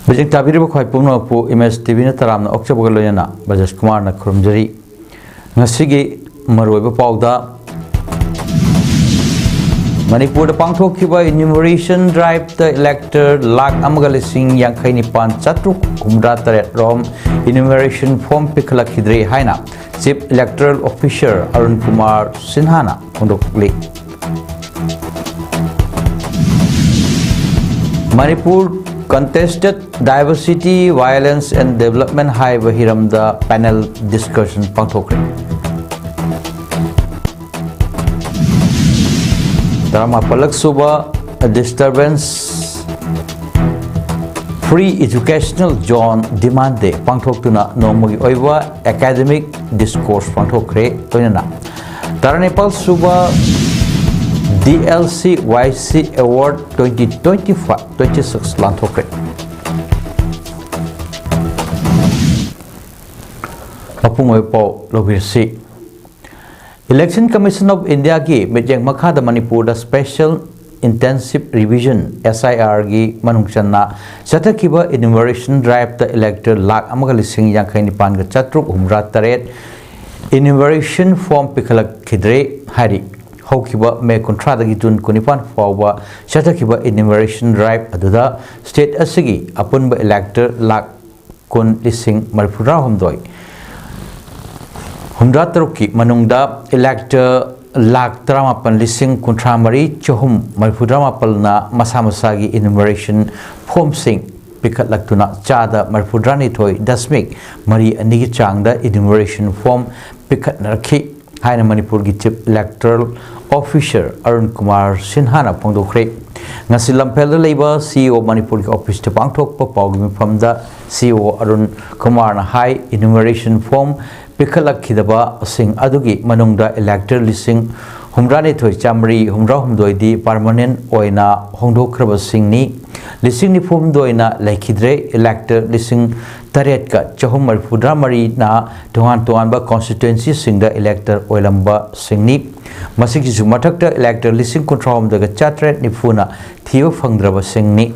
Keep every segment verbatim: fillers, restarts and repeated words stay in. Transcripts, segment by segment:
ꯍꯧꯖꯤꯛ ꯇꯥꯕꯤꯔꯤꯕ ꯈ꯭ꯋꯥꯏ ꯄꯨꯝꯅꯃꯛꯄꯨ ꯏꯃꯦꯖ ꯇꯤꯚꯤꯅ ꯇꯔꯥꯝꯅ ꯑꯣꯛꯆꯕꯒ ꯂꯣꯏꯅꯅ ꯕ꯭ꯔꯖꯦꯁ ꯀꯨꯃꯥꯔꯅ ꯈꯨꯔꯨꯝꯖꯔꯤ꯫ ꯉꯁꯤꯒꯤ ꯃꯔꯨꯑꯣꯏꯕ ꯄꯥꯎꯗ, ꯃꯅꯤꯄꯨꯔꯗ ꯄꯥꯡꯊꯣꯛꯈꯤꯕ ꯏꯅ꯭ꯌꯨꯃꯔꯦꯁꯟ ꯗ꯭ꯔꯥꯏꯚꯇ ꯏꯂꯦꯛꯇꯔ ꯂꯥꯈ ꯑꯃꯒ ꯂꯤꯁꯤꯡ ꯌꯥꯡꯈꯩ ꯅꯤꯄꯥꯟ ꯆꯥꯇ꯭ꯔꯨꯛ ꯍꯨꯝꯗ꯭ꯔꯥ ꯇꯔꯦꯠ ꯔꯣꯝ ꯏꯅ꯭ꯌꯨꯃꯔꯦꯁꯟ ꯐꯣꯔꯝ ꯄꯤꯈꯠꯂꯛꯈꯤꯗ꯭ꯔꯦ ꯍꯥꯏꯅ ꯆꯤꯐ ꯏꯂꯦꯛꯇꯔꯦꯜ ꯑꯣꯐꯤꯁꯥꯔ ꯑꯔꯨꯟ ꯀꯨꯃꯥꯔ ꯁꯤꯟꯍꯥꯅ ꯐꯣꯡꯗꯣꯛꯂꯤ꯫ Manipur Contested Diversity, Violence and Development ꯍꯥꯏꯕ ꯍꯤꯔꯝꯗ ꯄꯦꯅꯦꯜ ꯗꯤꯁꯀꯁꯟ ꯄꯥꯡꯊꯣꯛꯈ꯭ꯔꯦ꯫ ꯇꯔꯥꯃꯥꯄꯜꯂꯛ ꯁꯨꯕ Disturbance Free Educational Zone Demand Day ꯄꯥꯡꯊꯣꯛꯇꯨꯅ ꯅꯣꯡꯃꯒꯤ ꯑꯣꯏꯕ ꯑꯦꯀꯥꯗꯦꯃꯤꯛ ꯗꯤꯁꯀꯣꯔꯁ ꯄꯥꯡꯊꯣꯛꯈ꯭ꯔꯦ꯫ ꯂꯣꯏꯅꯅ ꯇꯔꯥꯅꯤꯄꯥꯜ ꯁꯨꯕ D L C Y C Award twenty twenty five twenty six ꯂꯥꯟꯊꯣꯛꯈ꯭ꯔꯦ꯫ ꯃꯄꯨꯡ ꯑꯣꯏꯕ ꯄꯥꯎ ꯂꯧꯕꯤꯔꯁꯤ꯫ Election Commission of Indiaꯒꯤ ꯃꯤꯠꯌꯦꯡ ꯃꯈꯥꯗ ꯃꯅꯤꯄꯨꯔꯗ Special Intensive Revision, S I R ꯒꯤ ꯃꯅꯨꯡ ꯆꯟꯅ ꯆꯠꯊꯈꯤꯕ ꯏꯅ꯭ꯌꯨꯃꯔꯦꯁꯟ ꯗ꯭ꯔꯥꯏꯚꯇ ꯏꯂꯦꯛꯇꯔ ꯂꯥꯈ ꯑꯃꯒ ꯂꯤꯁꯤꯡ ꯌꯥꯡꯈꯩ ꯅꯤꯄꯥꯟꯒ ꯆꯥꯇ꯭ꯔꯨꯛ ꯍꯨꯝꯗ꯭ꯔꯥ ꯇꯔꯦꯠ ꯏꯅ꯭ꯌꯨꯃꯔꯦꯁꯟ ꯐꯣꯔꯝ ꯄꯤꯈꯠꯂꯛꯈꯤꯗ꯭ꯔꯦ ꯍꯥꯏꯔꯤ꯫ ꯍꯧꯈꯤꯕ ꯃꯦ ꯀꯨꯟꯊ꯭ꯔꯥꯗꯒꯤ ꯖꯨꯟ ꯀꯨꯟꯅꯤꯄꯥꯟ ꯐꯥꯎꯕ ꯆꯠꯊꯈꯤꯕ ꯏꯅ꯭ꯌꯨꯃꯔꯦꯁꯟ ꯗ꯭ꯔꯥꯏꯚ ꯑꯗꯨꯗ ꯁ꯭ꯇꯦꯠ ꯑꯁꯤꯒꯤ ꯑꯄꯨꯟꯕ ꯏꯂꯦꯛꯇꯔ ꯂꯥꯈ ꯀꯨꯟ ꯂꯤꯁꯤꯡ ꯃꯔꯤꯐꯨꯇꯔꯥꯍꯨꯝꯗꯣꯏ ꯍꯨꯝꯗ꯭ꯔꯥ ꯇꯔꯨꯛꯀꯤ ꯃꯅꯨꯡꯗ ꯏꯂꯦꯛꯇꯔ ꯂꯥꯈ ꯇꯔꯥꯃꯥꯄꯟ ꯂꯤꯁꯤꯡ ꯀꯨꯟꯊ꯭ꯔꯥ ꯃꯔꯤ ꯆꯍꯨꯝ ꯃꯔꯤꯐꯨꯇꯔꯥꯃꯥꯄꯜꯅ ꯃꯁꯥ ꯃꯁꯥꯒꯤ ꯏꯅ꯭ꯌꯨꯃꯔꯦꯁꯟ ꯐꯣꯔꯝꯁꯤꯡ ꯄꯤꯈꯠꯂꯛꯇꯨꯅ ꯆꯥꯗ ꯃꯔꯤꯐꯨꯇꯔꯥꯅꯤꯊꯣꯏ ꯗꯁꯃꯤꯛ ꯃꯔꯤ ꯑꯅꯤꯒꯤ ꯆꯥꯡꯗ ꯏꯅ꯭ꯌꯨꯃꯔꯦꯁꯟ ꯐꯣꯔꯝ ꯄꯤꯈꯠꯅꯔꯛꯈꯤ ꯍꯥꯏꯅ ꯃꯅꯤꯄꯨꯔꯒꯤ ꯆꯤꯐ ꯏꯂꯦꯛꯇꯔꯦꯜ ꯑꯣꯐꯤꯁꯥꯔ ꯑꯔꯨꯟ ꯀꯨꯃꯥꯔ ꯁꯤꯟꯍꯥꯅ ꯐꯣꯡꯗꯣꯛꯈ꯭ꯔꯦ꯫ ꯉꯁꯤ ꯂꯝꯐꯦꯜꯗ ꯂꯩꯕ C E O ꯃꯅꯤꯄꯨꯔꯒꯤ ꯑꯣꯐꯤꯁꯇ ꯄꯥꯡꯊꯣꯛꯄ ꯄꯥꯎꯒꯤ ꯃꯤꯐꯝꯗ C E O ꯑꯔꯨꯟ ꯀꯨꯃꯥꯔꯅ ꯍꯥꯏ, ꯏꯅ꯭ꯌꯨꯃꯔꯦꯁꯟ ꯐꯣꯔꯝ ꯄꯤꯈꯠꯂꯛꯈꯤꯗꯕꯁꯤꯡ ꯑꯗꯨꯒꯤ ꯃꯅꯨꯡꯗ ꯏꯂꯦꯛꯇꯔ ꯂꯤꯁꯤꯡ ꯍꯨꯝꯗ꯭ꯔꯥꯅꯤꯊꯣꯏ ꯆꯥꯃꯔꯤ ꯍꯨꯝꯗ꯭ꯔꯥꯍꯨꯝꯗꯣꯏꯗꯤ ꯄꯔꯃꯅꯦꯟ ꯑꯣꯏꯅ ꯍꯣꯡꯗꯣꯛꯈ꯭ꯔꯕꯁꯤꯡꯅꯤ꯫ ꯂꯤꯁꯤꯡ ꯅꯤꯐꯨꯍꯨꯝꯗꯣꯏꯅ ꯂꯩꯈꯤꯗ꯭ꯔꯦ꯫ ꯏꯂꯦꯛꯇꯔ ꯂꯤꯁꯤꯡ ꯇꯔꯦꯠꯀ ꯆꯍꯨꯝ ꯃꯔꯤꯐꯨꯇꯔꯥ ꯃꯔꯤꯅ ꯇꯣꯉꯥꯟ ꯇꯣꯉꯥꯟꯕ ꯀꯣꯟꯁꯇꯤꯇ꯭ꯋꯦꯟꯁꯤꯁꯤꯡꯗ ꯏꯂꯦꯛꯇꯔ ꯑꯣꯏꯔꯝꯕꯁꯤꯡꯅꯤ꯫ ꯃꯁꯤꯒꯤꯁꯨ ꯃꯊꯛꯇ ꯏꯂꯦꯛꯇꯔ ꯂꯤꯁꯤꯡ ꯀꯨꯟꯊ꯭ꯔꯥꯍꯨꯝꯗꯣꯏꯒ ꯆꯥꯇ꯭ꯔꯦꯠ ꯅꯤꯐꯨꯅ ꯊꯤꯕ ꯐꯪꯗ꯭ꯔꯕꯁꯤꯡꯅꯤ꯫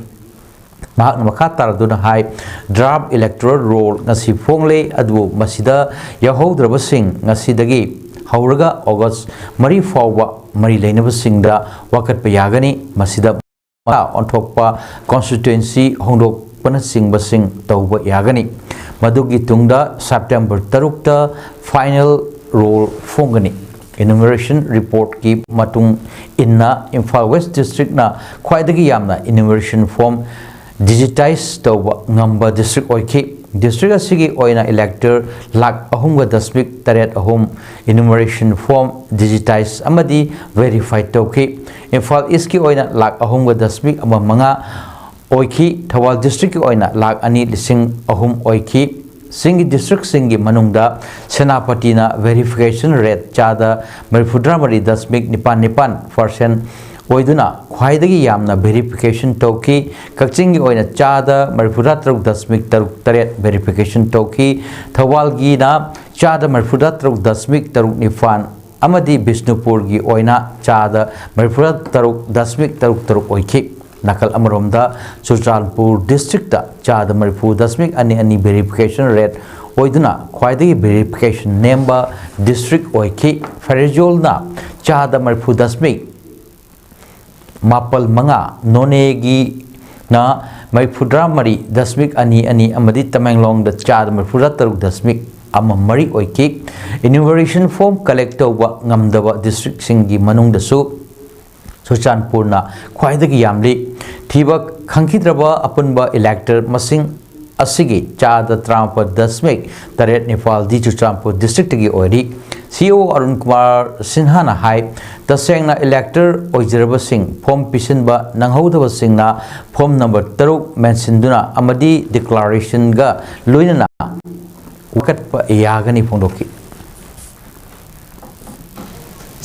ꯃꯍꯥꯛꯅ ꯃꯈꯥ ꯇꯥꯔꯗꯨꯅ ꯍꯥꯏ, ꯗ꯭ꯔꯥꯐ ꯏꯂꯦꯛꯇꯣꯔꯦꯜ ꯔꯣꯜ ꯉꯁꯤ ꯐꯣꯡꯂꯦ, ꯑꯗꯨꯕꯨ ꯃꯁꯤꯗ ꯌꯥꯎꯍꯧꯗ꯭ꯔꯕꯁꯤꯡ ꯉꯁꯤꯗꯒꯤ ꯍꯧꯔꯒ ꯑꯣꯒꯁ ꯃꯔꯤ ꯐꯥꯎꯕ ꯃꯔꯤ ꯂꯩꯅꯕꯁꯤꯡꯗ ꯋꯥꯀꯠꯄ ꯌꯥꯒꯅꯤ꯫ ꯃꯁꯤꯗ ꯑꯣꯟꯊꯣꯛꯄ, ꯀꯣꯟꯁꯇꯤꯇ꯭ꯋꯦꯟꯁꯤ ꯍꯣꯡꯗꯣꯛꯄꯅꯆꯤꯡꯕꯁꯤꯡ ꯇꯧꯕ ꯌꯥꯒꯅꯤ꯫ ꯃꯗꯨꯒꯤ ꯇꯨꯡꯗ ꯁꯦꯞꯇꯦꯝꯕꯔ ꯇꯔꯨꯛꯇ ꯐꯥꯏꯅꯦꯜ ꯔꯣꯜ ꯐꯣꯡꯒꯅꯤ꯫ ꯏꯅꯨꯃꯔꯦꯁꯟ ꯔꯤꯄꯣꯔꯠꯀꯤ ꯃꯇꯨꯡ ꯏꯟꯅ ꯏꯝꯐꯥꯜ ꯋꯦꯁ ꯗꯤꯁꯇ꯭ꯔꯤꯛꯅ ꯈ꯭ꯋꯥꯏꯗꯒꯤ ꯌꯥꯝꯅ ꯏꯅꯨꯃꯔꯦꯁꯟ ꯐꯣꯔꯝ ꯗꯤꯖꯤꯇꯥꯏꯖ ꯇꯧꯕ ꯉꯝꯕ ꯗꯤꯁꯇ꯭ꯔꯤꯛ ꯑꯣꯏꯈꯤ꯫ ꯗꯤꯁꯇ꯭ꯔꯤꯛ ꯑꯁꯤꯒꯤ ꯑꯣꯏꯅ ꯏꯂꯦꯛꯇꯔ ꯂꯥꯈ ꯑꯍꯨꯝꯒ ꯗꯁꯃꯤꯛ ꯇꯔꯦꯠ ꯑꯍꯨꯝ ꯏꯅꯨꯃꯔꯦꯁꯟ ꯐꯣꯔꯝ ꯗꯤꯖꯤꯇꯥꯏꯖ ꯑꯃꯗꯤ ꯚꯦꯔꯤꯐꯥꯏ ꯇꯧꯈꯤ꯫ ꯏꯝꯐꯥꯜ ꯏꯁꯀꯤ ꯑꯣꯏꯅ ꯂꯥꯈ ꯑꯍꯨꯝꯒ ꯗꯁꯃꯤꯛ ꯑꯃ ꯃꯉꯥ ꯑꯣꯏꯈꯤ꯫ ꯊꯧꯕꯥꯜ ꯗꯤꯁꯇ꯭ꯔꯤꯛꯀꯤ ꯑꯣꯏꯅ ꯂꯥꯈ ꯑꯅꯤ ꯂꯤꯁꯤꯡ ꯑꯍꯨꯝ ꯑꯣꯏꯈꯤ꯫ ꯆꯤꯡꯒꯤ ꯗꯤꯁꯇ꯭ꯔꯤꯛꯁꯤꯡꯒꯤ ꯃꯅꯨꯡꯗ ꯁꯦꯅꯥꯄꯇꯤꯅ ꯚꯦꯔꯤꯐꯤꯀꯦꯁꯟ ꯔꯦꯠ ꯆꯥꯗ ꯃꯔꯤꯐꯨꯇꯔꯥ ꯃꯔꯤ ꯗꯁꯃꯤꯛ ꯅꯤꯄꯥꯜ ꯅꯤꯄꯥꯜ ꯄꯥꯔꯁꯦꯟ ꯑꯣꯏꯗꯨꯅ ꯈ꯭ꯋꯥꯏꯗꯒꯤ ꯌꯥꯝꯅ ꯚꯦꯔꯤꯐꯤꯀꯦꯁꯟ ꯇꯧꯈꯤ꯫ ꯀꯛꯆꯤꯡꯒꯤ ꯑꯣꯏꯅ ꯆꯥꯗ ꯃꯔꯤꯐꯨꯇꯔꯥ ꯇꯔꯨꯛ ꯗꯁꯃꯤꯛ ꯇꯔꯨꯛ ꯇꯔꯦꯠ ꯚꯦꯔꯤꯐꯤꯀꯦꯁꯟ ꯇꯧꯈꯤ꯫ ꯊꯧꯕꯥꯜꯒꯤꯅ ꯆꯥꯗ ꯃꯔꯤꯐꯨꯇꯔꯥ ꯇꯔꯨꯛ ꯗꯁꯃꯤꯛ ꯇꯔꯨꯛ ꯅꯤꯄꯥꯜ ꯑꯃꯗꯤ ꯕꯤꯁꯅꯨꯄꯨꯔꯒꯤ ꯑꯣꯏꯅ ꯆꯥꯗ ꯃꯔꯤꯐꯨꯇꯔꯥ ꯇꯔꯨꯛ ꯗꯁꯃꯤꯛ ꯇꯔꯨꯛ ꯇꯔꯨꯛ ꯑꯣꯏꯈꯤ꯫ ꯅꯥꯀꯜ ꯑꯃꯔꯣꯝꯗ ꯆꯨꯔꯆꯥꯟꯄꯨꯔ ꯗꯤꯁꯇ꯭ꯔꯤꯛꯇ ꯆꯥꯗ ꯃꯔꯤꯐꯨ ꯗꯁꯃꯤꯛ ꯑꯅꯤ ꯑꯅꯤ ꯚꯦꯔꯤꯐꯤꯀꯦꯁꯟ ꯔꯦꯠ ꯑꯣꯏꯗꯨꯅ ꯈ꯭ꯋꯥꯏꯗꯒꯤ ꯚꯦꯔꯤꯐꯤꯀꯦꯁꯟ ꯅꯦꯝꯕ ꯗꯤꯁꯇ꯭ꯔꯤꯛ ꯑꯣꯏꯈꯤ꯫ ꯐꯦꯔꯖꯣꯜꯅ ꯆꯥꯗ ꯃꯔꯤꯐꯨ ꯗꯁꯃꯤꯛ ꯃꯥꯄꯜ ꯃꯉꯥ, ꯅꯣꯅꯦꯒꯤꯅ ꯃꯔꯤꯐꯨꯇꯔꯥ ꯃꯔꯤ ꯗꯁꯃꯤꯛ ꯑꯅꯤ ꯑꯅꯤ ꯑꯃꯗꯤ ꯇꯃꯦꯡꯂꯣꯡꯗ ꯆꯥꯗ ꯃꯔꯤꯐꯨꯇꯔꯥ ꯇꯔꯨꯛ ꯗꯁꯃꯤꯛ ꯑꯃ ꯃꯔꯤ ꯑꯣꯏꯈꯤ꯫ ꯏꯅꯨꯃꯔꯦꯁꯟ ꯐꯣꯔꯝ ꯀꯂꯦꯛ ꯇꯧꯕ ꯉꯝꯗꯕ ꯗꯤꯁꯇ꯭ꯔꯤꯛꯁꯤꯡꯒꯤ ꯃꯅꯨꯡꯗꯁꯨ ꯆꯨꯔꯆꯥꯟꯄꯨꯔꯅ ꯈ꯭ꯋꯥꯏꯗꯒꯤ ꯌꯥꯝꯂꯤ꯫ ꯊꯤꯕ ꯈꯪꯈꯤꯗ꯭ꯔꯕ ꯑꯄꯨꯟꯕ ꯏꯂꯦꯛꯇꯔ ꯃꯁꯤꯡ ꯑꯁꯤꯒꯤ ꯆꯥꯗ ꯇꯔꯥꯃꯥꯄꯜ ꯗꯁꯃꯤꯛ ꯇꯔꯦꯠ ꯅꯤꯄꯥꯜꯗꯤ ꯆꯨꯔꯆꯥꯟꯄꯨꯔ ꯗꯤꯁꯇ꯭ꯔꯤꯛꯇꯒꯤ ꯑꯣꯏꯔꯤ꯫ ꯁꯤ ꯏ ꯑꯣ ꯑꯔꯨꯟ ꯀꯨꯃꯥꯔ ꯁꯤꯟꯍꯥꯅ ꯍꯥꯏ, ꯇꯁꯦꯡꯅ ꯏꯂꯦꯛꯇꯔ ꯑꯣꯏꯖꯔꯕꯁꯤꯡ ꯐꯣꯔꯝ ꯄꯤꯁꯤꯟꯕ ꯅꯪꯍꯧꯗꯕꯁꯤꯡꯅ ꯐꯣꯔꯝ ꯅꯝꯕꯔ ꯇꯔꯨꯛ ꯃꯦꯟꯁꯤꯟꯗꯨꯅ ꯑꯃꯗꯤ ꯗꯤꯀ꯭ꯂꯥꯔꯦꯁꯟꯒ ꯂꯣꯏꯅꯅ ꯋꯥꯀꯠꯄ ꯌꯥꯒꯅꯤ ꯐꯣꯡꯗꯣꯛꯈꯤ꯫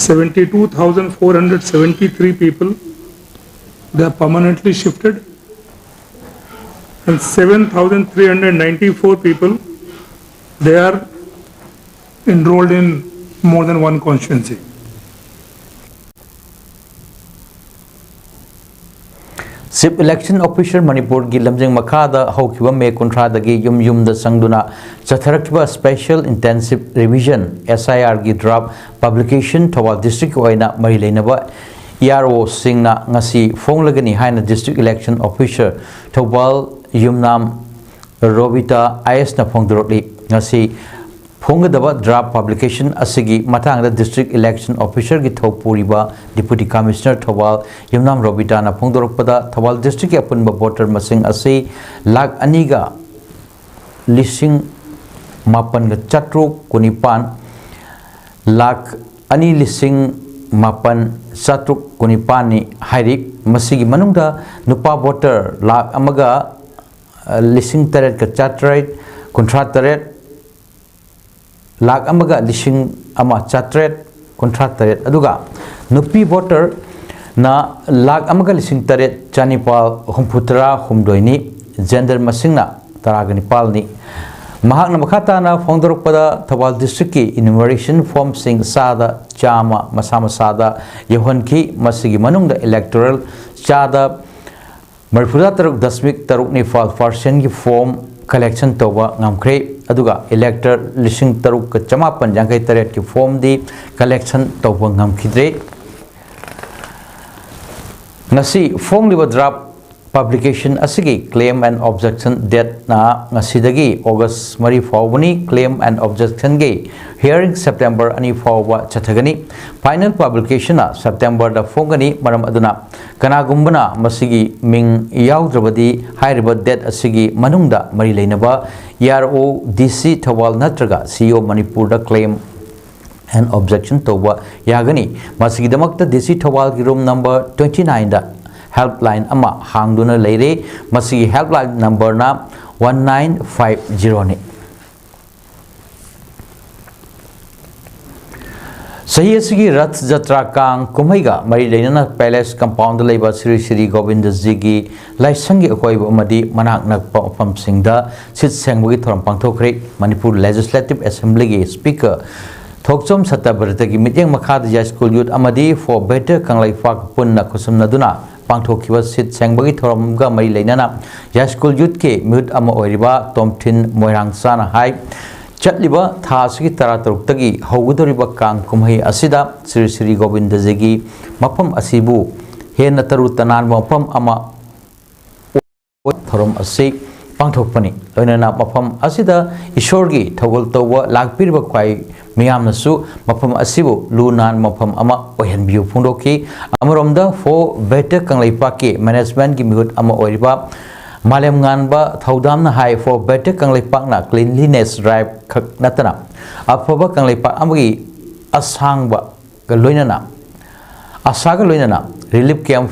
Seventy-two thousand four hundred seventy-three people, they are permanently shifted, and seven thousand three hundred ninety-four people, they are enrolled in more than one constituency. Chief Election Officer ꯃꯅꯤꯄꯨꯔꯒꯤ ꯂꯝꯖꯤꯡ ꯃꯈꯥꯗ ꯍꯧꯈꯤꯕ ꯃꯦ ꯀꯨꯟꯊ꯭ꯔꯥꯗꯒꯤ ꯌꯨꯝ ꯌꯨꯝꯗ ꯆꯪꯗꯨꯅ ꯆꯠꯊꯔꯛꯈꯤꯕ Special Intensive Revision, S I R ꯒꯤ draft publication Thoubal district ꯀꯤ ꯑꯣꯏꯅ ꯃꯔꯤ ꯂꯩꯅꯕ E R O ꯁꯤꯡꯅ ꯉꯁꯤ ꯐꯣꯡꯂꯒꯅꯤ ꯍꯥꯏꯅ District Election Officer Thoubal Yumnam Robita I A S ꯅ ꯐꯣꯡꯗꯣꯔꯛꯂꯤ꯫ ꯉꯁꯤ ꯐꯣꯡꯒꯗꯕ draft publication ꯑꯁꯤꯒꯤ ꯃꯇꯥꯡꯗ District Election Officer ꯒꯤ ꯊꯧ ꯄꯨꯔꯤꯕ Deputy Commissioner ꯊꯧꯕꯥꯜ ꯌꯨꯝꯅꯥꯝ ꯔꯣꯕꯤꯇꯥꯅ ꯐꯣꯡꯗꯣꯔꯛꯄꯗ, ꯊꯧꯕꯥꯜ district ꯀꯤ ꯑꯄꯨꯟꯕ voter ꯃꯁꯤꯡ ꯑꯁꯤ ꯂꯥꯈ ꯑꯅꯤꯒ ꯂꯤꯁꯤꯡ ꯃꯥꯄꯟꯒ ꯆꯥꯇ꯭ꯔꯨꯛ ꯀꯨꯟꯅꯤꯄꯥꯟ, ꯂꯥꯈ ꯑꯅꯤ ꯂꯤꯁꯤꯡ ꯃꯥꯄꯟ ꯆꯥꯇ꯭ꯔꯨꯛ ꯀꯨꯟꯅꯤꯄꯥꯟꯅꯤ ꯍꯥꯏꯔꯤ꯫ ꯃꯁꯤꯒꯤ ꯃꯅꯨꯡꯗ ꯅꯨꯄꯥ voter ꯂꯥꯈ ꯑꯃꯒ ꯂꯤꯁꯤꯡ ꯇꯔꯦꯠꯀ ꯆꯥꯇ꯭ꯔꯦꯠ ꯀꯨꯟꯊ꯭ꯔꯥ ꯇꯔꯦꯠ, ꯂꯥꯈ ꯑꯃꯒ ꯂꯤꯁꯤꯡ ꯑꯃ ꯆꯥꯇ꯭ꯔꯦꯠ ꯀꯨꯟꯊ꯭ꯔꯥ ꯇꯔꯦꯠ, ꯑꯗꯨꯒ ꯅꯨꯄꯤ voter ꯅ ꯂꯥꯈ ꯑꯃꯒ ꯂꯤꯁꯤꯡ ꯇꯔꯦꯠ ꯆꯥꯅꯤꯄꯥꯜ ꯍꯨꯝꯐꯨ ꯇꯔꯥ ꯍꯨꯝꯗꯣꯏꯅꯤ, gender ꯃꯁꯤꯡꯅ ꯇꯔꯥꯒ ꯅꯤꯄꯥꯜꯅꯤ꯫ ꯃꯍꯥꯛꯅ ꯃꯈꯥ ꯇꯥꯅ ꯐꯣꯡꯗꯣꯔꯛꯄꯗ, ꯊꯧꯕꯥꯜ district ꯀꯤ enumeration form ꯁꯤꯡ ꯆꯥꯗ ꯆꯥꯝꯃ ꯃꯁꯥ ꯃꯁꯥꯗ ꯌꯧꯍꯟꯈꯤ꯫ ꯃꯁꯤꯒꯤ ꯃꯅꯨꯡꯗ electoral ꯆꯥꯗ ꯃꯔꯤꯐꯨꯇꯔꯨꯛ ꯗꯁꯃꯤꯛ ꯇꯔꯨꯛ ꯅꯤꯄꯥꯜ percent ꯒꯤ form collection ꯇꯧꯕ ꯉꯝꯈ꯭ꯔꯦ, ꯑꯗꯨꯒ elector ꯂꯤꯁꯤꯡ ꯇꯔꯨꯛꯀ ꯆꯃꯥꯄꯟ ꯌꯥꯡꯈꯩ ꯇꯔꯦꯠꯀꯤ form ꯗꯤ collection ꯇꯧꯕ ꯉꯝꯈꯤꯗ꯭ꯔꯦ꯫ ꯉꯁꯤ ꯐꯣꯡꯂꯤꯕ draft publication ꯑꯁꯤꯒꯤ claim and objection date ꯅ ꯉꯁꯤꯗꯒꯤ August ꯃꯔꯤ ꯐꯥꯎꯕꯅꯤ꯫ Claim and objection ꯒꯤ hearing September ꯑꯅꯤ ꯐꯥꯎꯕ ꯆꯠꯊꯒꯅꯤ꯫ Final publication ꯅ September ꯗ ꯐꯣꯡꯒꯅꯤ꯫ ꯃꯔꯝ ꯑꯗꯨꯅ ꯀꯅꯥꯒꯨꯝꯕꯅ ꯃꯁꯤꯒꯤ ꯃꯤꯡ ꯌꯥꯎꯗ꯭ꯔꯕꯗꯤ ꯍꯥꯏꯔꯤꯕ date ꯑꯁꯤꯒꯤ ꯃꯅꯨꯡꯗ ꯃꯔꯤ ꯂꯩꯅꯕ E R O, D C Thoubal ꯅꯠꯇ꯭ꯔꯒ C E O ꯃꯅꯤꯄꯨꯔꯗ claim and objection ꯇꯧꯕ ꯌꯥꯒꯅꯤ꯫ ꯃꯁꯤꯒꯤꯗꯃꯛꯇ D C ꯊꯧꯕꯥꯜꯒꯤ room number twenty nine ꯗ helpline ꯑꯃ ꯍꯥꯡꯗꯨꯅ ꯂꯩꯔꯦ꯫ ꯃꯁꯤꯒꯤ helpline number ꯅ one nine five zero ꯅꯤ꯫ ꯆꯍꯤ ꯑꯁꯤꯒꯤ ꯔꯊ ꯖꯇ꯭ꯔꯥ ꯀꯥꯡ ꯀꯨꯝꯍꯩꯒ ꯃꯔꯤ ꯂꯩꯅꯅ palace compound ꯗ ꯂꯩꯕ ꯁ꯭ꯔꯤ ꯁ꯭ꯔꯤ ꯒꯣꯕꯤꯟꯗꯖꯤꯒꯤ ꯂꯥꯏꯁꯪꯒꯤ ꯑꯀꯣꯏꯕ ꯑꯃꯗꯤ ꯃꯅꯥꯛ ꯅꯛꯄ ꯃꯐꯝꯁꯤꯡꯗ ꯁꯤꯠ ꯁꯦꯡꯕꯒꯤ ꯊꯧꯔꯝ ꯄꯥꯡꯊꯣꯛꯈ꯭ꯔꯦ꯫ ꯃꯅꯤꯄꯨꯔ Legislative Assembly ꯒꯤ Speaker ꯊꯣꯛꯆꯣꯝ ꯁꯇꯕ꯭ꯔꯇꯒꯤ ꯃꯤꯠꯌꯦꯡ ꯃꯈꯥꯗ ꯌꯥꯏꯁ꯭ꯀꯨꯜ youth ꯑꯃꯗꯤ For Better ꯀꯪꯂꯩꯄꯥꯛ ꯄꯨꯟꯅ ꯈꯨꯠꯁꯝꯅꯗꯨꯅ ꯄꯥꯡꯊꯣꯛꯈꯤꯕ ꯁꯤꯠ ꯁꯦꯡꯕꯒꯤ ꯊꯧꯔꯝꯒ ꯃꯔꯤ ꯂꯩꯅꯅ ꯌꯥꯏꯁ꯭ꯀꯨꯜ ꯌꯨꯠꯀꯤ ꯃꯤꯍꯨꯠ ꯑꯃ ꯑꯣꯏꯔꯤꯕ ꯇꯣꯝꯊꯤꯟ ꯃꯣꯏꯔꯥꯡꯆꯥꯅ ꯍꯥꯏ, ꯆꯠꯂꯤꯕ ꯊꯥ ꯑꯁꯤꯒꯤ ꯇꯔꯥꯇꯔꯨꯛꯇꯒꯤ ꯍꯧꯒꯗꯧꯔꯤꯕ ꯀꯥꯡ ꯀꯨꯝꯍꯩ ꯑꯁꯤꯗ ꯁ꯭ꯔꯤ ꯁ꯭ꯔꯤ ꯒꯣꯕꯤꯟꯗꯖꯤꯒꯤ ꯃꯐꯝ ꯑꯁꯤꯕꯨ ꯍꯦꯟꯅ ꯇꯔꯨ ꯇꯅꯥꯟꯕ ꯃꯐꯝ ꯑꯃ ꯊꯧꯔꯝ ꯑꯁꯤ ꯄꯥꯡꯊꯣꯛꯄꯅꯤ꯫ ꯂꯣꯏꯅꯅ ꯃꯐꯝ ꯑꯁꯤꯗ ꯏꯁꯣꯔꯒꯤ ꯊꯧꯒꯜ ꯇꯧꯕ ꯂꯥꯛꯄꯤꯔꯤꯕ ꯈ꯭ꯋꯥꯏ ꯃꯤꯌꯥꯝꯅꯁꯨ ꯃꯐꯝ ꯑꯁꯤꯕꯨ ꯂꯨ ꯅꯥꯟꯕ ꯃꯐꯝ ꯑꯃ ꯑꯣꯏꯍꯟꯕꯤꯌꯨ ꯐꯣꯡꯗꯣꯛꯈꯤ꯫ ꯑꯃꯔꯣꯝꯗ ꯐꯣ ꯕꯦꯇꯔ ꯀꯪꯂꯩꯄꯥꯛꯀꯤ ꯃꯦꯅꯦꯖꯃꯦꯟꯒꯤ ꯃꯤꯍꯨꯠ ꯑꯃ ꯑꯣꯏꯔꯤꯕ ꯃꯥꯂꯦꯝꯉꯥꯟꯕ ꯊꯧꯗꯥꯝꯅ ꯍꯥꯏ, ꯐꯣ ꯕꯦꯇꯔ ꯀꯪꯂꯩꯄꯥꯛꯅ ꯀ꯭ꯂꯤꯟꯂꯤꯅꯦꯁ ꯗ꯭ꯔꯥꯏꯚ ꯈꯛ ꯅꯠꯇꯅ ꯑꯐꯕ ꯀꯪꯂꯩꯄꯥꯛ ꯑꯃꯒꯤ ꯑꯁꯥꯡꯕꯒ ꯂꯣꯏꯅꯅ, ꯑꯁꯥꯒ ꯂꯣꯏꯅꯅ ꯔꯤꯂꯤꯐ ꯀꯦꯝꯞ,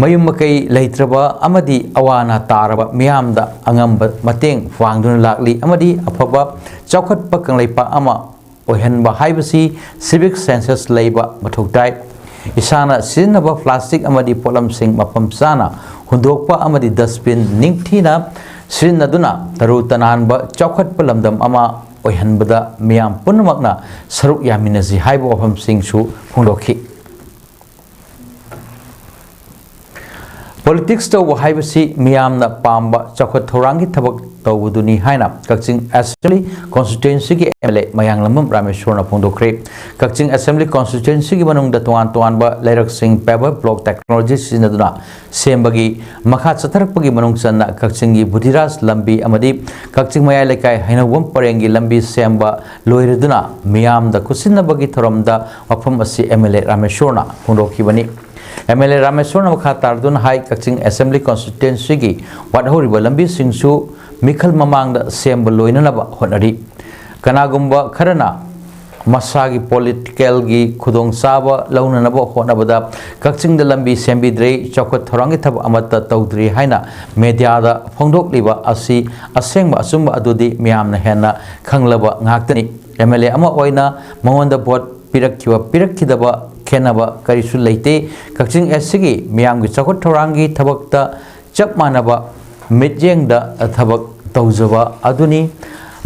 ꯃꯌꯨꯝ ꯃꯀꯩ ꯂꯩꯇ꯭ꯔꯕ ꯑꯃꯗꯤ ꯑꯋꯥ ꯑꯅꯥ ꯇꯥꯔꯕ ꯃꯤꯌꯥꯝꯗ ꯑꯉꯝꯕ ꯃꯇꯦꯡ ꯄꯥꯡꯗꯨꯅ ꯂꯥꯛꯂꯤ ꯑꯃꯗꯤ ꯑꯐꯕ ꯆꯥꯎꯈꯠꯄ ꯀꯪꯂꯩꯄꯥꯛ ꯑꯃ ꯑꯣꯏꯍꯟꯕ ꯍꯥꯏꯕꯁꯤ ꯁꯤꯚꯤꯛ ꯁꯦꯟꯁꯁ ꯂꯩꯕ ꯃꯊꯧ ꯇꯥꯏ꯫ ꯏꯁꯥꯅ ꯁꯤꯖꯤꯟꯅꯕ ꯄ꯭ꯂꯥꯁꯇꯤꯛ ꯑꯃꯗꯤ ꯄꯣꯠꯂꯝꯁꯤꯡ ꯃꯐꯝ ꯆꯥꯅ ꯍꯨꯟꯗꯣꯛꯄ ꯑꯃꯗꯤ ꯗꯁꯕꯤꯟ ꯅꯤꯡꯊꯤꯅ ꯁꯤꯖꯤꯟꯅꯗꯨꯅ ꯇꯔꯨ ꯇꯅꯥꯟꯕ ꯆꯥꯎꯈꯠꯄ ꯂꯝꯗꯝ ꯑꯃ ꯑꯣꯏꯍꯟꯕꯗ ꯃꯤꯌꯥꯝ ꯄꯨꯝꯅꯃꯛꯅ ꯁꯔꯨꯛ ꯌꯥꯃꯤꯟꯅꯁꯤ ꯍꯥꯏꯕ ꯋꯥꯐꯝꯁꯤꯡꯁꯨ ꯐꯣꯡꯗꯣꯛꯈꯤ꯫ ꯄꯣꯂꯤꯇꯤꯛꯁ ꯇꯧꯕ ꯍꯥꯏꯕꯁꯤ ꯃꯤꯌꯥꯝꯅ ꯄꯥꯝꯕ ꯆꯥꯎꯈꯠ ꯊꯧꯔꯥꯡꯒꯤ ꯊꯕꯛ ꯇꯧꯕꯗꯨꯅꯤ ꯍꯥꯏꯅ ꯀꯛꯆꯤꯡ ꯑꯦꯁꯦꯝꯕ꯭ꯂꯤ ꯀꯣꯟꯁꯇꯤꯇ꯭ꯋꯦꯟꯁꯤꯒꯤ ꯑꯦꯝ ꯑꯦꯜ ꯑꯦ ꯃꯌꯥꯡꯂꯝꯕꯝ ꯔꯥꯃꯦꯁꯣꯔꯅ ꯐꯣꯡꯗꯣꯛꯈ꯭ꯔꯦ꯫ ꯀꯛꯆꯤꯡ ꯑꯦꯁꯦꯝꯕ꯭ꯂꯤ ꯀꯣꯟꯁꯇꯤꯇ꯭ꯋꯦꯟꯁꯤꯒꯤ ꯃꯅꯨꯡꯗ ꯇꯣꯉꯥꯟ ꯇꯣꯉꯥꯟꯕ ꯂꯩꯔꯛꯁꯤꯡ ꯄꯦꯚꯔ ꯕ꯭ꯂꯣꯛ ꯇꯦꯛꯅꯣꯂꯣꯖꯤ ꯁꯤꯖꯤꯟꯅꯗꯨꯅ ꯁꯦꯝꯕꯒꯤ ꯃꯈꯥ ꯆꯠꯊꯔꯛꯄꯒꯤ ꯃꯅꯨꯡ ꯆꯟꯅ ꯀꯛꯆꯤꯡꯒꯤ ꯕꯨꯙꯤꯔꯥꯖ ꯂꯝꯕꯤ ꯑꯃꯗꯤ ꯀꯛꯆꯤꯡ ꯃꯌꯥꯏ ꯂꯩꯀꯥꯏ ꯍꯩꯅꯧꯕꯝ ꯄꯔꯦꯡꯒꯤ ꯂꯝꯕꯤ ꯁꯦꯝꯕ ꯂꯣꯏꯔꯗꯨꯅ ꯃꯤꯌꯥꯝꯗ ꯈꯨꯠꯁꯤꯟꯅꯕꯒꯤ ꯊꯧꯔꯝꯗ ꯋꯥꯐꯝ ꯑꯁꯤ ꯑꯦꯝ ꯑꯦꯜ ꯑꯦ ꯔꯥꯃꯦꯁꯣꯔꯅ ꯐꯣꯡꯗꯣꯛꯈꯤꯕꯅꯤ꯫ ꯑꯦꯝ ꯑꯦꯜ ꯑꯦ ꯔꯥꯃꯦꯁꯣꯔꯅ ꯃꯈꯥ ꯇꯥꯔꯗꯨꯅ ꯍꯥꯏ, ꯀꯛꯆꯤꯡ ꯑꯦꯁꯦꯝꯕ꯭ꯂꯤ ꯀꯣꯟꯁꯇꯤꯇ꯭ꯋꯦꯟꯁꯤꯒꯤ ꯋꯥꯠꯍꯧꯔꯤꯕ ꯂꯝꯕꯤꯁꯤꯡꯁꯨ ꯃꯤꯈꯜ ꯃꯃꯥꯡꯗ ꯁꯦꯝꯕ ꯂꯣꯏꯅꯅꯕ ꯍꯣꯠꯅꯔꯤ꯫ ꯀꯅꯥꯒꯨꯝꯕ ꯈꯔꯅ ꯃꯁꯥꯒꯤ ꯄꯣꯂꯤꯇꯤꯀꯦꯜꯒꯤ ꯈꯨꯗꯣꯡꯆꯥꯕ ꯂꯧꯅꯅꯕ ꯍꯣꯠꯅꯕꯗ ꯀꯛꯆꯤꯡꯗ ꯂꯝꯕꯤ ꯁꯦꯝꯕꯤꯗ꯭ꯔꯦ, ꯆꯥꯎꯈꯠ ꯊꯧꯔꯥꯡꯒꯤ ꯊꯕꯛ ꯑꯃꯠꯇ ꯇꯧꯗ꯭ꯔꯤ ꯍꯥꯏꯅ ꯃꯦꯗꯤꯌꯥꯗ ꯐꯣꯡꯗꯣꯛꯂꯤꯕ ꯑꯁꯤ ꯑꯁꯦꯡꯕ ꯑꯆꯨꯝꯕ ꯑꯗꯨꯗꯤ ꯃꯤꯌꯥꯝꯅ ꯍꯦꯟꯅ ꯈꯪꯂꯕ ꯉꯥꯛꯇꯅꯤ꯫ ꯑꯦꯝ ꯑꯦꯜ ꯑꯦ ꯑꯃ ꯑꯣꯏꯅ ꯃꯉꯣꯟꯗ ꯚꯣꯠ ꯄꯤꯔꯛꯈꯤꯕ ꯄꯤꯔꯛꯈꯤꯗꯕ ꯈꯦꯠꯅꯕ ꯀꯔꯤꯁꯨ ꯂꯩꯇꯦ꯫ ꯀꯛꯆꯤꯡ ꯑꯦꯁ ꯁꯤꯒꯤ ꯃꯤꯌꯥꯝꯒꯤ ꯆꯥꯎꯈꯠ ꯊꯧꯔꯥꯡꯒꯤ ꯊꯕꯛꯇ ꯆꯞ ꯃꯥꯟꯅꯕ ꯃꯤꯠꯌꯦꯡꯗ ꯊꯕꯛ ꯇꯧꯖꯕ ꯑꯗꯨꯅꯤ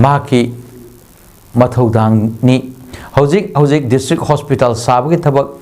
ꯃꯍꯥꯛꯀꯤ ꯃꯊꯧꯗꯥꯡꯅꯤ꯫ ꯍꯧꯖꯤꯛ ꯍꯧꯖꯤꯛ ꯗꯤꯁꯇ꯭ꯔꯤꯛ ꯍꯣꯁꯄꯤꯇꯥꯜ ꯁꯥꯕꯒꯤ ꯊꯕꯛ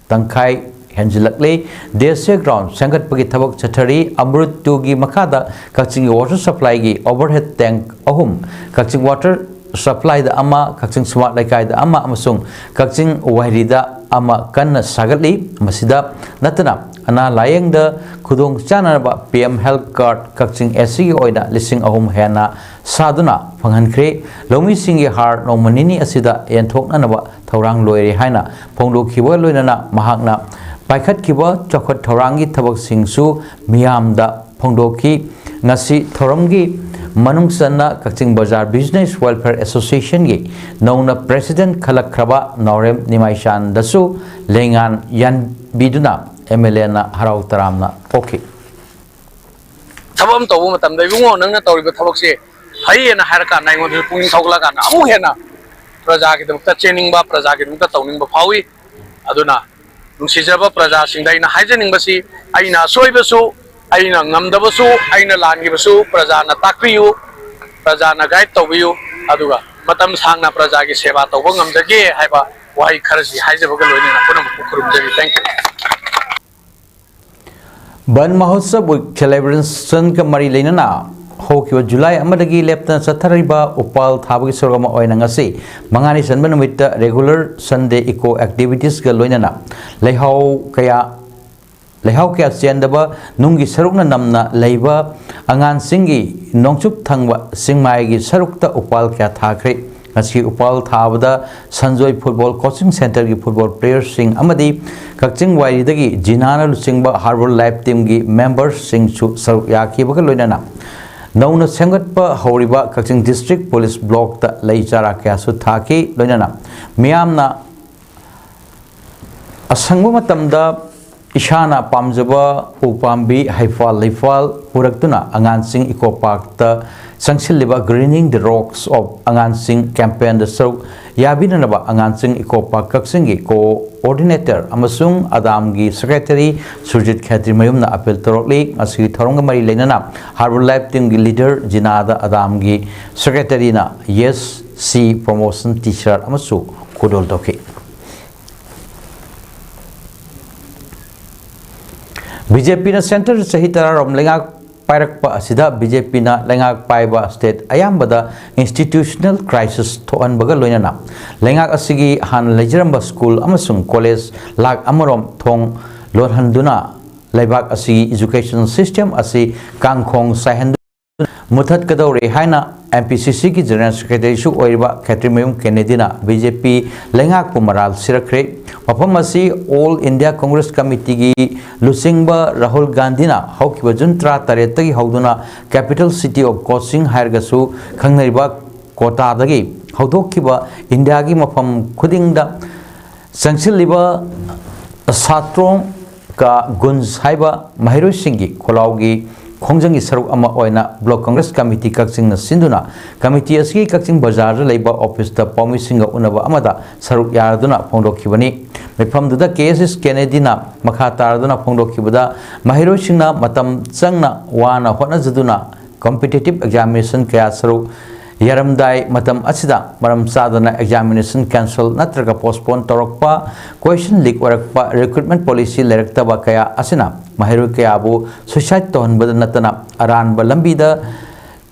ꯇꯪꯈꯥꯏ ꯍꯦꯟꯖꯤꯜꯂꯛꯂꯤ꯫ ꯗꯦꯁꯦ ꯒ꯭ꯔꯥꯎꯟ ꯁꯦꯝꯒꯠꯄꯒꯤ ꯊꯕꯛ ꯆꯠꯊꯔꯤ꯫ ꯑꯃ꯭ꯔꯨꯠ ꯇꯨꯒꯤ ꯃꯈꯥꯗ ꯀꯛꯆꯤꯡꯒꯤ ꯋꯥꯇꯔ ꯁꯄ꯭ꯂꯥꯏꯒꯤ ꯑꯣꯚꯔꯍꯦꯗ ꯇꯦꯡꯛ ꯑꯍꯨꯝ, ꯀꯛꯆꯤꯡ ꯋꯥꯇꯔ ꯁꯄ꯭ꯂꯥꯏꯗ ꯑꯃ, ꯀꯛꯆꯤꯡ ꯁꯨꯃꯥꯡ ꯂꯩꯀꯥꯏꯗ ꯑꯃ ꯑꯃꯁꯨꯡ ꯀꯛꯆꯤꯡ ꯋꯥꯏꯔꯤꯗ ꯑꯃ ꯀꯟꯅ ꯁꯥꯒꯠꯂꯤ꯫ ꯃꯁꯤꯗ ꯅꯠꯇꯅ ꯑꯅꯥ ꯂꯥꯌꯦꯡꯗ ꯈꯨꯗꯣꯡ ꯆꯥꯅꯅꯕ ꯄꯤ ꯑꯦꯝ ꯍꯦꯜꯊ ꯀꯥꯔꯗ ꯀꯛꯆꯤꯡ ꯑꯦꯁ ꯁꯤꯒꯤ ꯑꯣꯏꯅ ꯂꯤꯁꯤꯡ ꯑꯍꯨꯝ ꯍꯦꯟꯅ ꯁꯥꯗꯨꯅ ꯐꯪꯍꯟꯈ꯭ꯔꯦ꯫ ꯂꯧꯃꯤꯁꯤꯡꯒꯤ ꯍꯥꯔ ꯅꯣꯡꯃ ꯅꯤꯅꯤ ꯑꯁꯤꯗ ꯌꯦꯟꯊꯣꯛꯅꯅꯕ ꯊꯧꯔꯥꯡ ꯂꯣꯏꯔꯦ ꯍꯥꯏꯅ ꯐꯣꯡꯗꯣꯛꯈꯤꯕꯒ ꯂꯣꯏꯅꯅ ꯃꯍꯥꯛꯅ ꯄꯥꯏꯈꯠꯈꯤꯕ ꯆꯥꯎꯈꯠ ꯊꯧꯔꯥꯡꯒꯤ ꯊꯕꯛꯁꯤꯡꯁꯨ ꯃꯤꯌꯥꯝꯗ ꯐꯣꯡꯗꯣꯛꯈꯤ꯫ ꯉꯁꯤ ꯊꯧꯔꯝꯒꯤ ꯃꯅꯨꯡ ꯆꯟꯅ ꯀꯛꯆꯤꯡ ꯕꯖꯥꯔ ꯕꯤꯖꯤꯅꯦꯁ ꯋꯦꯜꯐꯤꯌꯔ ꯑꯦꯁꯣꯁꯤꯌꯦꯁꯟꯒꯤ ꯅꯧꯅ ꯄ꯭ꯔꯦꯁꯤꯗꯦꯟꯠ ꯈꯜꯂꯛꯈ꯭ꯔꯕ ꯅꯥꯎꯔꯦꯝ ꯅꯤꯃꯥꯏꯆꯥꯟꯗꯁꯨ ꯂꯩꯉꯥꯟ ꯌꯥꯟꯕꯤꯗꯨꯅ ꯑꯦꯝ ꯑꯦꯜ ꯑꯦꯅ ꯍꯔꯥꯎ ꯇꯔꯥꯝꯅ ꯑꯣꯛꯈꯤ꯫ ꯊꯕꯛ ꯑꯃ ꯇꯧꯕ ꯃꯇꯝꯗ, "ꯏꯕꯨꯡꯉꯣ, ꯅꯪꯅ ꯇꯧꯔꯤꯕ ꯊꯕꯛꯁꯦ ꯐꯩ" ꯍꯥꯏꯅ ꯍꯥꯏꯔꯀꯥꯟꯗ ꯑꯩꯉꯣꯟꯗꯁꯨ ꯄꯨꯛꯅꯤꯡ ꯊꯧꯒꯠꯂꯀꯥꯟꯗ ꯑꯃꯨꯛ ꯍꯦꯟꯅ ꯄ꯭ꯔꯖꯥꯒꯤꯗꯃꯛꯇ ꯆꯦꯟꯅꯤꯡꯕ, ꯄ꯭ꯔꯖꯥꯒꯤꯗꯃꯛꯇ ꯇꯧꯅꯤꯡꯕ ꯐꯥꯎꯏ꯫ ꯑꯗꯨꯅ ꯅꯨꯡꯁꯤꯖꯕ ꯄ꯭ꯔꯖꯥꯁꯤꯡꯗ ꯑꯩꯅ ꯍꯥꯏꯖꯅꯤꯡꯕꯁꯤ, ꯑꯩꯅ ꯑꯁꯣꯏꯕꯁꯨ, ꯑꯩꯅ ꯉꯝꯗꯕꯁꯨ, ꯑꯩꯅ ꯂꯥꯟꯈꯤꯕꯁꯨ ꯄ꯭ꯔꯖꯥꯅ ꯇꯥꯛꯄꯤꯌꯨ, ꯄ꯭ꯔꯖꯥꯅ ꯒꯥꯏꯗ ꯇꯧꯕꯤꯌꯨ, ꯑꯗꯨꯒ ꯃꯇꯝ ꯁꯥꯡꯅ ꯄ꯭ꯔꯖꯥꯒꯤ ꯁꯦꯕꯥ ꯇꯧꯕ ꯉꯝꯖꯒꯦ ꯍꯥꯏꯕ ꯋꯥꯍꯩ ꯈꯔꯁꯤ ꯍꯥꯏꯖꯕꯒ ꯂꯣꯏꯅꯅ ꯄꯨꯝꯅꯃꯛꯄꯨ ꯈꯨꯔꯨꯝꯖꯔꯤ꯫ Thank you꯫ ꯕꯟ ꯃꯍꯣꯠꯁꯕ ꯋꯤꯛ ꯁꯦꯂꯦꯕ꯭ꯔꯦꯁꯟꯒ ꯃꯔꯤ ꯂꯩꯅꯅ ꯍꯧꯈꯤꯕ ꯖꯨꯂꯥꯏ ꯑꯃꯗꯒꯤ ꯂꯦꯞꯇꯅ ꯆꯠꯊꯔꯤꯕ ꯎꯄꯥꯜ ꯊꯥꯕꯒꯤ ꯁꯔꯨꯛ ꯑꯃ ꯑꯣꯏꯅ ꯉꯁꯤ ꯃꯉꯥꯅꯤ ꯆꯟꯕ ꯅꯨꯃꯤꯠꯇ ꯔꯦꯒꯨꯂꯔ ꯁꯟꯗꯦ ꯏꯀꯣ ꯑꯦꯛꯇꯤꯚꯤꯇꯤꯁꯀ ꯂꯣꯏꯅꯅ ꯂꯩꯍꯥꯎ ꯀꯌꯥ, ꯂꯩꯍꯥꯎ ꯀꯌꯥ ꯆꯦꯟꯗꯕ ꯅꯨꯡꯒꯤ ꯁꯔꯨꯛꯅ ꯅꯝꯅ ꯂꯩꯕ ꯑꯉꯥꯡꯁꯤꯡꯒꯤ ꯅꯣꯡꯆꯨꯞ ꯊꯪꯕ ꯆꯤꯡꯃꯥꯏꯒꯤ ꯁꯔꯨꯛꯇ ꯎꯄꯥꯜ ꯀꯌꯥ ꯊꯥꯈ꯭ꯔꯦ꯫ ꯉꯁꯤ ꯎꯄꯥꯜ ꯊꯥꯕꯗ ꯁꯟꯖꯣꯏ ꯐꯨꯠꯕꯣꯜ ꯀꯣꯆꯤꯡ ꯁꯦꯟꯇꯔꯒꯤ ꯐꯨꯠꯕꯣꯜ ꯄ꯭ꯂꯦꯌꯔꯁꯤꯡ ꯑꯃꯗꯤ ꯀꯛꯆꯤꯡ ꯋꯥꯏꯔꯤꯗꯒꯤ ꯖꯤꯅꯥꯅ ꯂꯨꯆꯤꯡꯕ ꯍꯥꯔꯕꯔ ꯂꯥꯏꯐ ꯇꯤꯝꯒꯤ ꯃꯦꯝꯕꯔꯁꯤꯡꯁꯨ ꯁꯔꯨꯛ ꯌꯥꯈꯤꯕꯒ ꯂꯣꯏꯅꯅ ꯅꯧꯅ ꯁꯦꯝꯒꯠꯄ ꯍꯧꯔꯤꯕ ꯀꯛꯆꯤꯡ ꯗꯤꯁꯇ꯭ꯔꯤꯛ ꯄꯨꯂꯤꯁ ꯕ꯭ꯂꯣꯛꯇ ꯂꯩ ꯆꯥꯔꯥ ꯀꯌꯥꯁꯨ ꯊꯥꯈꯤ꯫ ꯂꯣꯏꯅꯅ ꯃꯤꯌꯥꯝꯅ ꯑꯁꯪꯕ ꯃꯇꯝꯗ ꯏꯁꯥꯅ ꯄꯥꯝꯖꯕ ꯎ ꯄꯥꯝꯕꯤ, ꯍꯩꯐꯜ ꯂꯩꯐꯜ ꯄꯨꯔꯛꯇꯨꯅ ꯑꯉꯥꯡꯁꯤꯡ eco ꯄꯥꯔꯛꯇ ꯆꯪꯁꯤꯜꯂꯤꯕ Greening the Rocks of ꯑꯉꯥꯡꯁꯤꯡ ꯀꯦꯝꯄꯦꯟꯗ ꯁꯔꯨꯛ ꯌꯥꯕꯤꯅꯅꯕ ꯑꯉꯥꯡꯁꯤꯡ ꯏꯀꯣ ꯄꯥꯔꯛ ꯀꯛꯆꯤꯡꯒꯤ ꯀꯣꯑꯣꯔꯗꯤꯅꯦꯇꯔ ꯑꯃꯁꯨꯡ ꯑꯗꯥꯝꯒꯤ ꯁꯦꯀ꯭ꯔꯦꯇꯔꯤ ꯁꯨꯔꯖꯤꯠ ꯈꯦꯇ꯭ꯔꯤꯃꯌꯨꯝꯅ ꯑꯄꯤꯜ ꯇꯧꯔꯛꯂꯤ꯫ ꯃꯁꯤꯒꯤ ꯊꯧꯔꯝꯒ ꯃꯔꯤ ꯂꯩꯅꯅ ꯍꯥꯔꯕꯔ ꯂꯥꯏꯐ ꯇꯤꯝꯒꯤ ꯂꯤꯗꯔ ꯖꯤꯅꯥꯗ ꯑꯗꯥꯝꯒꯤ ꯁꯦꯀ꯭ꯔꯦꯇꯔꯤꯅ ꯌꯦꯁ ꯁꯤ ꯄ꯭ꯔꯣꯃꯣꯁꯟ ꯇꯤ ꯁꯥꯔꯠ ꯑꯃꯁꯨ ꯈꯨꯗꯣꯜ ꯇꯧꯈꯤ꯫ ꯕꯤ ꯖꯦ ꯄꯤꯅ centre ꯆꯍꯤ ꯇꯔꯥꯔꯣꯝ ꯂꯩꯉꯥꯛ ꯄꯥꯏꯔꯛꯄ ꯑꯁꯤꯗ ꯕꯤ ꯖꯦ ꯄꯤꯅ ꯂꯩꯉꯥꯛ ꯄꯥꯏꯕ state ꯑꯌꯥꯝꯕꯗ institutional crisis ꯊꯣꯛꯍꯟꯕꯒ ꯂꯣꯏꯅꯅ ꯂꯩꯉꯥꯛ ꯑꯁꯤꯒꯤ ꯍꯥꯟꯅ ꯂꯩꯖꯔꯝꯕ school ꯑꯃꯁꯨꯡ college ꯂꯥꯛ ꯑꯃꯔꯣꯝ ꯊꯣꯡ ꯂꯣꯟꯍꯟꯗꯨꯅ ꯂꯩꯕꯥꯛ ꯑꯁꯤꯒꯤ education system ꯑꯁꯤ ꯀꯥꯡꯈꯣꯡ ꯆꯥꯏꯍꯟꯗꯨꯅ ꯃꯨꯊꯠꯀꯗꯧꯔꯦ ꯍꯥꯏꯅ M P C Cꯒꯤ General Secretaryꯁꯨ ꯑꯣꯏꯔꯤꯕ ꯈꯦꯇ꯭ꯔꯤꯃꯌꯨꯝ ꯀꯦꯅꯦꯗꯤꯅ B J P ꯂꯩꯉꯥꯛꯄꯨ ꯃꯔꯥꯜ ꯁꯤꯔꯛꯈ꯭ꯔꯦ꯫ ꯃꯐꯝ ꯑꯁꯤ All India Congress Committeeꯒꯤ ꯂꯨꯆꯤꯡꯕ ꯔꯥꯍꯨꯜ ꯒꯥꯟꯙꯤꯅ ꯍꯧꯈꯤꯕ ꯖꯨꯟ ꯇꯔꯥꯇꯔꯦꯠꯇꯒꯤ ꯍꯧꯗꯨꯅ capital city of ꯀꯣꯆꯤꯡ ꯍꯥꯏꯔꯒꯁꯨ ꯈꯪꯅꯔꯤꯕ ꯀꯣꯇꯥꯗꯒꯤ ꯍꯧꯗꯣꯛꯈꯤꯕ ꯏꯟꯗꯤꯌꯥꯒꯤ ꯃꯐꯝ ꯈꯨꯗꯤꯡꯗ ꯆꯪꯁꯤꯜꯂꯤꯕ ꯁꯥꯇ꯭ꯔꯣꯡ ꯀ ꯒꯨꯟꯁ ꯍꯥꯏꯕ ꯃꯍꯩꯔꯣꯏꯁꯤꯡꯒꯤ ꯈꯣꯜꯂꯥꯎꯒꯤ ꯈꯣꯡꯖꯪꯒꯤ ꯁꯔꯨꯛ ꯑꯃ ꯑꯣꯏꯅ Block Congress Committee ꯀꯛꯆꯤꯡꯅ ꯁꯤꯟꯗꯨꯅ committee ꯑꯁꯤꯒꯤ ꯀꯛꯆꯤꯡ ꯕꯖꯥꯔꯗ ꯂꯩꯕ officeꯇ ꯄꯥꯎꯃꯤꯁꯤꯡꯒ ꯎꯅꯕ ꯑꯃꯗ ꯁꯔꯨꯛ ꯌꯥꯗꯨꯅ ꯐꯣꯡꯗꯣꯛꯈꯤꯕꯅꯤ꯫ ꯃꯤꯐꯝꯗꯨꯗ K S S ꯀꯦꯅꯦꯗꯤꯅ ꯃꯈꯥ ꯇꯥꯔꯗꯨꯅ ꯐꯣꯡꯗꯣꯛꯈꯤꯕꯗ ꯃꯍꯩꯔꯣꯏꯁꯤꯡꯅ ꯃꯇꯝ ꯆꯪꯅ ꯋꯥꯅ ꯍꯣꯠꯅꯖꯗꯨꯅ competitive examination ꯀꯌꯥ ꯁꯔꯨꯛ ꯌꯥꯔꯝꯗꯥꯏ ꯃꯇꯝ ꯑꯁꯤꯗ ꯃꯔꯝ ꯆꯥꯗꯅ examination cancel ꯅꯠꯇ꯭ꯔꯒ postpone ꯇꯧꯔꯛꯄ, question leak ꯑꯣꯏꯔꯛꯄ, recruitment policy ꯂꯩꯔꯛꯇꯕ ꯀꯌꯥ ꯑꯁꯤꯅ ꯃꯍꯩꯔꯣꯏ ꯀꯌꯥꯕꯨ suicide ꯇꯧꯍꯟꯕꯗ ꯅꯠꯇꯅ ꯑꯔꯥꯟꯕ ꯂꯝꯕꯤꯗ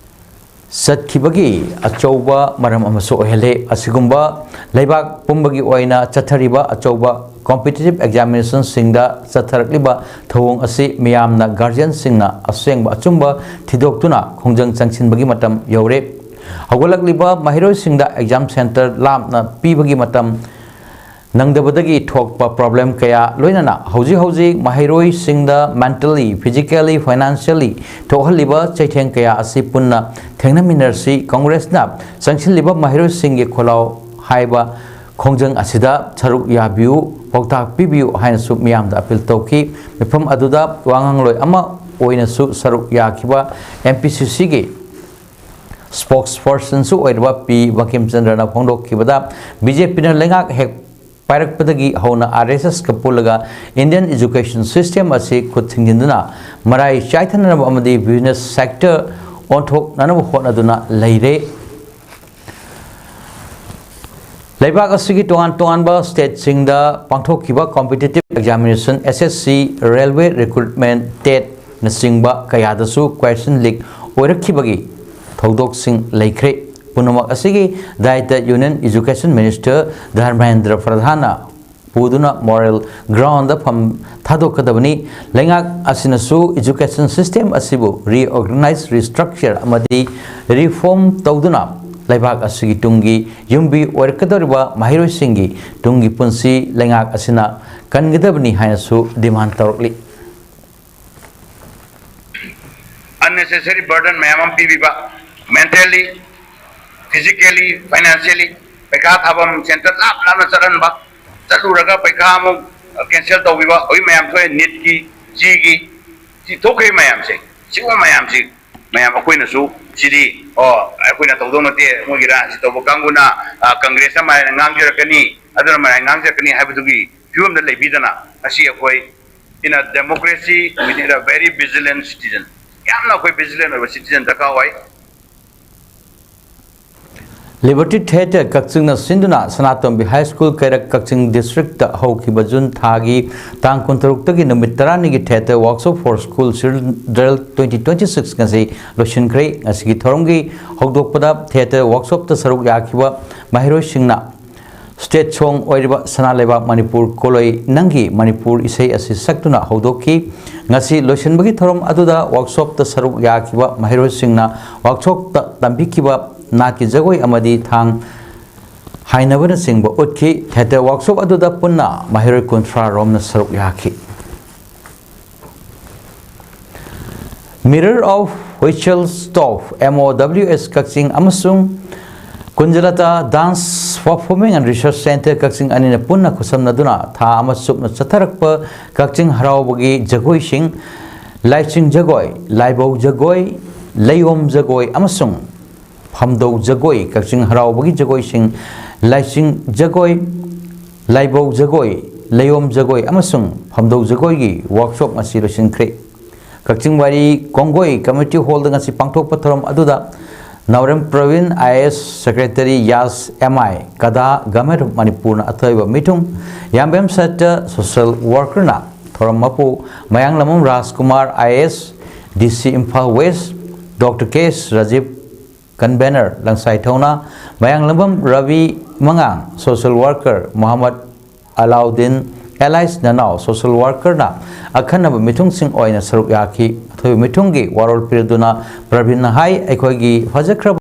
ꯆꯠꯈꯤꯕꯒꯤ ꯑꯆꯧꯕ ꯃꯔꯝ ꯑꯃꯁꯨ ꯑꯣꯏꯍꯜꯂꯤ꯫ ꯑꯁꯤꯒꯨꯝꯕ ꯂꯩꯕꯥꯛ ꯄꯨꯝꯕꯒꯤ ꯑꯣꯏꯅ ꯆꯠꯊꯔꯤꯕ ꯑꯆꯧꯕ competitive examinationꯁꯤꯡꯗ ꯆꯠꯊꯔꯛꯂꯤꯕ ꯊꯧꯑꯣꯡ ꯑꯁꯤ ꯃꯤꯌꯥꯝꯅ guardianꯁꯤꯡꯅ ꯑꯁꯦꯡꯕ ꯑꯆꯨꯝꯕ ꯊꯤꯗꯣꯛꯇꯨꯅ ꯈꯣꯡꯖꯪ ꯆꯪꯁꯤꯟꯕꯒꯤ ꯃꯇꯝ ꯌꯧꯔꯦ꯫ ꯍꯧꯒꯠꯂꯛꯂꯤꯕ ꯃꯍꯩꯔꯣꯏꯁꯤꯡꯗ exam centre ꯂꯥꯞꯅ ꯄꯤꯕꯒꯤ ꯃꯇꯝ ꯅꯪꯗꯕꯗꯒꯤ ꯊꯣꯛꯄ problem ꯀꯌꯥ, ꯂꯣꯏꯅꯅ ꯍꯧꯖꯤꯛ ꯍꯧꯖꯤꯛ ꯃꯍꯩꯔꯣꯏꯁꯤꯡꯗ mentally, physically, financially ꯊꯣꯛꯍꯜꯂꯤꯕ ꯆꯩꯊꯦꯡ ꯀꯌꯥ ꯑꯁꯤ ꯄꯨꯟꯅ ꯊꯦꯡꯅꯃꯤꯟꯅꯔꯁꯤ꯫ Congressꯅ ꯆꯪꯁꯤꯜꯂꯤꯕ ꯃꯍꯩꯔꯣꯏꯁꯤꯡꯒꯤ ꯈꯣꯜꯂꯥꯎ ꯍꯥꯏꯕ ꯈꯣꯡꯖꯪ ꯑꯁꯤꯗ ꯁꯔꯨꯛ ꯌꯥꯕꯤꯌꯨ, ꯄꯥꯎꯇꯥꯛ ꯄꯤꯕꯤꯌꯨ ꯍꯥꯏꯅꯁꯨ ꯃꯤꯌꯥꯝꯗ appeal ꯇꯧꯈꯤ꯫ ꯃꯤꯐꯝ ꯑꯗꯨꯗ ꯋꯥꯉꯥꯡꯂꯣꯏ ꯑꯃ ꯑꯣꯏꯅꯁꯨ ꯁꯔꯨꯛ ꯌꯥꯈꯤꯕ M P C Cꯒꯤ spokespersonꯁꯨ ꯑꯣꯏꯔꯤꯕ ꯄꯤ ꯕꯪꯀꯤꯝꯆꯟꯗ꯭ꯔꯅ ꯐꯣꯡꯗꯣꯛꯈꯤꯕꯗ, B J Pꯅ ꯂꯩꯉꯥꯛ ꯍꯦꯛ ꯄꯥꯏꯔꯛꯄꯗꯒꯤ ꯍꯧꯅ R S Sꯀ ꯄꯨꯜꯂꯒ Indian education system ꯑꯁꯤ ꯈꯨꯠ ꯊꯤꯡꯖꯤꯟꯗꯨꯅ ꯃꯔꯥꯏ ꯆꯥꯏꯊꯅꯅꯕ ꯑꯃꯗꯤ business sector ꯑꯣꯟꯊꯣꯛꯅꯅꯕ ꯍꯣꯠꯅꯗꯨꯅ ꯂꯩꯔꯦ꯫ ꯂꯩꯕꯥꯛ ꯑꯁꯤꯒꯤ ꯇꯣꯉꯥꯟ ꯇꯣꯉꯥꯟꯕ ꯁ꯭ꯇꯦꯠꯁꯤꯡꯗ ꯄꯥꯡꯊꯣꯛꯈꯤꯕ ꯀꯣꯝꯄꯤꯇꯤꯇꯤꯚ ꯑꯦꯛꯖꯥꯃꯤꯅꯦꯁꯟ, ꯑꯦꯁ ꯑꯦꯁ ꯁꯤ, ꯔꯦꯜꯋꯦ ꯔꯤꯀ꯭ꯔꯨꯠꯃꯦꯟ, ꯇꯦꯠꯅꯆꯤꯡꯕ ꯀꯌꯥꯗꯁꯨ ꯀ꯭ꯋꯦꯁꯟ ꯂꯤꯛ ꯑꯣꯏꯔꯛꯈꯤꯕꯒꯤ ꯊꯧꯗꯣꯛꯁꯤꯡ ꯂꯩꯈ꯭ꯔꯦ꯫ ꯄꯨꯝꯅꯃꯛ ꯑꯁꯤꯒꯤ ꯗꯥꯏꯇ ꯌꯨꯅꯤꯌꯟ ꯏꯖꯨꯀꯦꯁꯟ ꯃꯤꯅꯤꯁꯇꯔ ꯙꯔꯃꯦꯟꯗ꯭ꯔ ꯄ꯭ꯔꯙꯥꯟꯅ ꯄꯨꯗꯨꯅ ꯃꯣꯔꯦꯜ ꯒ꯭ꯔꯥꯎꯟꯗ ꯐꯝ ꯊꯥꯗꯣꯛꯀꯗꯕꯅꯤ꯫ ꯂꯩꯉꯥꯛ ꯑꯁꯤꯅꯁꯨ ꯏꯖꯨꯀꯦꯁꯟ ꯁꯤꯁꯇꯦꯝ ꯑꯁꯤꯕꯨ ꯔꯤꯑꯣꯔꯒꯅꯥꯏꯖ, ꯔꯤꯁꯇ꯭ꯔꯛꯆꯔ ꯑꯃꯗꯤ ꯔꯤꯐꯣꯔꯝ ꯇꯧꯗꯨꯅ ꯂꯩꯕꯥꯛ ꯑꯁꯤꯒꯤ ꯇꯨꯡꯒꯤ ꯌꯨꯝꯕꯤ ꯑꯣꯏꯔꯛꯀꯗꯧꯔꯤꯕ ꯃꯍꯩꯔꯣꯏꯁꯤꯡꯒꯤ ꯇꯨꯡꯒꯤ ꯄꯨꯟꯁꯤ ꯂꯩꯉꯥꯛ ꯑꯁꯤꯅ ꯀꯟꯒꯗꯕꯅꯤ ꯍꯥꯏꯅꯁꯨ ꯗꯤꯃꯥꯟ ꯇꯧꯔꯛꯂꯤ꯫ Unnecessary burden ꯃꯌꯥꯝ ꯑꯃ ꯄꯤꯕꯤꯕ, mentally, physically, financially, ꯄꯩꯈꯥ ꯊꯥꯐꯝ ꯁꯦꯟꯇꯔ ꯂꯥꯞ ꯂꯥꯞꯅ ꯆꯠꯍꯟꯕ, ꯆꯠꯂꯨꯔꯒ ꯄꯩꯈꯥ ꯑꯃꯨꯛ ꯀꯦꯟꯁꯦꯜ ꯇꯧꯕꯤꯕ, ꯍꯧꯖꯤꯛ ꯃꯌꯥꯝ ꯊꯣꯛꯑꯦ, ꯅꯤꯠꯀꯤ, ꯖꯤꯒꯤ, ꯁꯤ ꯊꯣꯛꯈ꯭ꯔꯤꯕ ꯃꯌꯥꯝꯁꯦ, ꯁꯤꯒꯨꯝꯕ ꯃꯌꯥꯝꯁꯤ ꯃꯌꯥꯝ ꯑꯩꯈꯣꯏꯅꯁꯨ ꯁꯤꯗꯤ, ꯑꯣ, ꯑꯩꯈꯣꯏꯅ ꯇꯧꯗꯧ ꯅꯠꯇꯦ, ꯃꯣꯏꯒꯤꯔꯥ ꯁꯤ ꯇꯧꯕ ꯀꯥꯡꯕꯨꯅ, ꯑ, ꯀꯪꯒ꯭ꯔꯦꯁꯅ ꯃꯔꯥꯏꯅ ꯉꯥꯡꯖꯔꯛꯀꯅꯤ, ꯑꯗꯨꯅ ꯃꯔꯥꯏꯅ ꯉꯥꯡꯖꯔꯛꯀꯅꯤ ꯍꯥꯏꯕꯗꯨꯒꯤ ꯐꯤꯕꯝꯗ ꯂꯩꯕꯤꯗꯅ ꯉꯁꯤ ꯑꯩꯈꯣꯏ in a democracy, we need a very vigilant citizen. ꯌꯥꯝꯅ ꯑꯩꯈꯣꯏ ꯚꯤꯖꯤꯂꯦꯟ ꯑꯣꯏꯕ ꯁꯤꯇꯤꯖꯦꯟ ꯗꯔꯀꯥꯔ ꯑꯣꯏ꯫ ꯂꯤꯕꯔꯇꯤ ꯊꯤꯌꯦꯇꯔ ꯀꯛꯆꯤꯡꯅ ꯁꯤꯟꯗꯨꯅ ꯁꯅꯥꯇꯣꯝꯕꯤ ꯍꯥꯏ ꯁ꯭ꯀꯨꯜ, ꯀꯩꯔꯛ, ꯀꯛꯆꯤꯡ ꯗꯤꯁꯇ꯭ꯔꯤꯛꯇ ꯍꯧꯈꯤꯕ ꯖꯨꯟ ꯊꯥꯒꯤ ꯇꯥꯡ ꯀꯨꯟꯇꯔꯨꯛꯇꯒꯤ ꯅꯨꯃꯤꯠ ꯇꯔꯥꯅꯤꯒꯤ Theatre Workshop for School Children twenty twenty-six ꯉꯁꯤ ꯂꯣꯏꯁꯤꯟꯈ꯭ꯔꯦ꯫ ꯉꯁꯤꯒꯤ ꯊꯧꯔꯝꯒꯤ ꯍꯧꯗꯣꯛꯄꯗ ꯊꯤꯌꯦꯇꯔ ꯋꯥꯔꯛꯁꯣꯞꯇ ꯁꯔꯨꯛ ꯌꯥꯈꯤꯕ ꯃꯍꯩꯔꯣꯏꯁꯤꯡꯅ ꯁ꯭ꯇꯦꯠ ꯁꯣꯡ ꯑꯣꯏꯔꯤꯕ ꯁꯅꯥ ꯂꯩꯕꯥꯛ ꯃꯅꯤꯄꯨꯔ ꯀꯣꯂꯣꯏ ꯅꯪꯒꯤ ꯃꯅꯤꯄꯨꯔ ꯏꯁꯩ ꯑꯁꯤ ꯁꯛꯇꯨꯅ ꯍꯧꯗꯣꯛꯈꯤ꯫ ꯉꯁꯤ ꯂꯣꯏꯁꯤꯟꯕꯒꯤ ꯊꯧꯔꯝ ꯑꯗꯨꯗ ꯋꯥꯔꯛꯁꯣꯞꯇ ꯁꯔꯨꯛ ꯌꯥꯈꯤꯕ ꯃꯍꯩꯔꯣꯏꯁꯤꯡꯅ ꯋꯥꯔꯛꯁꯣꯞꯇ ꯇꯝꯕꯤꯈꯤꯕ ꯅꯥꯠꯀꯤ ꯖꯒꯣꯏ ꯑꯃꯗꯤ ꯊꯥꯡ ꯍꯥꯏꯅꯕꯅꯆꯤꯡꯕ ꯎꯠꯈꯤ꯫ ꯊꯤꯌꯦꯇꯔ ꯋꯥꯔꯛꯁꯣꯞ ꯑꯗꯨꯗ ꯄꯨꯟꯅ ꯃꯍꯩꯔꯣꯏ ꯀꯨꯟꯊ꯭ꯔꯥ ꯔꯣꯝꯅ ꯁꯔꯨꯛ ꯌꯥꯈꯤ꯫ Mirror of Whistle Stop, M O W S ꯀꯛꯆꯤꯡ ꯑꯃꯁꯨꯡ ꯀꯨꯟꯖꯂꯇꯥ Dance Performing and Research Centre ꯀꯛꯆꯤꯡ ꯑꯅꯤꯅ ꯄꯨꯟꯅ ꯈꯨꯠꯁꯝꯅꯗꯨꯅ ꯊꯥ ꯑꯃ ꯆꯨꯞꯅ ꯆꯠꯊꯔꯛꯄ ꯀꯛꯆꯤꯡ ꯍꯔꯥꯎꯕꯒꯤ ꯖꯒꯣꯏꯁꯤꯡ, ꯂꯥꯏꯆꯤꯡ ꯖꯒꯣꯏ, ꯂꯥꯏꯕꯧ ꯖꯒꯣꯏ, ꯂꯩꯌꯣꯝ ꯖꯒꯣꯏ ꯑꯃꯁꯨꯡ ꯐꯝꯗꯧ ꯖꯒꯣꯏ, ꯀꯛꯆꯤꯡ ꯍꯔꯥꯎꯕꯒꯤ ꯖꯒꯣꯏꯁꯤꯡ, ꯂꯥꯏꯆꯤꯡ ꯖꯒꯣꯏ, ꯂꯥꯏꯕꯧ ꯖꯒꯣꯏ, ꯂꯩꯌꯣꯝ ꯖꯒꯣꯏ ꯑꯃꯁꯨꯡ ꯐꯝꯗꯧ ꯖꯒꯣꯏꯒꯤ ꯋꯥꯔꯛꯁꯣꯞ ꯉꯁꯤ ꯂꯣꯏꯁꯤꯟꯈ꯭ꯔꯦ꯫ ꯀꯛꯆꯤꯡ ꯋꯥꯏꯔꯤ ꯀꯣꯡꯒꯣꯏ ꯀꯝꯃ꯭ꯌꯨꯅꯤꯇꯤ ꯍꯣꯜꯗ ꯉꯁꯤ ꯄꯥꯡꯊꯣꯛꯄ ꯊꯧꯔꯝ ꯑꯗꯨꯗ Naorem Praveen, I A S Secretary, YAS M I, CADA, Government of ꯃꯅꯤꯄꯨꯔꯅ ꯑꯊꯣꯏꯕ ꯃꯤꯊꯨꯡ, ꯌꯥꯝꯕꯦꯝ ꯁꯠꯇ, social workerꯅ ꯊꯧꯔꯝ ꯃꯄꯨ, Mayanglambam Rajkumar, I A S, D C Imphal west, Doctor K S Rajiv, convener, ꯂꯪꯁꯥꯏ ꯊꯧꯅꯥ, ꯃꯌꯥꯡꯂꯝꯕꯝ ꯔꯕꯤ ꯃꯉꯥꯡ, social worker, Mohammad Alauddin, Elias Nanao, social workerꯅ ꯑꯈꯟꯅꯕ ꯃꯤꯊꯨꯡꯁꯤꯡ ꯑꯣꯏꯅ ꯁꯔꯨꯛ ꯌꯥꯈꯤ꯫ ꯑꯊꯣꯏꯕ ꯃꯤꯊꯨꯡꯒꯤ ꯋꯥꯔꯣꯜ ꯄꯤꯔꯗꯨꯅ ꯄ꯭ꯔꯕꯤꯟꯅ ꯍꯥꯏ, ꯑꯩꯈꯣꯏꯒꯤ ꯐꯖꯈ꯭ꯔꯕ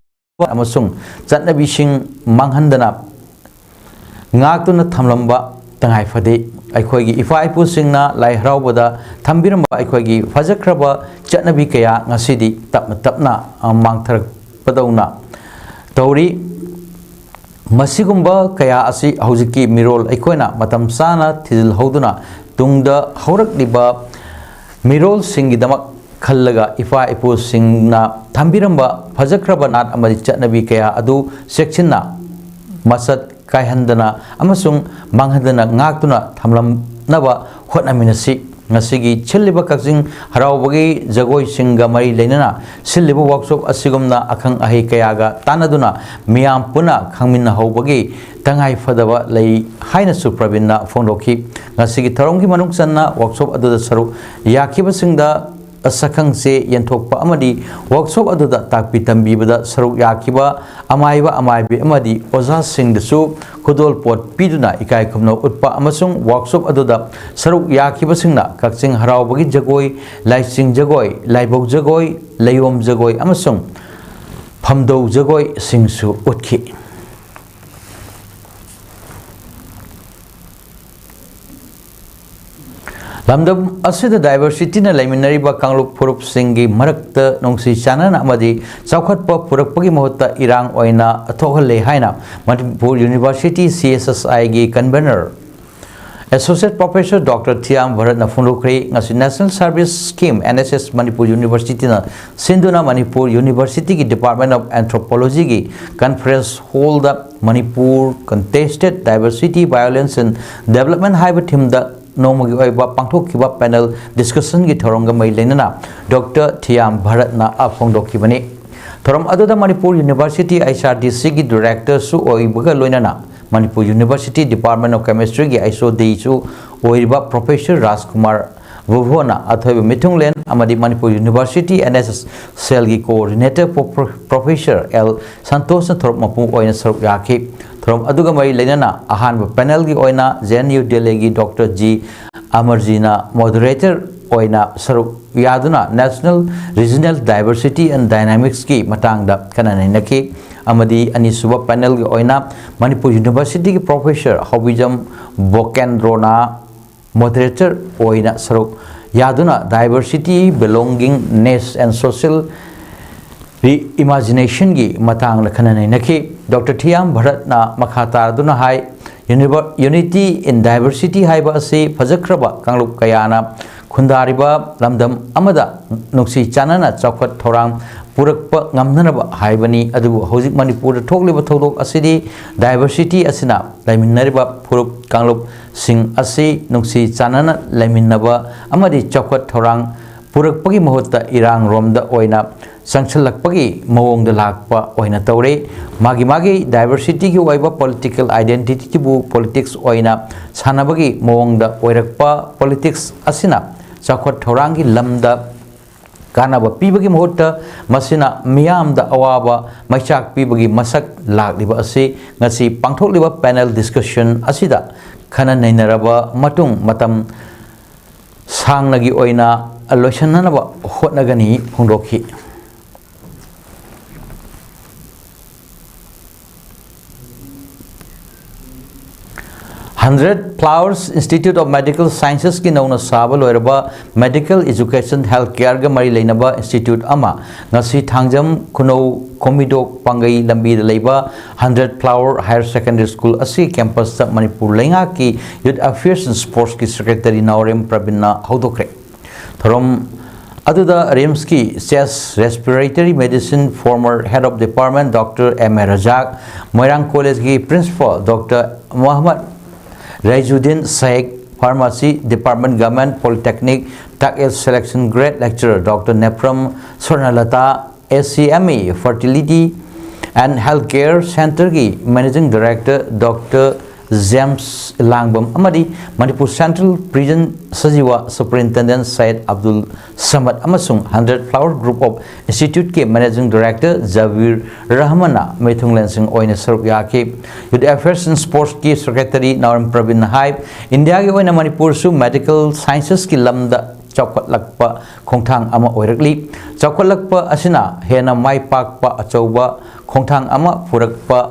ꯑꯃꯁꯨꯡ ꯆꯠꯅꯕꯤꯁꯤꯡ ꯃꯥꯡꯍꯟꯗꯅ ꯉꯥꯛꯇꯨꯅ ꯊꯝꯂꯝꯕ ꯇꯉꯥꯏ ꯐꯗꯦ꯫ ꯑꯩꯈꯣꯏꯒꯤ ꯏꯄꯥ ꯏꯄꯨꯁꯤꯡꯅ ꯂꯥꯏ ꯍꯔꯥꯎꯕꯗ ꯊꯝꯕꯤꯔꯝꯕ ꯑꯩꯈꯣꯏꯒꯤ ꯐꯖꯈ꯭ꯔꯕ ꯆꯠꯅꯕꯤ ꯀꯌꯥ ꯉꯁꯤꯗꯤ ꯇꯞꯅ ꯇꯞꯅ, ꯑ, ꯃꯥꯡꯊꯔꯛꯄꯗꯧꯅ ꯇꯧꯔꯤ꯫ ꯃꯁꯤꯒꯨꯝꯕ ꯀꯌꯥ ꯑꯁꯤ ꯍꯧꯖꯤꯛꯀꯤ ꯃꯤꯔꯣꯜ ꯑꯩꯈꯣꯏꯅ ꯃꯇꯝ ꯆꯥꯅ ꯊꯤꯖꯤꯜꯍꯧꯗꯨꯅ ꯇꯨꯡꯗ ꯍꯧꯔꯛꯂꯤꯕ ꯃꯤꯔꯣꯜꯁꯤꯡꯒꯤꯗꯃꯛ ꯈꯜꯂꯒ ꯏꯄꯥ ꯏꯄꯨꯁꯤꯡꯅ ꯊꯝꯕꯤꯔꯝꯕ ꯐꯖꯈ꯭ꯔꯕ ꯅꯥꯠ ꯑꯃꯗꯤ ꯆꯠꯅꯕꯤ ꯀꯌꯥ ꯑꯗꯨ ꯆꯦꯛꯁꯤꯟꯅ ꯃꯁꯛ ꯀꯥꯏꯍꯟꯗꯅ ꯑꯃꯁꯨꯡ ꯃꯥꯡꯍꯟꯗꯅ ꯉꯥꯛꯇꯨꯅ ꯊꯝꯂꯝꯅꯕ ꯍꯣꯠꯅꯃꯤꯟꯅꯁꯤ꯫ ꯉꯁꯤꯒꯤ ꯁꯤꯜꯂꯤꯕ ꯀꯛꯆꯤꯡ ꯍꯔꯥꯎꯕꯒꯤ ꯖꯒꯣꯏꯁꯤꯡꯒ ꯃꯔꯤ ꯂꯩꯅꯅ ꯁꯤꯜꯂꯤꯕ workshop ꯑꯁꯤꯒꯨꯝꯅ ꯑꯈꯪ ꯑꯍꯩ ꯀꯌꯥꯒ ꯇꯥꯟꯅꯗꯨꯅ ꯃꯤꯌꯥꯝ ꯄꯨꯟꯅ ꯈꯪꯃꯤꯟꯅꯍꯧꯕꯒꯤ ꯇꯉꯥꯏ ꯐꯗꯕ ꯂꯩ ꯍꯥꯏꯅꯁꯨ ꯄ꯭ꯔꯕꯤꯟꯅ ꯐꯣꯡꯗꯣꯛꯈꯤ꯫ ꯉꯁꯤꯒꯤ ꯊꯧꯔꯝꯒꯤ ꯃꯅꯨꯡ ꯆꯟꯅ workshop ꯑꯗꯨꯗ ꯁꯔꯨꯛ ꯌꯥꯈꯤꯕꯁꯤꯡꯗ ꯁꯛꯈꯪꯆꯦ ꯌꯦꯟꯊꯣꯛꯄ ꯑꯃꯗꯤ workshop ꯑꯗꯨꯗ ꯇꯥꯛꯄꯤ ꯇꯝꯕꯤꯕꯗ ꯁꯔꯨꯛ ꯌꯥꯈꯤꯕ ꯑꯃꯥꯏꯕ ꯑꯃꯥꯏꯕꯤ ꯑꯃꯗꯤ ꯑꯣꯖꯥꯁꯤꯡꯗꯁꯨ ꯈꯨꯗꯣꯜꯄꯣꯠ ꯄꯤꯗꯨꯅ ꯏꯀꯥꯏ ꯈꯨꯝꯅꯧ ꯎꯠꯄ ꯑꯃꯁꯨꯡ workshop ꯑꯗꯨꯗ ꯁꯔꯨꯛ ꯌꯥꯈꯤꯕꯁꯤꯡꯅ ꯀꯛꯆꯤꯡ ꯍꯔꯥꯎꯕꯒꯤ ꯖꯒꯣꯏ, ꯂꯥꯏꯆꯤꯡ ꯖꯒꯣꯏ, ꯂꯥꯏꯕꯧ ꯖꯒꯣꯏ, ꯂꯩꯌꯣꯝ ꯖꯒꯣꯏ ꯑꯃꯁꯨꯡ ꯐꯝꯗꯧ ꯖꯒꯣꯏꯁꯤꯡꯁꯨ ꯎꯠꯈꯤ꯫ ꯂꯝꯗꯝ ꯑꯁꯤꯗ diversityꯅ ꯂꯩꯃꯤꯟꯅꯔꯤꯕ ꯀꯥꯡꯂꯨꯞ ꯐꯨꯔꯨꯞꯁꯤꯡꯒꯤ ꯃꯔꯛꯇ ꯅꯨꯡꯁꯤ ꯆꯥꯟꯅꯅ ꯑꯃꯗꯤ ꯆꯥꯎꯈꯠꯄ ꯄꯨꯔꯛꯄꯒꯤ ꯃꯍꯨꯠꯇ ꯏꯔꯥꯡ ꯑꯣꯏꯅ ꯊꯣꯛꯍꯜꯂꯦ ꯍꯥꯏꯅ Manipur University C S S Iꯒꯤ convener Associate Professor Doctor ꯊꯤꯌꯥꯝ ꯚꯥꯔꯠꯅ ꯐꯣꯡꯗꯣꯛꯈ꯭ꯔꯦ꯫ ꯉꯁꯤ National Service Scheme, N S S, Manipur Universityꯅ ꯁꯤꯟꯗꯨꯅ Manipur Universityꯒꯤ Department of Anthropologyꯒꯤ conference hallꯗ Manipur Contested Diversity, Violence and Development ꯍꯥꯏꯕ themeꯗ ꯅꯣꯡꯃꯒꯤ ꯑꯣꯏꯕ ꯄꯥꯡꯊꯣꯛꯈꯤꯕ panel discussionꯒꯤ ꯊꯧꯔꯝꯒ ꯃꯔꯤ ꯂꯩꯅꯅ Doctor ꯊꯤꯌꯥꯝ ꯚꯥꯔꯠꯅ ꯐꯣꯡꯗꯣꯛꯈꯤꯕꯅꯤ꯫ ꯊꯧꯔꯝ ꯑꯗꯨꯗ Manipur university H R D ꯁꯤꯒꯤ ꯗꯤꯔꯦꯛꯇꯔꯁꯨ ꯑꯣꯏꯕꯒ ꯂꯣꯏꯅꯅ ꯃꯅꯤꯄꯨꯔ ꯌꯨꯅꯤꯚꯔꯁꯤꯇꯤ ꯗꯤꯄꯥꯔꯠꯃꯦꯟ ꯑꯣꯐ ꯀꯦꯃꯤꯁꯇ꯭ꯔꯤꯒꯤ ꯑꯩꯆ ꯑꯣ ꯗꯤꯁꯨ ꯑꯣꯏꯔꯤꯕ ꯄ꯭ꯔꯣꯐꯦꯁꯔ ꯔꯥꯖꯀꯨꯃꯥꯔ ꯚꯨꯚꯣꯟꯅ ꯑꯊꯣꯏꯕ ꯃꯤꯊꯨꯡꯂꯦꯟ ꯑꯃꯗꯤ Manipur university N S S ꯁꯦꯜꯒꯤ ꯀꯣꯑꯣꯔꯗꯤꯅꯦꯇꯔ ꯄ꯭ꯔꯣꯐꯦꯁꯔ ꯑꯦꯜ ꯁꯟꯇꯣꯁꯅ ꯊꯧꯔꯝ ꯃꯄꯨꯡ ꯑꯣꯏꯅ ꯁꯔꯨꯛ ꯌꯥꯈꯤ꯫ ꯊꯧꯔꯝ ꯑꯗꯨꯒ ꯃꯔꯤ ꯂꯩꯅꯅ ꯑꯍꯥꯟꯕ ꯄꯦꯅꯦꯜꯒꯤ ꯑꯣꯏꯅ ꯖꯦ ꯑꯦꯟ ꯌꯨ ꯗꯦꯜꯂꯤꯒꯤ ꯗꯣꯛꯇꯔ ꯖꯤ ꯑꯃꯔꯖꯤꯅ ꯃꯣꯗꯔꯦꯇꯔ ꯑꯣꯏꯅ ꯁꯔꯨꯛ ꯌꯥꯗꯨꯅ National Regional Diversity and Dynamicsꯀꯤ ꯃꯇꯥꯡꯗ ꯈꯟꯅ ꯅꯩꯅꯈꯤ꯫ ꯑꯃꯗꯤ ꯑꯅꯤꯁꯨꯕ ꯄꯦꯅꯦꯜꯒꯤ ꯑꯣꯏꯅ ꯃꯅꯤꯄꯨꯔ ꯌꯨꯅꯤꯚꯔꯁꯤꯇꯤꯒꯤ ꯄ꯭ꯔꯣꯐꯦꯁꯔ ꯍꯧꯕꯤꯖꯝ ꯕꯣꯀꯦꯟꯗ꯭ꯔꯣꯅ ꯃꯣꯗꯔꯦꯇꯔ ꯑꯣꯏꯅ ꯁꯔꯨꯛ ꯌꯥꯗꯨꯅ Diversity, Belongingness and Social Reimagination ꯒꯤ ꯃꯇꯥꯡꯗ ꯈꯟꯅ ꯅꯩꯅꯈꯤ꯫ ꯗꯣꯛꯇꯔ ꯊꯤꯌꯥꯝ ꯚꯔꯠꯅ ꯃꯈꯥ ꯇꯥꯗꯨꯅ ꯍꯥꯏ, "Univer-, Unity in Diversity ꯍꯥꯏꯕ ꯑꯁꯤ ꯐꯖꯈ꯭ꯔꯕ ꯀꯥꯡꯂꯨꯞ ꯀꯌꯥꯅ ꯈꯨꯟꯗꯥꯔꯤꯕ ꯂꯝꯗꯝ ꯑꯃꯗ ꯅꯨꯡꯁꯤ ꯆꯥꯟꯅꯅ ꯆꯥꯎꯈꯠ ꯊꯧꯔꯥꯡ ꯄꯨꯔꯛꯄ ꯉꯝꯅꯅꯕ ꯍꯥꯏꯕꯅꯤ꯫ ꯑꯗꯨꯕꯨ ꯍꯧꯖꯤꯛ ꯃꯅꯤꯄꯨꯔꯗ ꯊꯣꯛꯂꯤꯕ ꯊꯧꯗꯣꯛ ꯑꯁꯤꯗꯤ diversity ꯑꯁꯤꯅ ꯂꯩꯃꯤꯟꯅꯔꯤꯕ ꯐꯨꯔꯨꯞ ꯀꯥꯡꯂꯨꯞꯁꯤꯡ ꯑꯁꯤ ꯅꯨꯡꯁꯤ ꯆꯥꯟꯅꯅ ꯂꯩꯃꯤꯟꯅꯕ ꯑꯃꯗꯤ ꯆꯥꯎꯈꯠ ꯊꯧꯔꯥꯡ ꯄꯨꯔꯛꯄꯒꯤ ꯃꯍꯨꯠꯇ ꯏꯔꯥꯡꯔꯣꯝꯗ ꯑꯣꯏꯅ ꯆꯪꯁꯤꯜꯂꯛꯄꯒꯤ ꯃꯑꯣꯡꯗ ꯂꯥꯛꯄ ꯑꯣꯏꯅ ꯇꯧꯔꯦ꯫ ꯃꯥꯒꯤ ꯃꯥꯒꯤ diversityꯒꯤ ꯑꯣꯏꯕ political identityꯕꯨ politics ꯑꯣꯏꯅ ꯁꯥꯟꯅꯕꯒꯤ ꯃꯑꯣꯡꯗ ꯑꯣꯏꯔꯛꯄ꯫ Politics ꯑꯁꯤꯅ ꯆꯥꯎꯈꯠ ꯊꯧꯔꯥꯡꯒꯤ ꯂꯝꯗ ꯀꯥꯟꯅꯕ ꯄꯤꯕꯒꯤ ꯃꯍꯨꯠꯇ ꯃꯁꯤꯅ ꯃꯤꯌꯥꯝꯗ ꯑꯋꯥꯕ ꯃꯩꯆꯥꯛ ꯄꯤꯕꯒꯤ ꯃꯁꯛ ꯂꯥꯛꯂꯤꯕ ꯑꯁꯤ ꯉꯁꯤ ꯄꯥꯡꯊꯣꯛꯂꯤꯕ ꯄꯦꯅꯦꯜ ꯗꯤꯁꯀꯁꯟ ꯑꯁꯤꯗ ꯈꯟꯅ ꯅꯩꯅꯔꯕ ꯃꯇꯨꯡ ꯃꯇꯝ ꯁꯥꯡꯅꯒꯤ ꯑꯣꯏꯅ ꯂꯣꯏꯁꯤꯟꯅꯅꯕ ꯍꯣꯠꯅꯒꯅꯤ ꯐꯣꯡꯗꯣꯛꯈꯤ꯫ Hundred Flowers Institute of Medical Scienceski ꯅꯧꯅ ꯁꯥꯕ ꯂꯣꯏꯔꯕ medical education health careꯒ ꯃꯔꯤ ꯂꯩꯅꯕ institute ꯑꯃ ꯉꯁꯤ ꯊꯥꯡꯖꯝ ꯈꯨꯅꯧ ꯀꯣꯃꯤꯗꯣꯛ ꯄꯥꯡꯒꯩ ꯂꯝꯕꯤꯗ ꯂꯩꯕ Hundred Flower Higher Secondary School ꯑꯁꯤ campusꯇ ꯃꯅꯤꯄꯨꯔ ꯂꯩꯉꯥꯛꯀꯤ Youth Affairs and Sportsꯀꯤ secretary ꯅꯥꯎꯔꯦꯝ ꯄ꯭ꯔꯕꯤꯟꯅ ꯍꯧꯗꯣꯛꯈ꯭ꯔꯦ꯫ ꯊꯧꯔꯝ ꯑꯗꯨꯗ ꯔꯤꯝꯁꯀꯤ Chest Respiratory Medicine former Head of Department doctor M A Razak, Moirang ꯀꯣꯂꯦꯖꯀꯤ Principal doctor Mohammad Raizuddin Sheikh, Pharmacy Department Government Polytechnic ꯇꯥꯛ ꯑꯦꯁ Selection Grade Lecturer doctor Nepram Swarnalata, A C M A Fertility and Healthcare Centreꯒꯤ Managing Director Doctor James Elangbam ꯑꯃꯗꯤ Manipur Central Prison Sajiwa Superintendent Syed Abdul Samad ꯑꯃꯁꯨꯡ Hundred Flower Group of Instituteꯀꯤ Managing Director Jabir Rahmanꯅ ꯃꯤꯊꯨꯡꯂꯦꯟꯁꯤꯡ ꯑꯣꯏꯅ ꯁꯔꯨꯛ ꯌꯥꯈꯤ꯫ Youth Affairs and Sportsꯀꯤ Secretary ꯅꯥꯎꯔꯦꯝ ꯄ꯭ꯔꯕꯤꯟꯅ ꯍꯥꯏ, ꯏꯟꯗꯤꯌꯥꯒꯤ ꯑꯣꯏꯅ ꯃꯅꯤꯄꯨꯔꯁꯨ medical sciencesꯀꯤ ꯂꯝꯗ ꯆꯥꯎꯈꯠꯂꯛꯄ ꯈꯣꯡꯊꯥꯡ ꯑꯃ ꯑꯣꯏꯔꯛꯂꯤ꯫ ꯆꯥꯎꯈꯠꯂꯛꯄ ꯑꯁꯤꯅ ꯍꯦꯟꯅ ꯃꯥꯏ ꯄꯥꯛꯄ ꯑꯆꯧꯕ ꯈꯣꯡꯊꯥꯡ ꯑꯃ ꯄꯨꯔꯛꯄ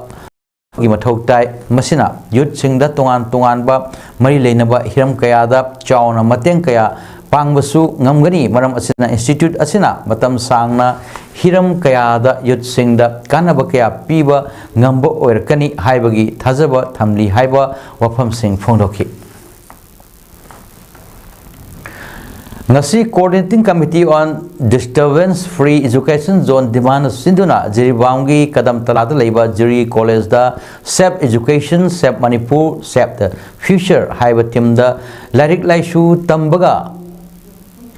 ꯒꯤ ꯃꯊꯧ ꯇꯥꯏ꯫ ꯃꯁꯤꯅ youthꯁꯤꯡꯗ ꯇꯣꯉꯥꯟ ꯇꯣꯉꯥꯟꯕ ꯃꯔꯤ ꯂꯩꯅꯕ ꯍꯤꯔꯝ ꯀꯌꯥꯗ ꯆꯥꯎꯅ ꯃꯇꯦꯡ ꯀꯌꯥ ꯄꯥꯡꯕꯁꯨ ꯉꯝꯒꯅꯤ꯫ ꯃꯔꯝ ꯑꯁꯤꯅ institute ꯑꯁꯤꯅ ꯃꯇꯝ ꯁꯥꯡꯅ ꯍꯤꯔꯝ ꯀꯌꯥꯗ youthꯁꯤꯡꯗ ꯀꯥꯟꯅꯕ ꯀꯌꯥ ꯄꯤꯕ ꯉꯝꯕ ꯑꯣꯏꯔꯛꯀꯅꯤ ꯍꯥꯏꯕꯒꯤ ꯊꯥꯖꯕ ꯊꯝꯂꯤ ꯍꯥꯏꯕ ꯋꯥꯐꯝꯁꯤꯡ ꯐꯣꯡꯗꯣꯛꯈꯤ꯫ ꯉꯁꯤ Coordinating Committee on Disturbance Free Education Zone demand ꯁꯤꯟꯗꯨꯅ ꯖꯤꯔꯤꯕꯥꯝꯒꯤ ꯀꯗꯝ ꯇꯂꯥꯗ ꯂꯩꯕ ꯖꯤꯔꯤ ꯀꯣꯂꯦꯖꯗ Save Education, Save Manipur, Save the Future ꯍꯥꯏꯕ themeꯗ ꯂꯥꯏꯔꯤꯛ ꯂꯥꯏꯁꯨ ꯇꯝꯕꯒ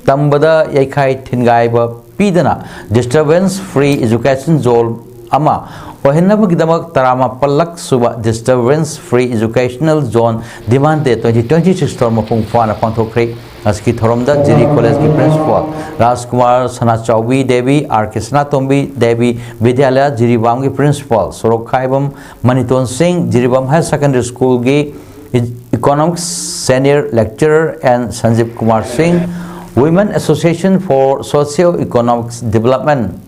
ꯇꯝꯕꯗ ꯌꯩꯈꯥꯏ ꯊꯤꯟꯒꯥꯏꯕ ꯄꯤꯗꯅ disturbance free education zone ꯑꯃ ꯑꯣꯏꯍꯟꯅꯕꯒꯤꯗꯃꯛ ꯇꯔꯥꯃꯥꯄꯜꯂꯛ ꯁꯨꯕ Disturbance Free Educational Zone Demand Day twenty twenty-six ꯊꯧꯔꯝ ꯃꯄꯨꯡ ꯐꯥꯅ ꯄꯥꯡꯊꯣꯛꯈ꯭ꯔꯦ꯫ ꯑꯁꯤꯒꯤ ꯊꯧꯔꯝꯗ ꯖꯤꯔꯤ ꯀꯣꯂꯦꯖꯀꯤ principal ꯔꯥꯖꯀꯨꯃꯥꯔ, ꯁꯅꯥꯆꯥꯎꯕꯤ ꯗꯦꯕꯤ, ꯑꯥꯔ ꯀꯦ ꯁꯅꯥꯇꯣꯝꯕꯤ ꯗꯦꯕꯤ ꯕꯤꯗ꯭ꯌꯥꯂꯌ ꯖꯤꯔꯤꯕꯥꯝꯒꯤ principal ꯁꯣꯔꯣꯛꯈꯥꯏꯕꯝ ꯃꯅꯤꯇꯣꯟ ꯁꯤꯡ, Jiribam Higher Secondary Schoolꯒꯤ Economics Senior Lecturer N Sanjeev Kumar Singh, Women Association for Socio Economics Development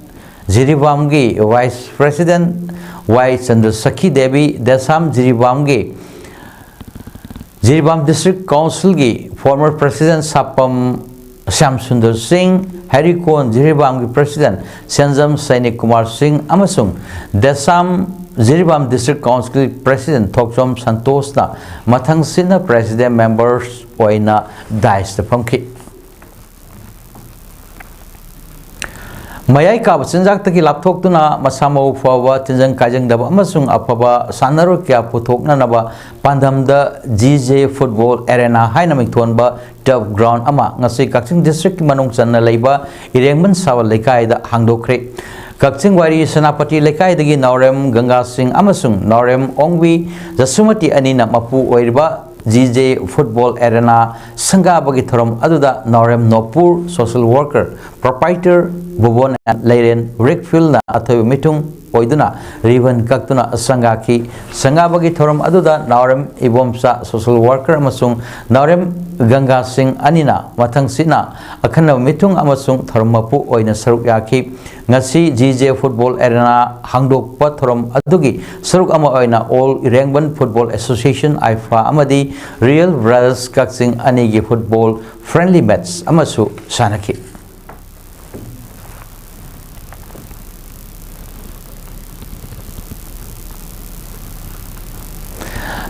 ꯖꯤꯔꯤꯕꯥꯝꯒꯤ Vice President Y ꯆꯟꯗ꯭ꯔꯁꯈꯤ Devi, ꯗꯦꯁꯥꯝ ꯖꯤꯔꯤꯕꯥꯝꯒꯤ Jiribam District Councilꯒꯤ former President ꯁꯥꯄꯝ Shyam Sundar ꯁꯤꯡ, ꯍꯩꯔꯤꯀꯣꯟ ꯖꯤꯔꯤꯕꯥꯝꯒꯤ President ꯁꯦꯟꯖꯝ ꯁꯩꯅꯤꯛ ꯀꯨꯃꯥꯔ ꯁꯤꯡ ꯑꯃꯁꯨꯡ ꯗꯦꯁꯥꯝ ꯖꯤꯔꯤꯕꯥꯝ District Councilꯒꯤ President ꯊꯣꯛꯆꯣꯝ ꯁꯟꯇꯣꯁꯅ ꯃꯊꯪꯁꯤꯠꯅ President Members ꯑꯣꯏꯅ dais ꯐꯝꯈꯤ꯫ ꯃꯌꯥꯏ ꯀꯥꯕ ꯆꯤꯟꯖꯥꯛꯇꯒꯤ ꯂꯥꯞꯊꯣꯛꯇꯨꯅ ꯃꯁꯥ ꯃꯎ ꯐꯕ, ꯇꯤꯟꯖꯪ ꯀꯥꯏꯖꯪꯗꯕ ꯑꯃꯁꯨꯡ ꯑꯐꯕ ꯁꯥꯟꯅꯔꯣꯏ ꯀꯌꯥ ꯄꯨꯊꯣꯛꯅꯅꯕ ꯄꯥꯟꯗꯝꯗ G J Football Arena ꯍꯥꯏꯅ ꯃꯤꯡꯊꯣꯟꯕ turf ground ꯑꯃ ꯉꯁꯤ ꯀꯛꯆꯤꯡ district ꯀꯤ ꯃꯅꯨꯡ ꯆꯟꯅ ꯂꯩꯕ ꯏꯔꯦꯡꯕꯟ ꯁꯥꯕ ꯂꯩꯀꯥꯏꯗ ꯍꯥꯡꯗꯣꯛꯈ꯭ꯔꯦ꯫ ꯀꯛꯆꯤꯡ ꯋꯥꯏꯔꯤ ꯁꯦꯅꯥꯄꯇꯤ ꯂꯩꯀꯥꯏꯗꯒꯤ ꯅꯥꯎꯔꯦꯝ ꯒꯪꯒꯥ ꯁꯤꯡ ꯑꯃꯁꯨꯡ ꯅꯥꯎꯔꯦꯝ ꯑꯣꯡꯕꯤ ꯖꯁꯨꯃꯇꯤ ꯑꯅꯤꯅ ꯃꯄꯨ ꯑꯣꯏꯔꯤꯕ G J Football Arena ꯁꯪꯒꯥꯕꯒꯤ ꯊꯧꯔꯝ ꯑꯗꯨꯗ ꯅꯥꯎꯔꯦꯝ ꯅꯣꯄꯨꯔ social worker proprietor ꯕꯨꯕꯣꯟ ꯂꯩꯔꯦꯟ ꯔꯤꯛꯐꯤꯜꯅ ꯑꯊꯣꯏꯕ ꯃꯤꯊꯨꯡ ꯑꯣꯏꯗꯨꯅ ribbon ꯀꯛꯇꯨꯅ ꯁꯪꯒꯥꯈꯤ꯫ ꯁꯪꯒꯥꯕꯒꯤ ꯊꯧꯔꯝ ꯑꯗꯨꯗ ꯅꯥꯎꯔꯦꯝ ꯏꯕꯣꯝꯆꯥ social worker ꯑꯃꯁꯨꯡ ꯅꯥꯎꯔꯦꯝ ꯒꯪꯒꯥ ꯁꯤꯡ ꯑꯅꯤꯅ ꯃꯊꯪꯁꯤꯠꯅ ꯑꯈꯟꯅꯕ ꯃꯤꯊꯨꯡ ꯑꯃꯁꯨꯡ ꯊꯧꯔꯝ ꯃꯄꯨ ꯑꯣꯏꯅ ꯁꯔꯨꯛ ꯌꯥꯈꯤ꯫ ꯉꯁꯤ G J Football Arena ꯍꯥꯡꯗꯣꯛꯄ ꯊꯧꯔꯝ ꯑꯗꯨꯒꯤ ꯁꯔꯨꯛ ꯑꯃ ꯑꯣꯏꯅ All Irengban Football Association, IFA, ꯑꯃꯗꯤ Real Brothers ꯀꯛꯆꯤꯡ ꯑꯅꯤꯒꯤ football friendly match ꯑꯃꯁꯨ ꯁꯥꯟꯅꯈꯤ꯫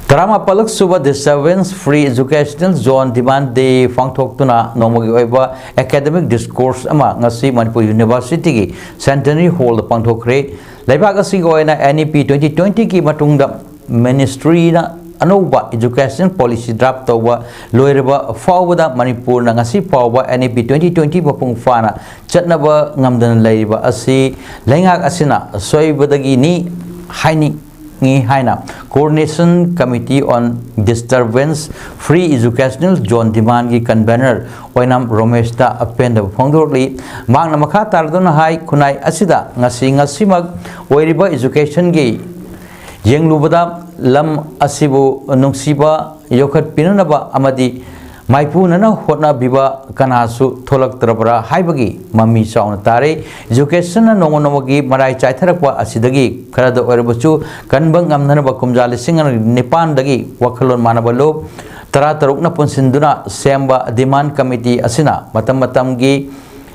ꯇꯔꯥꯃꯥꯄꯜꯂꯛ ꯁꯨꯕ Disturbance Free Educational Zone Demand Day ꯄꯥꯡꯊꯣꯛꯇꯨꯅ ꯅꯣꯡꯃꯒꯤ ꯑꯣꯏꯕ academic discourse ꯑꯃ ꯉꯁꯤ ꯃꯅꯤꯄꯨꯔ University ꯒꯤ Centenary Hall ꯗ ꯄꯥꯡꯊꯣꯛꯈ꯭ꯔꯦ꯫ ꯂꯩꯕꯥꯛ ꯑꯁꯤꯒꯤ ꯑꯣꯏꯅ N E P twenty twenty ꯒꯤ ꯃꯇꯨꯡꯗ ministry ꯅ ꯑꯅꯧꯕ education policy draft ꯇꯧꯕ ꯂꯣꯏꯔꯕ ꯐꯥꯎꯕꯗ ꯃꯅꯤꯄꯨꯔꯅ ꯉꯁꯤ ꯐꯥꯎꯕ N E P twenty twenty ꯃꯄꯨꯡ ꯐꯥꯅ ꯆꯠꯅꯕ ꯉꯝꯗꯅ ꯂꯩꯔꯤꯕ ꯑꯁꯤ ꯂꯩꯉꯥꯛ ꯑꯁꯤꯅ ꯁꯣꯏꯕꯗꯒꯤꯅꯤ ꯍꯥꯏꯅꯤꯡꯏ ꯍꯥꯏꯅ Coordination Committee on Disturbance Free Educational Zone Demand ꯒꯤ convener ꯑꯣꯏꯅꯥꯝ ꯔꯣꯃꯦꯁꯇ ꯑꯄꯦꯟꯗꯕ ꯐꯣꯡꯗꯣꯔꯛꯂꯤ꯫ ꯃꯍꯥꯛꯅ ꯃꯈꯥ ꯇꯥꯔꯗꯨꯅ ꯍꯥꯏ, ꯈꯨꯟꯅꯥꯏ ꯑꯁꯤꯗ ꯉꯁꯤ ꯉꯁꯤꯃꯛ ꯑꯣꯏꯔꯤꯕ education ꯒꯤ ꯌꯦꯡꯂꯨꯕꯗ ꯂꯝ ꯑꯁꯤꯕꯨ ꯅꯨꯡꯁꯤꯕ ꯌꯣꯛꯈꯠꯄꯤꯅꯅꯕ ꯑꯃꯗꯤ ꯃꯥꯏꯄꯨꯅꯅ ꯍꯣꯠꯅꯕꯤꯕ ꯀꯅꯥꯁꯨ ꯊꯣꯛꯂꯛꯇ꯭ꯔꯕ꯭ꯔꯥ ꯍꯥꯏꯕꯒꯤ ꯃꯃꯤ ꯆꯥꯎꯅ ꯇꯥꯔꯦ꯫ Education ꯅ ꯅꯣꯡꯃ ꯅꯣꯡꯃꯒꯤ ꯃꯔꯥꯏ ꯆꯥꯏꯊꯔꯛꯄ ꯑꯁꯤꯗꯒꯤ ꯈꯔꯗ ꯑꯣꯏꯔꯕꯁꯨ ꯀꯟꯕ ꯉꯝꯅꯅꯕ ꯀꯨꯝꯖꯥ ꯂꯤꯁꯤꯡ ꯑꯅꯤ ꯅꯤꯄꯥꯟꯗꯒꯤ ꯋꯥꯈꯜꯂꯣꯟ ꯃꯥꯟꯅꯕ ꯂꯨꯞ ꯇꯔꯥꯇꯔꯨꯛꯅ ꯄꯨꯟꯁꯤꯟꯗꯨꯅ ꯁꯦꯝꯕ demand committee ꯑꯁꯤꯅ ꯃꯇꯝ ꯃꯇꯝꯒꯤ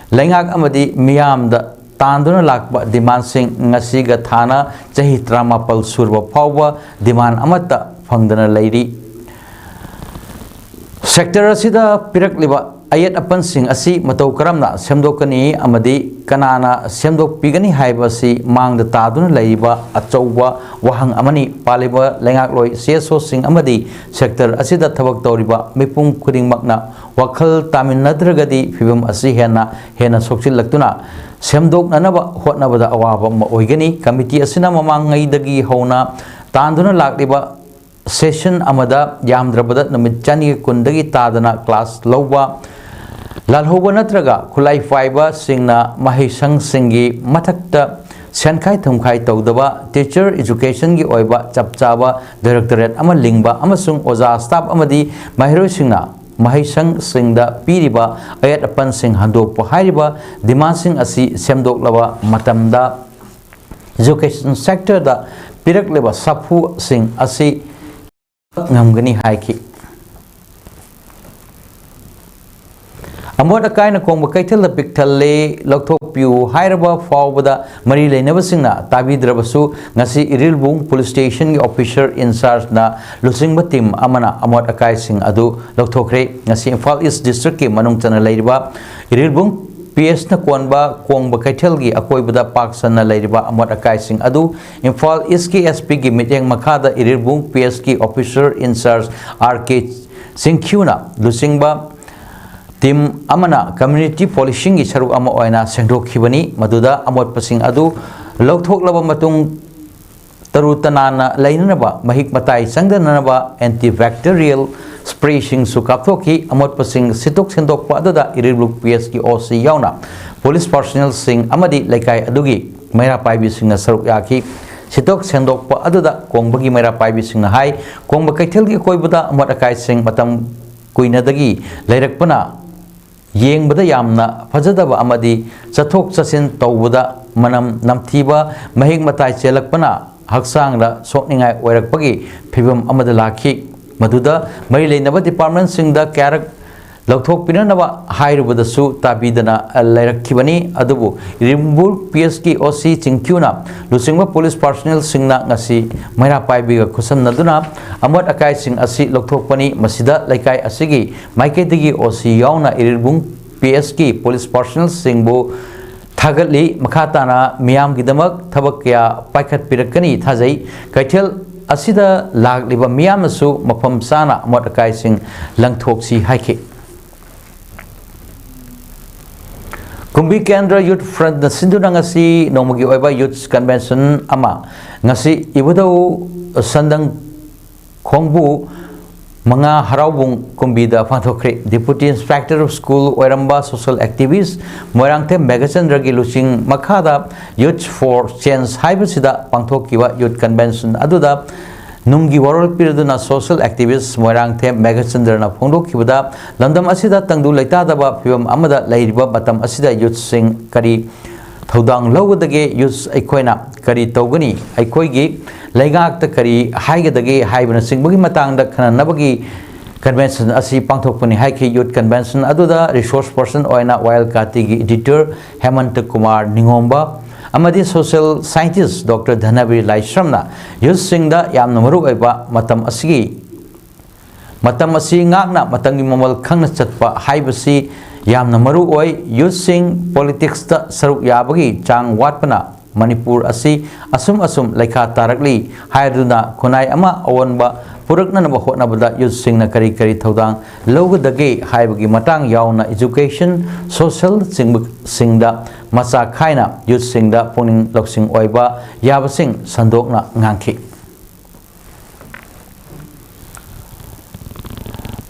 ꯂꯩꯉꯥꯛ ꯑꯃꯗꯤ ꯃꯤꯌꯥꯝꯗ ꯇꯥꯟꯗꯨꯅ ꯂꯥꯛꯄ demand ꯁꯤꯡ ꯉꯁꯤꯒ ꯊꯥꯅ ꯆꯍꯤ ꯇꯔꯥꯃꯥꯄꯜ ꯁꯨꯔꯕ ꯐꯥꯎꯕ demand ꯑꯃꯠꯇ ꯐꯪꯗꯅ ꯂꯩꯔꯤ꯫ Sector ꯑꯁꯤꯗ ꯄꯤꯔꯛꯂꯤꯕ ꯑꯌꯦꯠ ꯑꯄꯟꯁꯤꯡ ꯑꯁꯤ ꯃꯇꯧ ꯀꯔꯝꯅ ꯁꯦꯝꯗꯣꯛꯀꯅꯤ ꯑꯃꯗꯤ ꯀꯅꯥꯅ ꯁꯦꯝꯗꯣꯛꯄꯤꯒꯅꯤ ꯍꯥꯏꯕ ꯑꯁꯤ ꯃꯥꯡꯗ ꯇꯥꯗꯨꯅ ꯂꯩꯔꯤꯕ ꯑꯆꯧꯕ ꯋꯥꯍꯪ ꯑꯃꯅꯤ꯫ ꯄꯥꯜꯂꯤꯕ ꯂꯩꯉꯥꯛꯂꯣꯏ, ꯁꯤ ꯑꯦꯁ ꯑꯣꯁꯤꯡ ꯑꯃꯗꯤ ꯁꯦꯛꯇꯔ ꯑꯁꯤꯗ ꯊꯕꯛ ꯇꯧꯔꯤꯕ ꯃꯤꯄꯨꯝ ꯈꯨꯗꯤꯡꯃꯛꯅ ꯋꯥꯈꯜ ꯇꯥꯃꯤꯟꯅꯗ꯭ꯔꯒꯗꯤ ꯐꯤꯕꯝ ꯑꯁꯤ ꯍꯦꯟꯅ ꯍꯦꯟꯅ ꯁꯣꯛꯆꯤꯜꯂꯛꯇꯨꯅ ꯁꯦꯝꯗꯣꯛꯅꯅꯕ ꯍꯣꯠꯅꯕꯗ ꯑꯋꯥꯕ ꯑꯃ ꯑꯣꯏꯒꯅꯤ꯫ ꯀꯃꯤꯇꯤ ꯑꯁꯤꯅ ꯃꯃꯥꯡꯉꯩꯗꯒꯤ ꯍꯧꯅ ꯇꯥꯟꯗꯨꯅ ꯂꯥꯛꯂꯤꯕ ꯁꯦꯁꯟ ꯑꯃꯗ ꯌꯥꯝꯗ꯭ꯔꯕꯗ ꯅꯨꯃꯤꯠ ꯆꯅꯤ ꯀꯨꯟꯗꯒꯤ ꯇꯥꯗꯅ ꯀ꯭ꯂꯥꯁ ꯂꯧꯕ ꯂꯥꯜꯍꯧꯕ ꯅꯠꯇ꯭ꯔꯒ ꯈꯨꯠꯂꯥꯏ ꯄꯥꯏꯕꯁꯤꯡꯅ ꯃꯍꯩꯁꯪꯁꯤꯡꯒꯤ ꯃꯊꯛꯇ ꯁꯦꯟꯈꯥꯏ ꯊꯨꯝꯈꯥꯏ ꯇꯧꯗꯕ, ꯇꯤꯆꯔ ꯏꯖꯨꯀꯦꯁꯟꯒꯤ ꯑꯣꯏꯕ ꯆꯞ ꯆꯥꯕ ꯗꯥꯏꯔꯦꯛꯇꯣꯔꯦꯠ ꯑꯃ ꯂꯤꯡꯕ ꯑꯃꯁꯨꯡ ꯑꯣꯖꯥ, ꯁ꯭ꯇꯥꯐ ꯑꯃꯗꯤ ꯃꯍꯩꯔꯣꯏꯁꯤꯡꯅ ꯃꯍꯩꯁꯪꯁꯤꯡꯗ ꯄꯤꯔꯤꯕ ꯑꯌꯦꯠ ꯑꯄꯟꯁꯤꯡ ꯍꯟꯗꯣꯛꯄ ꯍꯥꯏꯔꯤꯕ ꯗꯤꯃꯥꯟꯁꯤꯡ ꯑꯁꯤ ꯁꯦꯝꯗꯣꯛꯂꯕ ꯃꯇꯝꯗ ꯏꯖꯨꯀꯦꯁꯟ ꯁꯦꯛꯇꯔꯗ ꯄꯤꯔꯛꯂꯤꯕ ꯁꯥꯐꯨꯁꯤꯡ ꯑꯁꯤ ꯉꯝꯒꯅꯤ ꯍꯥꯏꯈꯤ꯫ ꯑꯃꯣꯠ ꯑꯀꯥꯏꯅ ꯀꯣꯡꯕ ꯀꯩꯊꯦꯜꯗ ꯄꯤꯛ ꯊꯜꯂꯦ, ꯂꯧꯊꯣꯛꯄꯤꯌꯨ ꯍꯥꯏꯔꯕ ꯐꯥꯎꯕꯗ ꯃꯔꯤ ꯂꯩꯅꯕꯁꯤꯡꯅ ꯇꯥꯕꯤꯗ꯭ꯔꯕꯁꯨ, ꯉꯁꯤ ꯏꯔꯤꯜꯕꯨꯡ ꯄꯨꯂꯤꯁ ꯁ꯭ꯇꯦꯁꯟꯒꯤ ꯑꯣꯐꯤꯁꯔ ꯏꯟꯆꯥꯔꯖꯅ ꯂꯨꯆꯤꯡꯕ ꯇꯤꯝ ꯑꯃꯅ ꯑꯃꯣꯠ ꯑꯀꯥꯏꯁꯤꯡ ꯑꯗꯨ ꯂꯧꯊꯣꯛꯈ꯭ꯔꯦ꯫ ꯉꯁꯤ ꯏꯝꯐꯥꯜ ꯏꯁ ꯗꯤꯁꯇ꯭ꯔꯤꯛꯀꯤ ꯃꯅꯨꯡ ꯆꯟꯅ ꯂꯩꯔꯤꯕ ꯏꯔꯤꯜꯕꯨꯡ ꯄꯤ ꯑꯦꯁꯅ ꯀꯣꯟꯕ ꯀꯣꯡꯕ ꯀꯩꯊꯦꯜꯒꯤ ꯑꯀꯣꯏꯕꯗ ꯄꯥꯛ ꯁꯟꯅ ꯂꯩꯔꯤꯕ ꯑꯃꯣꯠ ꯑꯀꯥꯏꯁꯤꯡ ꯑꯗꯨ ꯏꯝꯐꯥꯜ ꯏꯁꯀꯤ ꯑꯦꯁ ꯄꯤꯒꯤ ꯃꯤꯠꯌꯦꯡ ꯃꯈꯥꯗ ꯏꯔꯤꯜꯕꯨꯡ ꯄꯤ ꯑꯦꯁꯀꯤ ꯑꯣꯐꯤꯁꯔ ꯏꯟꯆꯥꯔꯖ ꯑꯥꯔ ꯀꯦ ꯁꯤꯡꯈ꯭ꯌꯨꯅ ꯂꯨꯆꯤꯡꯕ ꯇꯤꯝ ꯑꯃꯅ ꯀꯝꯃ꯭ꯌꯨꯅꯤꯇꯤ ꯄꯣꯂꯤꯁꯤꯡꯒꯤ ꯁꯔꯨꯛ ꯑꯃ ꯑꯣꯏꯅ ꯁꯦꯡꯗꯣꯛꯈꯤꯕꯅꯤ꯫ ꯃꯗꯨꯗ ꯑꯃꯣꯠꯄꯁꯤꯡ ꯑꯗꯨ ꯂꯧꯊꯣꯛꯂꯕ ꯃꯇꯨꯡ, ꯇꯔꯨ ꯇꯅꯥꯟꯅ ꯂꯩꯅꯅꯕ ꯃꯍꯤꯛ ꯃꯇꯥꯏ ꯆꯪꯗꯅꯅꯕ ꯑꯦꯟꯇꯤ ꯕꯦꯛꯇꯤꯔꯤꯌꯦꯜ ꯁ꯭ꯄ꯭ꯔꯦꯁꯤꯡꯁꯨ ꯀꯥꯞꯊꯣꯛꯈꯤ꯫ ꯑꯃꯣꯠꯄꯁꯤꯡ ꯁꯤꯠꯇꯣꯛ ꯁꯦꯡꯗꯣꯛꯄ ꯑꯗꯨꯗ ꯏꯔꯤꯜꯕꯨꯡ ꯄꯤ ꯑꯦꯁꯀꯤ ꯑꯣ ꯁꯤ ꯌꯥꯎꯅ ꯄꯨꯂꯤꯁ ꯄꯥꯔꯁꯣꯅꯦꯜꯁꯤꯡ ꯑꯃꯗꯤ ꯂꯩꯀꯥꯏ ꯑꯗꯨꯒꯤ ꯃꯩꯔꯥ ꯄꯥꯏꯕꯤꯁꯤꯡꯅ ꯁꯔꯨꯛ ꯌꯥꯈꯤ꯫ ꯁꯤꯠꯇꯣꯛ ꯁꯦꯡꯗꯣꯛꯄ ꯑꯗꯨꯗ ꯀꯣꯡꯕꯒꯤ ꯃꯩꯔꯥ ꯄꯥꯏꯕꯤꯁꯤꯡꯅ ꯍꯥꯏ, ꯀꯣꯡꯕ ꯀꯩꯊꯦꯜꯒꯤ ꯑꯀꯣꯏꯕꯗ ꯑꯃꯣꯠ ꯑꯀꯥꯏꯁꯤꯡ ꯃꯇꯝ ꯀꯨꯏꯅꯗꯒꯤ ꯂꯩꯔꯛꯄꯅ ꯌꯦꯡꯕꯗ ꯌꯥꯝꯅ ꯐꯖꯗꯕ ꯑꯃꯗꯤ ꯆꯠꯊꯣꯛ ꯆꯠꯁꯤꯟ ꯇꯧꯕꯗ ꯃꯅꯝ ꯅꯝꯊꯤꯕ, ꯃꯍꯤꯛ ꯃꯇꯥꯏ ꯆꯦꯜꯂꯛꯄꯅ ꯍꯛꯆꯥꯡꯗ ꯁꯣꯛꯅꯤꯡꯉꯥꯏ ꯑꯣꯏꯔꯛꯄꯒꯤ ꯐꯤꯚꯝ ꯑꯃꯗ ꯂꯥꯛꯈꯤ꯫ ꯃꯗꯨꯗ ꯃꯔꯤ ꯂꯩꯅꯕ ꯗꯤꯄꯥꯔꯠꯃꯦꯟꯁꯤꯡꯗ ꯀꯌꯥꯔꯛ ꯂꯧꯊꯣꯛꯄꯤꯅꯅꯕ ꯍꯥꯏꯔꯨꯕꯗꯁꯨ ꯇꯥꯕꯤꯗꯅ ꯂꯩꯔꯛꯈꯤꯕꯅꯤ꯫ ꯑꯗꯨꯕꯨ ꯏꯔꯤꯜꯕꯨꯡ ꯄꯤ ꯑꯦꯁꯀꯤ ꯑꯣ ꯁꯤ ꯆꯤꯡꯀ꯭ꯌꯨꯅ ꯂꯨꯆꯤꯡꯕ ꯄꯨꯂꯤꯁ ꯄꯥꯔꯁꯣꯅꯦꯜꯁꯤꯡꯅ ꯉꯁꯤ ꯃꯩꯔꯥ ꯄꯥꯏꯕꯤꯒ ꯈꯨꯠꯁꯝꯅꯗꯨꯅ ꯑꯃꯣꯠ ꯑꯀꯥꯏꯁꯤꯡ ꯑꯁꯤ ꯂꯧꯊꯣꯛꯄꯅꯤ꯫ ꯃꯁꯤꯗ ꯂꯩꯀꯥꯏ ꯑꯁꯤꯒꯤ ꯃꯥꯏꯀꯩꯗꯒꯤ ꯑꯣ ꯁꯤ ꯌꯥꯎꯅ ꯏꯔꯤꯜꯕꯨꯡ ꯄꯤ ꯑꯦꯁꯀꯤ ꯄꯨꯂꯤꯁ ꯄꯥꯔꯁꯣꯅꯦꯜꯁꯤꯡꯕꯨ ꯊꯥꯒꯠꯂꯤ꯫ ꯃꯈꯥ ꯇꯥꯅ ꯃꯤꯌꯥꯝꯒꯤꯗꯃꯛ ꯊꯕꯛ ꯀꯌꯥ ꯄꯥꯏꯈꯠꯄꯤꯔꯛꯀꯅꯤ ꯊꯥꯖꯩ꯫ ꯀꯩꯊꯦꯜ ꯑꯁꯤꯗ ꯂꯥꯛꯂꯤꯕ ꯃꯤꯌꯥꯝꯅꯁꯨ ꯃꯐꯝ ꯆꯥꯅ ꯑꯃꯣꯠ ꯑꯀꯥꯏꯁꯤꯡ ꯂꯪꯊꯣꯛꯁꯤ ꯍꯥꯏꯈꯤ꯫ ꯀꯨꯝꯕꯤ ꯀꯦꯟꯗ꯭ꯔ ꯌꯨꯠ ꯐ꯭ꯔꯟꯠꯅ ꯁꯤꯟꯗꯨꯅ ꯉꯁꯤ ꯅꯣꯡꯃꯒꯤ ꯑꯣꯏꯕ ꯌꯨꯠ ꯀꯟꯚꯦꯟꯁꯟ ꯑꯃ ꯉꯁꯤ ꯏꯕꯨꯙꯧ ꯁꯟꯗꯪ ꯈꯣꯡꯕꯨ ꯃꯉꯥ ꯍꯔꯥꯎꯕꯨꯡ ꯀꯨꯝꯕꯤꯗ ꯄꯥꯡꯊꯣꯛꯈ꯭ꯔꯦ꯫ ꯗꯤꯄꯨꯇꯤ ꯏꯟꯁꯄꯦꯛꯇꯔ ꯑꯣꯐ ꯁ꯭ꯀꯨꯜ ꯑꯣꯏꯔꯝꯕ ꯁꯣꯁꯤꯌꯦꯜ ꯑꯦꯛꯇꯤꯚꯤꯁ ꯃꯣꯏꯔꯥꯡꯊꯦꯝ ꯃꯦꯘꯆꯟꯗ꯭ꯔꯒꯤ ꯂꯨꯆꯤꯡ ꯃꯈꯥꯗ ꯌꯨꯠ ꯐꯣꯔ ꯆꯦꯟꯖ ꯍꯥꯏꯕꯁꯤꯗ ꯄꯥꯡꯊꯣꯛꯈꯤꯕ ꯌꯨꯠ ꯀꯟꯚꯦꯟꯁꯟ ꯑꯗꯨꯗ ꯅꯨꯡꯒꯤ ꯋꯥꯔꯣꯜ ꯄꯤꯔꯗꯨꯅ ꯁꯣꯁꯤꯌꯦꯜ ꯑꯦꯛꯇꯤꯚꯤꯁ꯭ꯠ ꯃꯣꯏꯔꯥꯡꯊꯦꯝ ꯃꯦꯘꯆꯟꯗ꯭ꯔꯅ ꯐꯣꯡꯗꯣꯛꯈꯤꯕꯗ, ꯂꯝꯗꯝ ꯑꯁꯤꯗ ꯇꯪꯗꯨ ꯂꯩꯇꯥꯗꯕ ꯐꯤꯕꯝ ꯑꯃꯗ ꯂꯩꯔꯤꯕ ꯃꯇꯝ ꯑꯁꯤꯗ ꯌꯨꯠꯁꯤꯡ ꯀꯔꯤ ꯊꯧꯗꯥꯡ ꯂꯧꯒꯗꯒꯦ, ꯌꯨꯠꯁ ꯑꯩꯈꯣꯏꯅ ꯀꯔꯤ ꯇꯧꯒꯅꯤ, ꯑꯩꯈꯣꯏꯒꯤ ꯂꯩꯉꯥꯛꯇ ꯀꯔꯤ ꯍꯥꯏꯒꯗꯒꯦ ꯍꯥꯏꯕꯅꯆꯤꯡꯕꯒꯤ ꯃꯇꯥꯡꯗ ꯈꯟꯅꯅꯕꯒꯤ ꯀꯟꯚꯦꯟꯁꯟ ꯑꯁꯤ ꯄꯥꯡꯊꯣꯛꯄꯅꯤ ꯍꯥꯏꯈꯤ꯫ ꯌꯨꯠ ꯀꯟꯚꯦꯟꯁꯟ ꯑꯗꯨꯗ ꯔꯤꯁꯣꯔꯁ ꯄꯔꯁꯟ ꯑꯣꯏꯅ ꯋꯥꯌꯦꯜ ꯀꯥꯇꯤꯒꯤ ꯏꯗꯤꯇꯔ ꯍꯦꯃꯟꯇ ꯀꯨꯃꯥꯔ ꯅꯤꯉꯣꯝꯕ ꯑꯃꯗꯤ ꯁꯣꯁꯤꯌꯦꯜ ꯁꯥꯏꯟꯇꯤꯁ꯭ꯠ ꯗꯣꯛꯇꯔ ꯙꯅꯕꯤꯔ ꯂꯥꯏꯁ꯭ꯔꯝꯅ ꯌꯨꯠꯁꯤꯡꯗ ꯌꯥꯝꯅ ꯃꯔꯨꯑꯣꯏꯕ ꯃꯇꯝ ꯑꯁꯤꯒꯤ ꯃꯇꯝ ꯑꯁꯤ ꯉꯥꯛꯅ ꯃꯇꯝꯒꯤ ꯃꯃꯜ ꯈꯪꯅ ꯆꯠꯄ ꯍꯥꯏꯕꯁꯤ ꯌꯥꯝꯅ ꯃꯔꯨ ꯑꯣꯏ꯫ ꯌꯨꯠꯁꯤꯡ ꯄꯣꯂꯤꯇꯤꯛꯁꯇ ꯁꯔꯨꯛ ꯌꯥꯕꯒꯤ ꯆꯥꯡ ꯋꯥꯠꯄꯅ ꯃꯅꯤꯄꯨꯔ ꯑꯁꯤ ꯑꯁꯨꯝ ꯑꯁꯨꯝ ꯂꯩꯈꯥ ꯇꯥꯔꯛꯂꯤ ꯍꯥꯏꯗꯨꯅ ꯈꯨꯟꯅꯥꯏ ꯑꯃ ꯑꯑꯣꯟꯕ ꯄꯨꯔꯛꯅꯅꯕ ꯍꯣꯠꯅꯕꯗ ꯌꯨꯠꯁꯤꯡꯅ ꯀꯔꯤ ꯀꯔꯤ ꯊꯧꯗꯥꯡ ꯂꯧꯒꯗꯒꯦ ꯍꯥꯏꯕꯒꯤ ꯃꯇꯥꯡ ꯌꯥꯎꯅ ꯏꯖꯨꯀꯦꯁꯟ, ꯁꯣꯁꯤꯌꯦꯜ ꯆꯤꯡꯕꯁꯤꯡꯗ ꯃꯆꯥ ꯈꯥꯏꯅ ꯌꯨꯠꯁꯤꯡꯗ ꯄꯨꯛꯅꯤꯡ ꯂꯧꯁꯤꯡ ꯑꯣꯏꯕ ꯌꯥꯕꯁꯤꯡ ꯁꯟꯗꯣꯛꯅ ꯉꯥꯡꯈꯤ꯫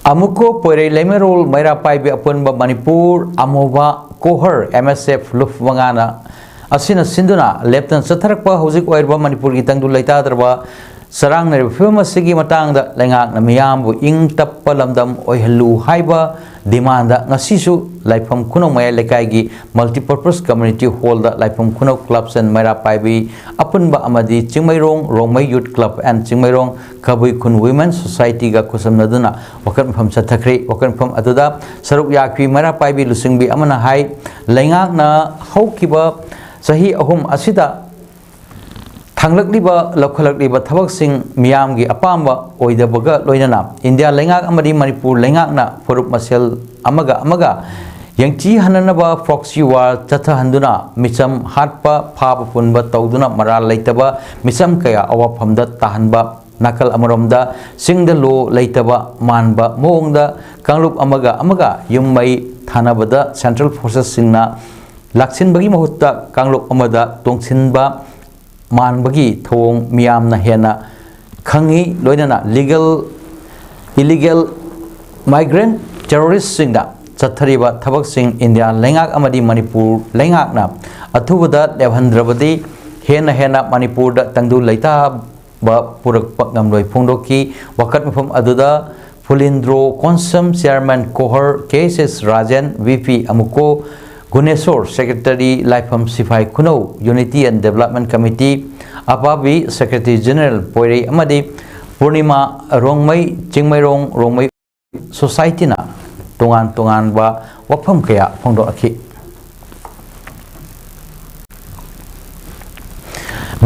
ꯑꯃꯨꯀꯣ ꯄꯣꯏꯔꯩ ꯂꯩꯃꯔꯣꯜ ꯃꯩꯔꯥ ꯄꯥꯏꯕꯤ ꯑꯄꯨꯟꯕ ꯃꯅꯤꯄꯨꯔ ꯑꯃꯣꯕ ꯀꯣꯍꯔ ꯑꯦꯝ ꯑꯦꯁ ꯑꯦꯐ ꯂꯨꯞ ꯃꯉꯥꯅ ꯑꯁꯤꯅ ꯁꯤꯟꯗꯨꯅ ꯂꯦꯞꯇꯅ ꯆꯠꯊꯔꯛꯄ ꯍꯧꯖꯤꯛ ꯑꯣꯏꯔꯤꯕ ꯃꯅꯤꯄꯨꯔꯒꯤ ꯇꯪꯗꯨ ꯂꯩꯇꯥꯗ꯭ꯔꯕ ꯆꯔꯥꯡꯅꯔꯤꯕ ꯐꯤꯕꯝ ꯑꯁꯤꯒꯤ ꯃꯇꯥꯡꯗ ꯂꯩꯉꯥꯛꯅ ꯃꯤꯌꯥꯝꯕꯨ ꯏꯪ ꯇꯞꯄ ꯂꯝꯗꯝ ꯑꯣꯏꯍꯜꯂꯨ ꯍꯥꯏꯕ demand ꯉꯁꯤꯁꯨ ꯂꯥꯏꯐꯝ ꯈꯨꯅꯧ ꯃꯌꯥꯏ ꯂꯩꯀꯥꯏꯒꯤ Multipurpose Community Hall ꯗ ꯂꯥꯏꯐꯝ ꯈꯨꯅꯧ Clubs and ꯃꯩꯔꯥ ꯄꯥꯏꯕꯤ ꯑꯄꯨꯟꯕ ꯑꯃꯗꯤ Chingmeirong Rongmei Youth Club and Chingmeirong ꯀꯕꯨꯏ ꯈꯨꯟ Women Society ꯒ ꯈꯨꯠꯁꯝꯅꯗꯨꯅ ꯋꯥꯀꯠ ꯃꯤꯐꯝ ꯆꯠꯊꯈ꯭ꯔꯦ꯫ ꯋꯥꯀꯠ ꯃꯤꯐꯝ ꯑꯗꯨꯗ ꯁꯔꯨꯛ ꯌꯥꯈꯤ ꯃꯩꯔꯥ ꯄꯥꯏꯕꯤ ꯂꯨꯆꯤꯡꯕꯤ ꯑꯃꯅ ꯍꯥꯏ, ꯂꯩꯉꯥꯛꯅ ꯍꯧꯈꯤꯕ ꯆꯍꯤ ꯑꯍꯨꯝ ꯑꯁꯤꯗ ꯊꯥꯡꯂꯛꯂꯤꯕ, ꯂꯧꯈꯠꯂꯛꯂꯤꯕ ꯊꯕꯛꯁꯤꯡ ꯃꯤꯌꯥꯝꯒꯤ ꯑꯄꯥꯝꯕ ꯑꯣꯏꯗꯕꯒ ꯂꯣꯏꯅꯅ ꯏꯟꯗꯤꯌꯥ ꯂꯩꯉꯥꯛ ꯑꯃꯗꯤ ꯃꯅꯤꯄꯨꯔ ꯂꯩꯉꯥꯛꯅ ꯐꯨꯔꯨꯞ ꯃꯁꯦꯜ ꯑꯃꯒ ꯑꯃꯒ ꯌꯦꯡꯊꯤꯍꯟꯅꯅꯕ proxy war ꯆꯠꯊꯍꯟꯗꯨꯅ ꯃꯤꯆꯝ ꯍꯥꯠꯄ, ꯐꯥꯕ ꯄꯨꯟꯕ ꯇꯧꯗꯨꯅ ꯃꯔꯥꯜ ꯂꯩꯇꯕ ꯃꯤꯆꯝ ꯀꯌꯥ ꯑꯋꯥꯐꯝꯗ ꯇꯥꯍꯟꯕ, ꯅꯥꯀꯜ ꯑꯃꯔꯣꯝꯗ ꯆꯤꯡꯗ law ꯂꯩꯇꯕ ꯃꯥꯟꯕ ꯃꯑꯣꯡꯗ ꯀꯥꯡꯂꯨꯞ ꯑꯃꯒ ꯑꯃꯒ ꯌꯨꯝ ꯃꯩ ꯊꯥꯅꯕꯗ central forces ꯁꯤꯡꯅ ꯂꯥꯛꯁꯤꯟꯕꯒꯤ ꯃꯍꯨꯠꯇ ꯀꯥꯡꯂꯨꯞ ꯑꯃꯗ ꯇꯣꯡꯁꯤꯟꯕ ꯃꯥꯟꯕꯒꯤ ꯊꯧꯑꯣꯡ ꯃꯤꯌꯥꯝꯅ ꯍꯦꯟꯅ ꯈꯪꯏ꯫ ꯂꯣꯏꯅꯅ legal, illegal migrant terrorist ꯁꯤꯡꯗ ꯆꯠꯊꯔꯤꯕ ꯊꯕꯛꯁꯤꯡ ꯏꯟꯗꯤꯌꯥ ꯂꯩꯉꯥꯛ ꯑꯃꯗꯤ ꯃꯅꯤꯄꯨꯔ ꯂꯩꯉꯥꯛꯅ ꯑꯊꯨꯕꯗ ꯂꯦꯞꯍꯟꯗ꯭ꯔꯕꯗꯤ ꯍꯦꯟꯅ ꯍꯦꯟꯅ ꯃꯅꯤꯄꯨꯔꯗ ꯇꯪꯗꯨ ꯂꯩꯇꯥꯕ ꯄꯨꯔꯛꯄ ꯉꯝꯂꯣꯏ ꯐꯣꯡꯗꯣꯛꯈꯤ꯫ ꯋꯥꯀꯠ ꯃꯤꯐꯝ ꯑꯗꯨꯗ ꯐꯨꯂꯤꯟꯗ꯭ꯔꯣ Konsam, Chairman ꯀꯣꯍꯔ, K S S Rajen, V P ꯑꯃꯨꯀꯣ, Guneshor, Secretary ꯂꯥꯏꯐꯝ ꯁꯤꯐꯥꯏ ꯈꯨꯅꯧ Unity and Development Committee, ꯑꯄꯥꯕꯤ, Secretary General ꯄꯣꯏꯔꯩ ꯑꯃꯗꯤ ꯄꯨꯔꯅꯤꯃꯥ ꯔꯣꯡꯃꯩ, ꯆꯤꯡꯃꯩꯔꯣꯡ ꯔꯣꯡꯃꯩ Society ꯅ ꯇꯣꯉꯥꯟ ꯇꯣꯉꯥꯟꯕ ꯋꯥꯐꯝ ꯀꯌꯥ ꯐꯣꯡꯗꯣꯛꯂꯛꯈꯤ꯫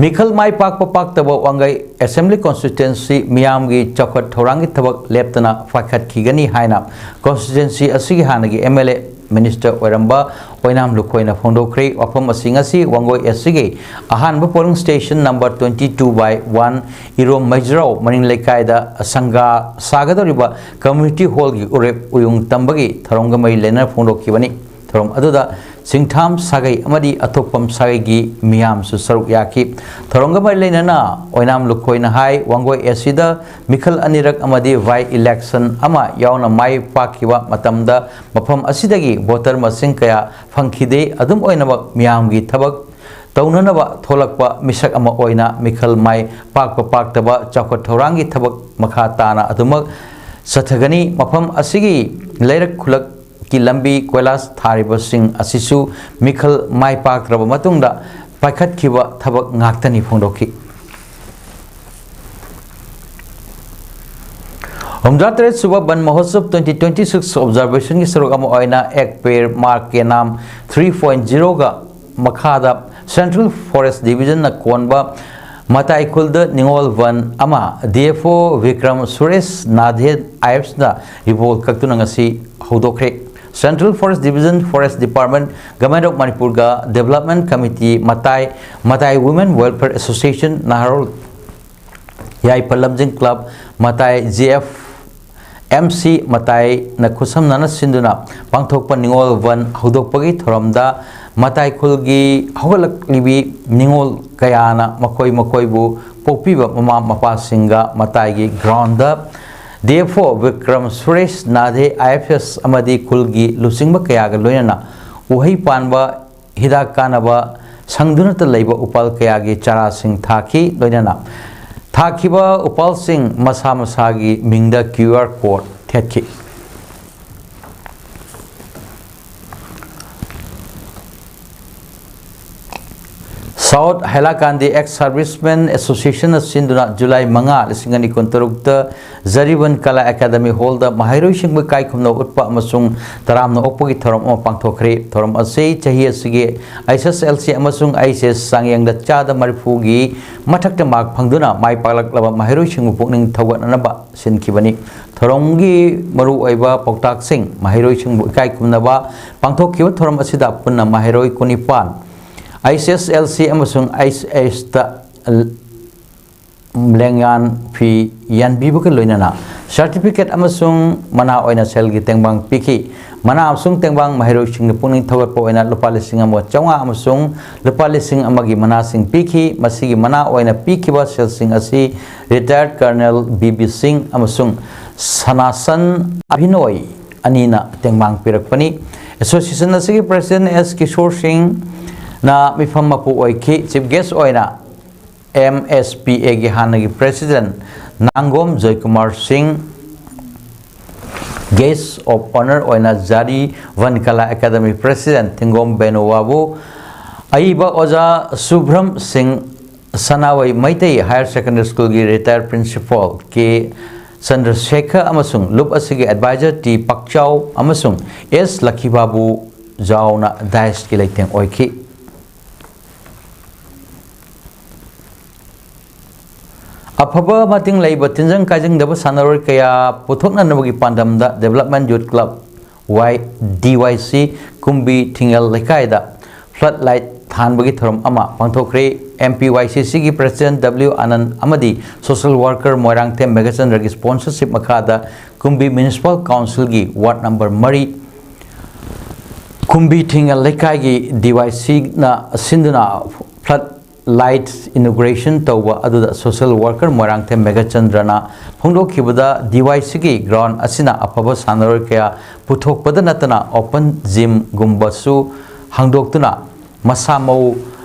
ꯃꯤꯈꯜ ꯃꯥꯏ ꯄꯥꯛꯄ ꯄꯥꯛꯇꯕ ꯋꯥꯡꯒꯩ Assembly Constituency ꯃꯤꯌꯥꯝꯒꯤ ꯆꯥꯎꯈꯠ ꯊꯧꯔꯥꯡꯒꯤ ꯊꯕꯛ ꯂꯦꯞꯇꯅ ꯄꯥꯏꯈꯠꯈꯤꯒꯅꯤ ꯍꯥꯏꯅ constituency ꯑꯁꯤꯒꯤ ꯍꯥꯟꯅꯒꯤ M L A, Minister ꯑꯣꯏꯔꯝꯕ ꯑꯣꯏꯅꯥꯝ ꯂꯨꯈꯣꯏꯅ ꯐꯣꯡꯗꯣꯛꯈ꯭ꯔꯦ꯫ ꯋꯥꯐꯝ ꯑꯁꯤ ꯉꯁꯤ ꯋꯥꯡꯒꯣꯏ S C ꯒꯤ ꯑꯍꯥꯟꯕ polling station number twenty two by one ꯏꯔꯣꯝ ꯃꯩꯖ꯭ꯔꯥꯎ ꯃꯅꯤꯡ ꯂꯩꯀꯥꯏꯗ ꯁꯪꯒꯥ ꯁꯥꯒꯗꯧꯔꯤꯕ Community Hall ꯒꯤ ꯎꯔꯦꯞ ꯎꯌꯨꯡ ꯇꯝꯕꯒꯤ ꯊꯧꯔꯝꯒ ꯃꯔꯤ ꯂꯩꯅꯅ ꯐꯣꯡꯗꯣꯛꯈꯤꯕꯅꯤ꯫ ꯊꯧꯔꯝ ꯑꯗꯨꯗ ꯆꯤꯡꯊꯥꯝ ꯁꯥꯒꯩ ꯑꯃꯗꯤ ꯑꯊꯣꯛꯄꯝ ꯁꯥꯒꯩꯒꯤ ꯃꯤꯌꯥꯝꯁꯨ ꯁꯔꯨꯛ ꯌꯥꯈꯤ꯫ ꯊꯧꯔꯝꯒ ꯃꯔꯤ ꯂꯩꯅꯅ ꯑꯣꯏꯅꯥꯝ ꯂꯨꯈꯣꯏꯅ ꯍꯥꯏ, ꯋꯥꯡꯒꯣꯏ S C ꯗ ꯃꯤꯈꯜ ꯑꯅꯤꯔꯛ ꯑꯃꯗꯤ by election ꯑꯃ ꯌꯥꯎꯅ ꯃꯥꯏ ꯄꯥꯛꯈꯤꯕ ꯃꯇꯝꯗ ꯃꯐꯝ ꯑꯁꯤꯗꯒꯤ voter ꯃꯁꯤꯡ ꯀꯌꯥ ꯐꯪꯈꯤꯗꯦ꯫ ꯑꯗꯨꯝ ꯑꯣꯏꯅꯃꯛ ꯃꯤꯌꯥꯝꯒꯤ ꯊꯕꯛ ꯇꯧꯅꯅꯕ ꯊꯣꯛꯂꯛꯄ ꯃꯤꯁꯛ ꯑꯃ ꯑꯣꯏꯅ ꯃꯤꯈꯜ ꯃꯥꯏ ꯄꯥꯛꯄ ꯄꯥꯛꯇꯕ ꯆꯥꯎꯈꯠ ꯊꯧꯔꯥꯡꯒꯤ ꯊꯕꯛ ꯃꯈꯥ ꯇꯥꯅ ꯑꯗꯨꯃꯛ ꯆꯠꯊꯒꯅꯤ꯫ ꯃꯐꯝ ꯑꯁꯤꯒꯤ ꯂꯩꯔꯛ ꯈꯨꯂꯛꯀꯤ ꯂꯝꯕꯤ ꯀꯣꯏꯂꯥꯁ ꯊꯥꯔꯤꯕꯁꯤꯡ ꯑꯁꯤꯁꯨ ꯃꯤꯈꯜ ꯃꯥꯏ ꯄꯥꯛꯇ꯭ꯔꯕ ꯃꯇꯨꯡꯗ ꯄꯥꯏꯈꯠꯈꯤꯕ ꯊꯕꯛ ꯉꯥꯛꯇꯅꯤ ꯐꯣꯡꯗꯣꯛꯈꯤ꯫ ꯍꯨꯝꯐꯨꯇꯔꯦꯠ ꯁꯨꯕ ꯕꯟ ꯃꯍꯣꯠꯁꯕ twenty twenty six observation ꯒꯤ ꯁꯔꯨꯛ ꯑꯃ ꯑꯣꯏꯅ ꯑꯦꯛ ꯄꯦꯔ ꯃꯥ ꯀꯦ ꯅꯥꯝ three point zero ꯒ ꯃꯈꯥꯗ Central Forest Division ꯅ ꯀꯣꯟꯕ ꯃꯇꯥꯏ ꯈꯨꯜꯗ ꯅꯤꯉꯣꯜ ꯕꯟ ꯑꯃ D F O Bikram Suresh Nadhe I F ꯑꯦꯁꯅ ꯔꯤꯄꯣꯔꯠ ꯀꯛꯇꯨꯅ ꯉꯁꯤ ꯍꯧꯗꯣꯛꯈ꯭ꯔꯦ꯫ Central Forest Division, Forest Department, Government of ꯃꯅꯤꯄꯨꯔꯒ Development Committee, ꯃꯇꯥꯏ, ꯃꯇꯥꯏ Women Welfare Association, ꯅꯍꯥꯔꯣꯜ ꯌꯥꯏꯐ ꯂꯝꯖꯤꯡ ꯀ꯭ꯂꯕ, ꯃꯇꯥꯏ G F M C ꯃꯇꯥꯏꯅ ꯈꯨꯠꯁꯝꯅꯅ ꯁꯤꯟꯗꯨꯅ ꯄꯥꯡꯊꯣꯛꯄ ꯅꯤꯉꯣꯜ ꯕꯟ ꯍꯧꯗꯣꯛꯄꯒꯤ ꯊꯧꯔꯝꯗ ꯃꯇꯥꯏ ꯈꯨꯜꯒꯤ ꯍꯧꯒꯠꯂꯛꯂꯤꯕꯤ ꯅꯤꯉꯣꯜ ꯀꯌꯥꯅ ꯃꯈꯣꯏ ꯃꯈꯣꯏꯕꯨ ꯄꯣꯛꯄꯤꯕ ꯃꯃꯥ ꯃꯄꯥꯁꯤꯡꯒ ꯃꯇꯥꯏꯒꯤ ground the D F O Bikram Suresh ꯅꯥꯙꯦ I F S ꯑꯃꯗꯤ ꯈꯨꯜꯒꯤ ꯂꯨꯆꯤꯡꯕ ꯀꯌꯥꯒ ꯂꯣꯏꯅꯅ ꯎꯍꯩ ꯄꯥꯟꯕ ꯍꯤꯗꯥꯛ ꯀꯥꯟꯅꯕ ꯁꯪꯗꯨꯅꯇ ꯂꯩꯕ ꯎꯄꯥꯜ ꯀꯌꯥꯒꯤ ꯆꯥꯔꯥꯁꯤꯡ ꯊꯥꯈꯤ꯫ ꯂꯣꯏꯅꯅ ꯊꯥꯈꯤꯕ ꯎꯄꯥꯜꯁꯤꯡ ꯃꯁꯥ ꯃꯁꯥꯒꯤ ꯃꯤꯡꯗ Q R code ꯊꯦꯠꯈꯤ꯫ South Hailakandi Ex Servicemen Association ꯅ ꯁꯤꯟꯗꯨꯅ July ꯃꯉꯥ, ꯂꯤꯁꯤꯡ ꯑꯅꯤ ꯀꯨꯟꯇꯔꯨꯛꯇ ꯖꯔꯤꯕꯟ ꯀꯂꯥ ꯑꯦꯀꯥꯗꯃꯤ ꯍꯣꯜꯗ ꯃꯍꯩꯔꯣꯏꯁꯤꯡꯕꯨ ꯏꯀꯥꯏ ꯈꯨꯝꯅꯕ ꯎꯠꯄ ꯑꯃꯁꯨꯡ ꯇꯔꯥꯝꯅ ꯑꯣꯛꯄꯒꯤ ꯊꯧꯔꯝ ꯑꯃ ꯄꯥꯡꯊꯣꯛꯈ꯭ꯔꯦ꯫ ꯊꯧꯔꯝ ꯑꯁꯤ ꯆꯍꯤ ꯑꯁꯤꯒꯤ H S L C ꯑꯃꯁꯨꯡ H S ꯆꯥꯡꯌꯦꯡꯗ ꯆꯥꯗ ꯃꯔꯤꯐꯨꯒꯤ ꯃꯊꯛꯇ ꯃꯥꯔꯛ ꯐꯪꯗꯨꯅ ꯃꯥꯏ ꯄꯥꯛꯂꯛꯂꯕ ꯃꯍꯩꯔꯣꯏꯁꯤꯡꯕꯨ ꯄꯨꯛꯅꯤꯡ ꯊꯧꯒꯠꯅꯅꯕ ꯁꯤꯟꯈꯤꯕꯅꯤ꯫ ꯊꯧꯔꯝꯒꯤ ꯃꯔꯨꯑꯣꯏꯕ ꯄꯥꯎꯇꯥꯛꯁꯤꯡ: ꯃꯍꯩꯔꯣꯏꯁꯤꯡꯕꯨ ꯏꯀꯥꯏ ꯈꯨꯝꯅꯕ ꯄꯥꯡꯊꯣꯛꯈꯤꯕ ꯊꯧꯔꯝ ꯑꯁꯤꯗ ꯄꯨꯟꯅ ꯃꯍꯩꯔꯣꯏ ꯀꯨꯟꯅꯤꯄꯥꯟ, H S L C ꯑꯃꯁꯨꯡ H S ꯇ ꯂꯦꯡꯌꯥꯟ ꯐꯤ ꯌꯥꯟꯕꯤꯕꯒ ꯂꯣꯏꯅꯅ certificate ꯑꯃꯁꯨꯡ ꯃꯅꯥ ꯑꯣꯏꯅ ꯁꯦꯜꯒꯤ ꯇꯦꯡꯕꯥꯡ ꯄꯤꯈꯤ꯫ ꯃꯅꯥ ꯑꯃꯁꯨꯡ ꯇꯦꯡꯕꯥꯡ ꯃꯍꯩꯔꯣꯏꯁꯤꯡꯅ ꯄꯨꯛꯅꯤꯡ ꯊꯧꯒꯠꯄ ꯑꯣꯏꯅ ꯂꯨꯄꯥ ꯂꯤꯁꯤꯡ ꯑꯃ ꯆꯥꯝꯃꯉꯥ ꯑꯃꯁꯨꯡ ꯂꯨꯄꯥ ꯂꯤꯁꯤꯡ ꯑꯃꯒꯤ ꯃꯅꯥꯁꯤꯡ ꯄꯤꯈꯤ꯫ ꯃꯁꯤꯒꯤ ꯃꯅꯥ ꯑꯣꯏꯅ ꯄꯤꯈꯤꯕ ꯁꯦꯜꯁꯤꯡ ꯑꯁꯤ retired Colonel B B Singh ꯑꯃꯁꯨꯡ ꯁꯅꯥꯁꯟ ꯑꯚꯤꯅꯣꯏ ꯑꯅꯤꯅ ꯇꯦꯡꯕꯥꯡ ꯄꯤꯔꯛꯄꯅꯤ꯫ Association ꯑꯁꯤꯒꯤ president S ꯀꯤꯁꯣꯔ ꯁꯤꯡ, ꯅ ꯃꯤꯐꯝ ꯃꯄꯨ ꯑꯣꯏꯈꯤ꯫ Chief Guest ꯑꯣꯏꯅ M S P Aꯒꯤ ꯍꯥꯟꯅꯒꯤ President ꯅꯥꯡꯒꯣꯝ ꯖꯣꯏꯀꯨꯃꯥꯔ ꯁꯤꯡ, Guest of Honour ꯑꯣꯏꯅ ꯖꯥꯔꯤ ꯚꯟ ꯀꯂꯥ Academy President ꯊꯤꯡꯒꯣꯝ ꯕꯦꯅꯨ ꯋꯥꯕꯨ, ꯑꯏꯕ ꯑꯣꯖꯥ ꯁꯨꯕ꯭ꯔꯝ ꯁꯤꯡ, ꯁꯅꯥꯋꯩ Meitei Higher Secondary Schoolꯒꯤ Retired Principal K ꯆꯟꯗ꯭ꯔꯁꯦꯈꯔ ꯑꯃꯁꯨꯡ ꯂꯨꯞ ꯑꯁꯤꯒꯤ Advisor T ꯄꯥꯛꯆꯥꯎ ꯑꯃꯁꯨꯡ S ꯂꯛꯈꯤꯕꯥꯕꯨ ꯖꯥꯎꯅ Diceꯀꯤ ꯂꯩꯇꯦꯡ ꯑꯣꯏꯈꯤ꯫ ꯑꯐꯕ ꯃꯇꯤꯡ ꯂꯩꯕ ꯇꯤꯟꯖꯪ ꯀꯥꯏꯖꯪꯗꯕ ꯁꯥꯟꯅꯔꯣꯏ ꯀꯌꯥ ꯄꯨꯊꯣꯛꯅꯅꯕꯒꯤ ꯄꯥꯟꯗꯝꯗ Development Youth Club ꯋꯥꯏ, D Y C ꯀꯨꯝꯕꯤ ꯊꯤꯡꯉꯦꯜ ꯂꯩꯀꯥꯏꯗ flood light ꯊꯥꯟꯕꯒꯤ ꯊꯧꯔꯝ ꯑꯃ ꯄꯥꯡꯊꯣꯛꯈ꯭ꯔꯦ꯫ M P Y C Cꯒꯤ President W Anand ꯑꯃꯗꯤ social worker ꯃꯣꯏꯔꯥꯡꯊꯦꯝ ꯃꯦꯘꯆꯟꯗ꯭ꯔꯒꯤ sponsorship ꯃꯈꯥꯗ ꯀꯨꯝꯕꯤ Municipal Councilꯒꯤ ward number ꯃꯔꯤ ꯀꯨꯝꯕꯤ ꯊꯤꯡꯉꯦꯜ ꯂꯩꯀꯥꯏꯒꯤ D Y Cꯅ ꯁꯤꯟꯗꯨꯅ flood light inauguration ꯇꯧꯕ ꯑꯗꯨꯗ social worker Moirangthem ꯃꯦꯘꯆꯟꯗ꯭ꯔꯅ ꯐꯣꯡꯗꯣꯛꯈꯤꯕꯗ, D Y Cꯒꯤ ground ꯑꯁꯤꯅ ꯑꯐꯕ ꯁꯥꯟꯅꯔꯣꯏ ꯀꯌꯥ ꯄꯨꯊꯣꯛꯄꯗ ꯅꯠꯇꯅ open gymꯒꯨꯝꯕꯁꯨ ꯍꯥꯡꯗꯣꯛꯇꯨꯅ ꯃꯁꯥ ꯃꯎ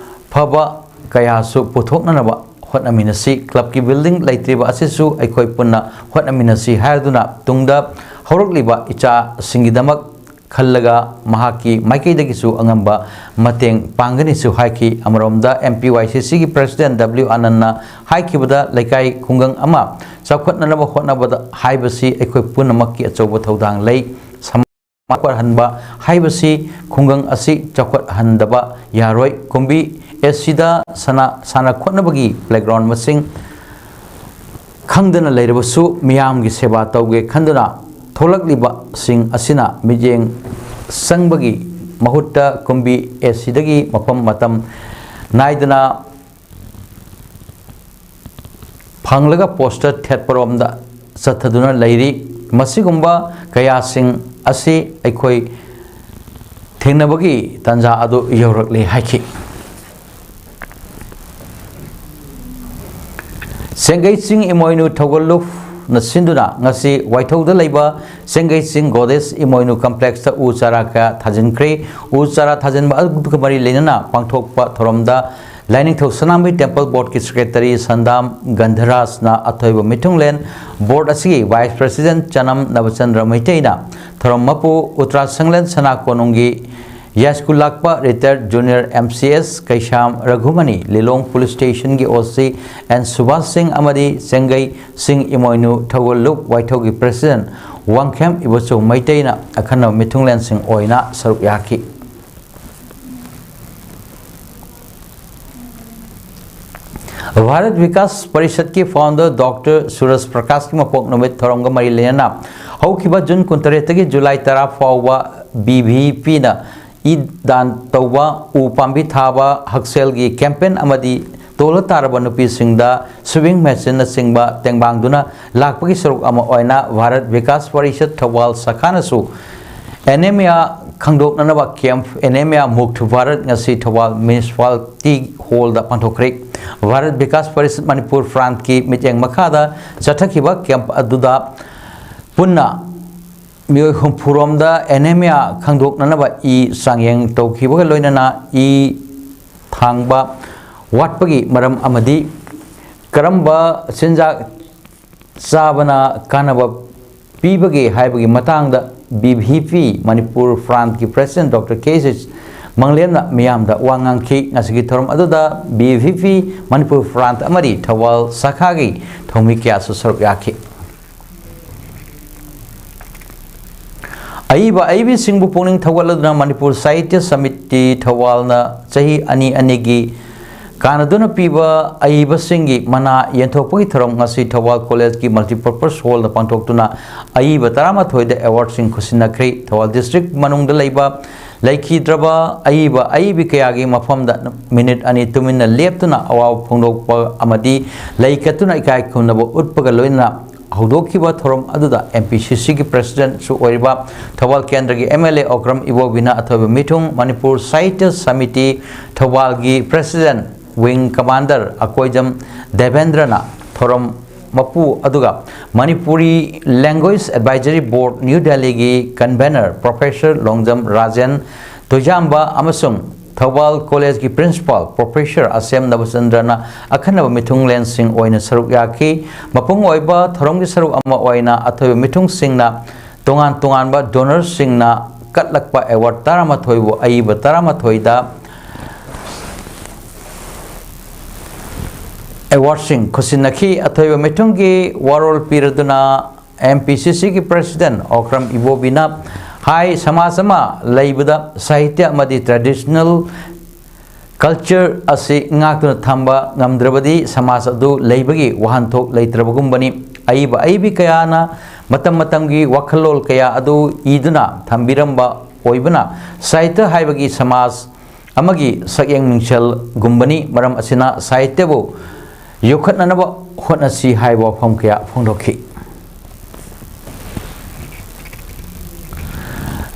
ꯐꯕ ꯀꯌꯥꯁꯨ ꯄꯨꯊꯣꯛꯅꯅꯕ ꯍꯣꯠꯅꯃꯤꯟꯅꯁꯤ꯫ Clubꯀꯤ building ꯂꯩꯇ꯭ꯔꯤꯕ ꯑꯁꯤꯁꯨ ꯑꯩꯈꯣꯏ ꯄꯨꯟꯅ ꯍꯣꯠꯅꯃꯤꯟꯅꯁꯤ ꯍꯥꯏꯗꯨꯅ ꯇꯨꯡꯗ ꯍꯧꯔꯛꯂꯤꯕ ꯏꯆꯥꯁꯤꯡꯒꯤꯗꯃꯛ ꯈꯜꯂꯒ ꯃꯍꯥꯛꯀꯤ ꯃꯥꯏꯀꯩꯗꯒꯤꯁꯨ ꯑꯉꯝꯕ ꯃꯇꯦꯡ ꯄꯥꯡꯒꯅꯤꯁꯨ ꯍꯥꯏꯈꯤ꯫ ꯑꯃꯔꯣꯝꯗ M P Y C Cꯒꯤ President W ꯑꯥꯅꯟꯗꯅ ꯍꯥꯏꯈꯤꯕꯗ, ꯂꯩꯀꯥꯏ ꯈꯨꯡꯒꯪ ꯑꯃ ꯆꯥꯎꯈꯠꯅꯅꯕ ꯍꯣꯠꯅꯕꯗ ꯍꯥꯏꯕꯁꯤ ꯑꯩꯈꯣꯏ ꯄꯨꯝꯅꯃꯛꯀꯤ ꯑꯆꯧꯕ ꯊꯧꯗꯥꯡ ꯂꯩ꯫ ꯁꯃꯥꯖ ꯆꯥꯎꯈꯠꯍꯟꯕ ꯍꯥꯏꯕꯁꯤ ꯈꯨꯡꯒꯪ ꯑꯁꯤ ꯆꯥꯎꯈꯠꯍꯟꯗꯕ ꯌꯥꯔꯣꯏ꯫ ꯀꯨꯝꯕꯤ ꯑꯦꯁꯤꯗ ꯁꯥꯟꯅ, ꯁꯥꯟꯅ ꯈꯣꯠꯅꯕꯒꯤ playground ꯃꯁꯤꯡ ꯈꯪꯗꯅ ꯂꯩꯔꯕꯁꯨ, ꯃꯤꯌꯥꯝꯒꯤ ꯁꯦꯕꯥ ꯇꯧꯒꯦ ꯈꯟꯗꯨꯅ ꯊꯣꯛꯂꯛꯂꯤꯕꯁꯤꯡ ꯑꯁꯤꯅ ꯃꯤꯠꯌꯦꯡ ꯆꯪꯕꯒꯤ ꯃꯍꯨꯠꯇ ꯀꯨꯝꯕꯤ ꯑꯦꯁꯤꯗꯒꯤ ꯃꯐꯝ ꯃꯇꯝ ꯅꯥꯏꯗꯅ ꯐꯪꯂꯒ poster ꯊꯦꯠꯄꯔꯣꯝꯗ ꯆꯠꯊꯗꯨꯅ ꯂꯩꯔꯤ꯫ ꯃꯁꯤꯒꯨꯝꯕ ꯀꯌꯥꯁꯤꯡ ꯑꯁꯤ ꯑꯩꯈꯣꯏ ꯊꯦꯡꯅꯕꯒꯤ ꯇꯥꯟꯖꯥ ꯑꯗꯨ ꯌꯧꯔꯛꯂꯦ ꯍꯥꯏꯈꯤ꯫ ꯆꯦꯡꯒꯩ ꯆꯤꯡ ꯏꯃꯣꯏꯅꯨ ꯊꯧꯒꯜꯂꯨꯞ ꯅ ꯁꯤꯟꯗꯨꯅ ꯉꯁꯤ ꯋꯥꯏꯊꯧꯗ ꯂꯩꯕ ꯆꯦꯡꯒꯩ ꯆꯤꯡ ꯒꯣꯗꯦꯁ ꯏꯃꯣꯏꯅꯨ ꯀꯝꯄ꯭ꯂꯦꯛꯁꯇ ꯎ ꯆꯥꯔꯥ ꯀꯌꯥ ꯊꯥꯖꯤꯟꯈ꯭ꯔꯦ꯫ ꯎ ꯆꯥꯔꯥ ꯊꯥꯖꯤꯟꯕ ꯑꯗꯨꯒ ꯃꯔꯤ ꯂꯩꯅꯅ ꯄꯥꯡꯊꯣꯛꯄ ꯊꯧꯔꯝꯗ ꯂꯥꯏꯅꯤꯡꯊꯧ ꯁꯅꯥꯃꯍꯤ ꯇꯦꯝꯄꯜ ꯕꯣꯔꯗꯀꯤ ꯁꯦꯀ꯭ꯔꯦꯇꯔꯤ ꯁꯟꯗꯥꯝ ꯒꯟꯙꯔꯥꯖꯅ ꯑꯊꯣꯏꯕ ꯃꯤꯊꯨꯡꯂꯦꯟ, ꯕꯣꯔꯗ ꯑꯁꯤꯒꯤ ꯚꯥꯏꯁ ꯄ꯭ꯔꯦꯁꯤꯗꯦꯟꯠ ꯆꯅꯝ ꯅꯕꯆꯟꯗ꯭ꯔ ꯃꯩꯇꯩꯅ ꯊꯧꯔꯝ ꯃꯄꯨ ꯎꯇ꯭ꯔꯥꯁꯪꯂꯦꯟ ꯁꯅꯥ ꯀꯣꯅꯨꯡꯒꯤ ꯌꯥꯏꯁ꯭ꯀꯨꯜ ꯂꯥꯛꯄ retire junior M C S ꯀꯩꯁꯥꯝ ꯔꯘꯨꯃꯅꯤ, ꯂꯤꯂꯣꯡ ꯄꯨꯂꯤꯁ ꯁ꯭ꯇꯦꯁꯟꯒꯤ ꯑꯣ ꯁꯤ ꯑꯦꯟ ꯁꯨꯕꯥꯁ ꯁꯤꯡ ꯑꯃꯗꯤ ꯆꯦꯡꯒꯩ ꯆꯤꯡ ꯏꯃꯣꯏꯅꯨ ꯊꯧꯒꯜꯂꯨꯞ ꯋꯥꯏꯊꯧꯒꯤ ꯄ꯭ꯔꯦꯁꯤꯗꯦꯟꯠ ꯋꯥꯡꯈꯦꯝ ꯏꯕꯣꯆꯧ ꯃꯩꯇꯩꯅ ꯑꯈꯟꯅꯕ ꯃꯤꯊꯨꯡꯂꯦꯟꯁꯤꯡ ꯑꯣꯏꯅ ꯁꯔꯨꯛ ꯌꯥꯈꯤ꯫ ꯚꯥꯔꯠ ꯕꯤꯀꯥꯁ ꯄꯔꯤꯁꯠꯀꯤ ꯐꯥꯎꯟꯗꯔ ꯗꯣꯛꯇꯔ ꯁꯨꯔꯖ ꯄ꯭ꯔꯀꯥꯁꯀꯤ ꯃꯄꯣꯛ ꯅꯨꯃꯤꯠ ꯊꯧꯔꯝꯒ ꯃꯔꯤ ꯂꯩꯅꯅ ꯍꯧꯈꯤꯕ ꯖꯨꯟ ꯀꯨꯟꯇꯔꯦꯠꯇꯒꯤ ꯖꯨꯂꯥꯏ ꯇꯔꯥ ꯐꯥꯎꯕ ꯕꯤ ꯚꯤ ꯄꯤꯅ ꯏ ꯗꯥꯟ ꯇꯧꯕ, ꯎ ꯄꯥꯝꯕꯤ ꯊꯥꯕ, ꯍꯛꯁꯦꯜꯒꯤ ꯀꯦꯝꯄꯦꯟ ꯑꯃꯗꯤ ꯇꯣꯜꯂ ꯇꯥꯔꯕ ꯅꯨꯄꯤꯁꯤꯡꯗ ꯁꯨꯋꯤꯡ ꯃꯦꯆꯤꯟꯅꯆꯤꯡꯕ ꯇꯦꯡꯕꯥꯡꯗꯨꯅ ꯂꯥꯛꯄꯒꯤ ꯁꯔꯨꯛ ꯑꯃ ꯑꯣꯏꯅ Bharat Vikas parishad Thoubal ꯁꯥꯈꯥꯅꯁꯨ anemia ꯈꯪꯗꯣꯛꯅꯅꯕ camp anemia ꯃꯨꯛꯇ ꯚꯥꯔꯠ ꯉꯁꯤ ꯊꯧꯕꯥꯜ ꯃ꯭ꯌꯨꯅꯤꯁꯤꯄꯥꯂꯤꯇꯤ ꯍꯣꯜꯗ ꯄꯥꯡꯊꯣꯛꯈ꯭ꯔꯦ꯫ ꯚꯥꯔꯠ ꯕꯤꯀꯥꯁ ꯄꯔꯤꯁꯠ ꯃꯅꯤꯄꯨꯔ ꯐ꯭ꯔꯥꯟꯠꯀꯤ ꯃꯤꯠꯌꯦꯡ ꯃꯈꯥꯗ ꯆꯠꯊꯈꯤꯕ ꯀꯦꯝꯞ ꯑꯗꯨꯗ ꯄꯨꯟꯅ ꯃꯤꯑꯣꯏ ꯍꯨꯝꯐꯨꯔꯣꯝꯗ ꯑꯦꯅꯦꯃꯤꯌꯥ ꯈꯪꯗꯣꯛꯅꯅꯕ ꯏ ꯆꯥꯡꯌꯦꯡ ꯇꯧꯈꯤꯕꯒ ꯂꯣꯏꯅꯅ ꯏ ꯊꯥꯡꯕ ꯋꯥꯠꯄꯒꯤ ꯃꯔꯝ ꯑꯃꯗꯤ ꯀꯔꯝꯕ ꯆꯤꯟꯖꯥꯛ ꯆꯥꯕꯅ ꯀꯥꯟꯅꯕ ꯄꯤꯕꯒꯦ ꯍꯥꯏꯕꯒꯤ ꯃꯇꯥꯡꯗ ꯕꯤ ꯚꯤ ꯄꯤ ꯃꯅꯤꯄꯨꯔ ꯐ꯭ꯔꯥꯟꯠꯀꯤ ꯄ꯭ꯔꯦꯁꯤꯗꯦꯟꯠ ꯗꯣꯛꯇꯔ ꯀꯦ ꯑꯦꯁ ꯃꯪꯂꯦꯝꯅ ꯃꯤꯌꯥꯝꯗ ꯋꯥ ꯉꯥꯡꯈꯤ꯫ ꯉꯁꯤꯒꯤ ꯊꯧꯔꯝ ꯑꯗꯨꯗ B V P Manipur front ꯑꯃꯗꯤ ꯊꯧꯕꯥꯜ ꯁꯥꯈꯥꯒꯤ ꯊꯧꯃꯤ ꯀꯌꯥꯁꯨ ꯁꯔꯨꯛ ꯌꯥꯈꯤ꯫ ꯑꯏꯕ ꯑꯏꯕꯤꯁꯤꯡꯕꯨ ꯄꯨꯛꯅꯤꯡ ꯊꯧꯒꯠꯂꯗꯨꯅ ꯃꯅꯤꯄꯨꯔ ꯁꯥꯍꯤꯇ꯭ꯌ ꯁꯃꯤꯇꯤ ꯊꯧꯕꯥꯜꯅ ꯆꯍꯤ ꯑꯅꯤ ꯑꯅꯤꯒꯤ ꯀꯥꯟꯅꯗꯨꯅ ꯄꯤꯕ ꯑꯏꯕꯁꯤꯡꯒꯤ ꯃꯅꯥ ꯌꯦꯟꯊꯣꯛꯄꯒꯤ ꯊꯧꯔꯝ ꯉꯁꯤ ꯊꯧꯕꯥꯜ ꯀꯣꯂꯦꯖꯀꯤ ꯃꯜꯇꯤꯄꯔꯄꯁ ꯍꯣꯜꯗ ꯄꯥꯡꯊꯣꯛꯇꯨꯅ ꯑꯏꯕ ꯇꯔꯥꯃꯥꯊꯣꯏꯗ ꯑꯦꯋꯥꯔꯗꯁꯤꯡ ꯈꯨꯠꯁꯤꯟꯅꯈ꯭ꯔꯦ꯫ ꯊꯧꯕꯥꯜ ꯗꯤꯁꯇ꯭ꯔꯤꯛ ꯃꯅꯨꯡꯗ ꯂꯩꯕ ꯂꯩꯈꯤꯗ꯭ꯔꯕ ꯑꯏꯕ ꯑꯏꯕꯤ ꯀꯌꯥꯒꯤ ꯃꯐꯝꯗ ꯃꯤꯅꯤꯠ ꯑꯅꯤ ꯇꯨꯃꯤꯟꯅ ꯂꯦꯞꯇꯨꯅ ꯑꯋꯥꯕ ꯐꯣꯡꯗꯣꯛꯄ ꯑꯃꯗꯤ ꯂꯩ ꯀꯠꯇꯨꯅ ꯏꯀꯥꯏ ꯈꯨꯝꯅꯕ ꯎꯠꯄꯒ ꯂꯣꯏꯅꯅ ꯍꯧꯗꯣꯛꯈꯤꯕ ꯊꯧꯔꯝ ꯑꯗꯨꯗ ꯑꯦꯝ ꯄꯤ ꯁꯤ ꯁꯤꯒꯤ ꯄ꯭ꯔꯦꯁꯤꯗꯦꯟꯠꯁꯨ ꯑꯣꯏꯔꯤꯕ ꯊꯧꯕꯥꯜ ꯀꯦꯟꯗ꯭ꯔꯒꯤ ꯑꯦꯝ ꯑꯦꯜ ꯑꯦ ꯑꯣꯀ꯭ꯔꯝ ꯏꯕꯣꯕꯤꯅ ꯑꯊꯣꯏꯕ ꯃꯤꯊꯨꯡ, ꯃꯅꯤꯄꯨꯔ ꯁꯥꯍꯤꯇ꯭ꯌ ꯁꯃꯤꯇꯤ ꯊꯧꯕꯥꯜꯒꯤ ꯄ꯭ꯔꯦꯁꯤꯗꯦꯟꯠ ꯋꯤꯡ ꯀꯃꯥꯟꯗꯔ ꯑꯀꯣꯏꯖꯝ ꯗꯦꯕꯦꯟꯗ꯭ꯔꯅ ꯊꯧꯔꯝ ꯃꯄꯨ, ꯑꯗꯨꯒ Manipuri Language Advisory Board, New Delhi ꯒꯤ convener Professor ꯂꯣꯡꯖꯝ ꯔꯥꯖꯦꯟ ꯇꯣꯏꯖꯥꯝꯕ ꯑꯃꯁꯨꯡ ꯊꯧꯕꯥꯜ ꯀꯣꯂꯦꯖꯀꯤ principal Professor ꯑꯁꯦꯝ ꯅꯕꯆꯟꯗ꯭ꯔꯅ ꯑꯈꯟꯅꯕ ꯃꯤꯊꯨꯡꯂꯦꯟꯁꯤꯡ ꯑꯣꯏꯅ ꯁꯔꯨꯛ ꯌꯥꯈꯤ꯫ ꯃꯄꯨꯡ ꯑꯣꯏꯕ ꯊꯧꯔꯝꯒꯤ ꯁꯔꯨꯛ ꯑꯃ ꯑꯣꯏꯅ ꯑꯊꯣꯏꯕ ꯃꯤꯊꯨꯡꯁꯤꯡꯅ ꯇꯣꯉꯥꯟ ꯇꯣꯉꯥꯟꯕ donorꯁꯤꯡꯅ ꯀꯠꯂꯛꯄ award ꯇꯔꯥꯃꯥꯊꯣꯏꯕꯨ ꯑꯏꯕ ꯇꯔꯥꯃꯥꯊꯣꯏꯗ awardꯁꯤꯡ ꯈꯨꯠꯁꯤꯟꯅꯈꯤ꯫ ꯑꯊꯣꯏꯕ ꯃꯤꯊꯨꯡꯒꯤ ꯋꯥꯔꯣꯜ ꯄꯤꯔꯗꯨꯅ M P C Cꯒꯤ President Okram ꯏꯕꯣꯕꯤꯅ ꯍꯥꯏ, ꯁꯃꯥꯖ ꯑꯃ ꯂꯩꯕꯗ ꯁꯥꯍꯤꯇ꯭ꯌ ꯑꯃꯗꯤ traditional culture ꯑꯁꯤ ꯉꯥꯛꯇꯨꯅ ꯊꯝꯕ ꯉꯝꯗ꯭ꯔꯕꯗꯤ ꯁꯃꯥꯖ ꯑꯗꯨ ꯂꯩꯕꯒꯤ ꯋꯥꯍꯟꯊꯣꯛ ꯂꯩꯇ꯭ꯔꯕꯒꯨꯝꯕꯅꯤ꯫ ꯑꯏꯕ ꯑꯏꯕꯤ ꯀꯌꯥꯅ ꯃꯇꯝ ꯃꯇꯝꯒꯤ ꯋꯥꯈꯜꯂꯣꯟ ꯀꯌꯥ ꯑꯗꯨ ꯏꯗꯨꯅ ꯊꯝꯕꯤꯔꯝꯕ ꯑꯣꯏꯕꯅ ꯁꯥꯍꯤꯇ꯭ꯌ ꯍꯥꯏꯕꯒꯤ ꯁꯃꯥꯖ ꯑꯃꯒꯤ ꯁꯛꯌꯦꯡ ꯃꯤꯡꯁꯦꯜꯒꯨꯝꯕꯅꯤ꯫ ꯃꯔꯝ ꯑꯁꯤꯅ ꯁꯥꯍꯤꯇ꯭ꯌꯕꯨ ꯌꯣꯛꯈꯠꯅꯅꯕ ꯍꯣꯠꯅꯁꯤ ꯍꯥꯏꯕ ꯋꯥꯐꯝ ꯀꯌꯥ ꯐꯣꯡꯗꯣꯛꯈꯤ꯫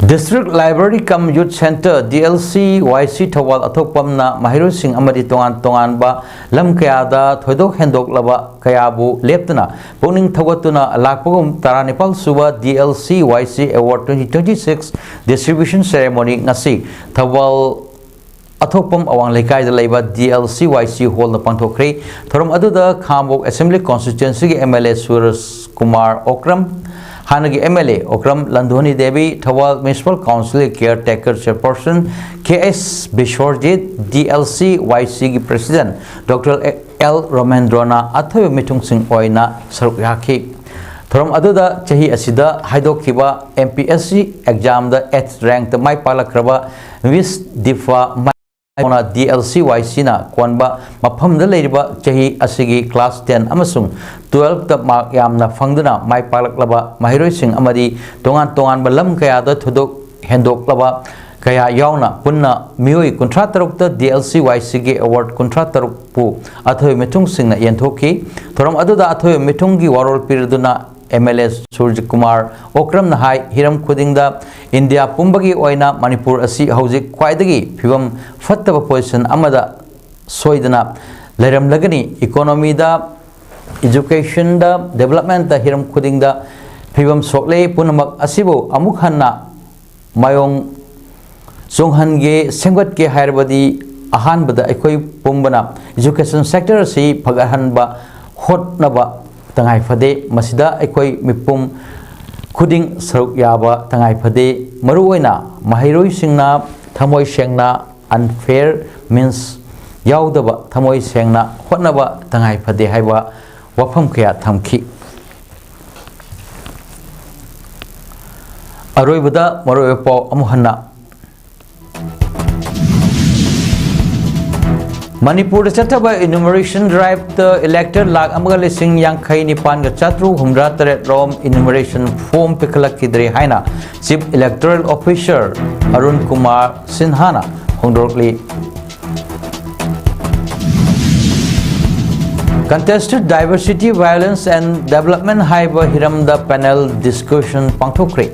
District Library cum Youth Centre, D L C Y C Thoubal ꯑꯊꯣꯛꯄꯝꯅ ꯃꯍꯩꯔꯣꯏꯁꯤꯡ ꯑꯃꯗꯤ ꯇꯣꯉꯥꯟ ꯇꯣꯉꯥꯟꯕ ꯂꯝ ꯀꯌꯥꯗ ꯊꯣꯏꯗꯣꯛ ꯍꯦꯟꯗꯣꯛꯂꯕ ꯀꯌꯥꯕꯨ ꯂꯦꯞꯇꯅ ꯄꯨꯛꯅꯤꯡ ꯊꯧꯒꯠꯇꯨꯅ ꯂꯥꯛꯄꯒꯨꯝ ꯇꯔꯥꯅꯤꯄꯥꯜ ꯁꯨꯕ D L C Y C Award twenty twenty-six distribution ceremony ꯉꯁꯤ ꯊꯧꯕꯥꯜ ꯑꯊꯣꯛꯄꯝ ꯑꯋꯥꯡ ꯂꯩꯀꯥꯏꯗ ꯂꯩꯕ D L C Y C hallꯗ ꯄꯥꯡꯊꯣꯛꯈ꯭ꯔꯦ꯫ ꯊꯧꯔꯝ ꯑꯗꯨꯗ ꯈꯥꯉꯕꯣꯛ Assembly Constituencyꯒꯤ M L A ꯁꯨꯔꯖ ꯀꯨꯃꯥꯔ ꯑꯣꯀ꯭ꯔꯝ, ꯍꯥꯟꯅꯒꯤ M L A Okram ꯂꯟꯗꯣꯅꯤ Devi, Thoubal Municipal Councilꯒꯤ caretaker chairperson K S ꯕꯤꯁ꯭ꯋꯔꯖꯤꯠ, D L C Y Cꯒꯤ President Doctor L ꯔꯣꯃꯦꯟꯗ꯭ꯔꯣꯅ ꯑꯊꯣꯏꯕ ꯃꯤꯊꯨꯡꯁꯤꯡ ꯑꯣꯏꯅ ꯁꯔꯨꯛ ꯌꯥꯈꯤ꯫ ꯊꯧꯔꯝ ꯑꯗꯨꯗ ꯆꯍꯤ ꯑꯁꯤꯗ ꯍꯥꯏꯗꯣꯛꯈꯤꯕ M P S C examꯗ eighth rankꯇ ꯃꯥꯏ ꯄꯥꯛꯂꯛꯈ꯭ꯔꯕ Miss ꯗꯤꯐꯥ ꯃꯥꯏ D L C Y Cꯅ ꯀꯣꯟꯕ ꯃꯐꯝꯗ ꯂꯩꯔꯤꯕ ꯆꯍꯤ ꯑꯁꯤꯒꯤ class ten ꯑꯃꯁꯨꯡ twelfthꯇ mark ꯌꯥꯝꯅ ꯐꯪꯗꯨꯅ ꯃꯥꯏ ꯄꯥꯛꯂꯛꯂꯕ ꯃꯍꯩꯔꯣꯏꯁꯤꯡ ꯑꯃꯗꯤ ꯇꯣꯉꯥꯟ ꯇꯣꯉꯥꯟꯕ ꯂꯝ ꯀꯌꯥꯗ ꯊꯣꯏꯗꯣꯛ ꯍꯦꯟꯗꯣꯛꯂꯕ ꯀꯌꯥ ꯌꯥꯎꯅ ꯄꯨꯟꯅ ꯃꯤꯑꯣꯏ ꯀꯨꯟꯊ꯭ꯔꯥ ꯇꯔꯨꯛꯇ D L C Y Cꯒꯤ award ꯀꯨꯟꯊ꯭ꯔꯥ ꯇꯔꯨꯛꯄꯨ ꯑꯊꯣꯏꯕ ꯃꯤꯊꯨꯡꯁꯤꯡꯅ ꯌꯦꯟꯊꯣꯛꯈꯤ꯫ ꯊꯧꯔꯝ ꯑꯗꯨꯗ ꯑꯊꯣꯏꯕ ꯃꯤꯊꯨꯡꯒꯤ ꯋꯥꯔꯣꯜ ꯄꯤꯔꯗꯨꯅ M L A ꯁꯨꯔꯖ ꯀꯨꯃꯥꯔ ꯑꯣꯀ꯭ꯔꯝꯅ ꯍꯥꯏ, ꯍꯤꯔꯝ ꯈꯨꯗꯤꯡꯗ ꯏꯟꯗꯤꯌꯥ ꯄꯨꯝꯕꯒꯤ ꯑꯣꯏꯅ ꯃꯅꯤꯄꯨꯔ ꯑꯁꯤ ꯍꯧꯖꯤꯛ ꯈ꯭ꯋꯥꯏꯗꯒꯤ ꯐꯤꯕꯝ ꯐꯠꯇꯕ position ꯑꯃꯗ ꯁꯣꯏꯗꯅ ꯂꯩꯔꯝꯂꯒꯅꯤ꯫ Economyꯗ educationꯗ, developmentꯇ, ꯍꯤꯔꯝ ꯈꯨꯗꯤꯡꯗ ꯐꯤꯕꯝ ꯁꯣꯛꯂꯦ꯫ ꯄꯨꯝꯅꯃꯛ ꯑꯁꯤꯕꯨ ꯑꯃꯨꯛ ꯍꯟꯅ ꯃꯥꯌꯣꯡ ꯆꯣꯡꯍꯟꯒꯦ, ꯁꯦꯝꯒꯠꯀꯦ ꯍꯥꯏꯔꯕꯗꯤ ꯑꯍꯥꯟꯕꯗ ꯑꯩꯈꯣꯏ ꯄꯨꯝꯕꯅ education sector ꯑꯁꯤ ꯐꯒꯠꯍꯟꯕ ꯍꯣꯠꯅꯕ ꯇꯉꯥꯏ ꯐꯗꯦ꯫ ꯃꯁꯤꯗ ꯑꯩꯈꯣꯏ ꯃꯤꯄꯨꯝ ꯈꯨꯗꯤꯡ ꯁꯔꯨꯛ ꯌꯥꯕ ꯇꯉꯥꯏ ꯐꯗꯦ꯫ ꯃꯔꯨꯑꯣꯏꯅ ꯃꯍꯩꯔꯣꯏꯁꯤꯡꯅ ꯊꯃꯣꯏ ꯁꯦꯡꯅ, unfair means ꯌꯥꯎꯗꯕ, ꯊꯃꯣꯏ ꯁꯦꯡꯅ ꯍꯣꯠꯅꯕ ꯇꯉꯥꯏ ꯐꯗꯦ ꯍꯥꯏꯕ ꯋꯥꯐꯝ ꯀꯌꯥ ꯊꯝꯈꯤ꯫ ꯑꯔꯣꯏꯕꯗ ꯃꯔꯨꯑꯣꯏꯕ ꯄꯥꯎ ꯑꯃꯨꯛ ꯍꯟꯅ꯫ ꯃꯅꯤꯄꯨꯔꯗ ꯆꯠꯊꯕ enumeration driveꯇ elector ꯂꯥꯈ ꯑꯃꯒ ꯂꯤꯁꯤꯡ ꯌꯥꯡꯈꯩ ꯅꯤꯄꯥꯟꯒ ꯆꯥꯇ꯭ꯔꯨꯛ ꯍꯨꯝꯗ꯭ꯔꯥ ꯇꯔꯦꯠ ꯔꯣꯝ enumeration form ꯄꯤꯈꯠꯂꯛꯈꯤꯗ꯭ꯔꯦ ꯍꯥꯏꯅ Chief Electoral Officer Arun Kumar ꯁꯤꯟꯍꯥꯅ ꯐꯣꯡꯗꯣꯔꯛꯂꯤ꯫ Contested Diversity, Violence and Development ꯍꯥꯏꯕ ꯍꯤꯔꯝꯗ panel discussion ꯄꯥꯡꯊꯣꯛꯈ꯭ꯔꯦ꯫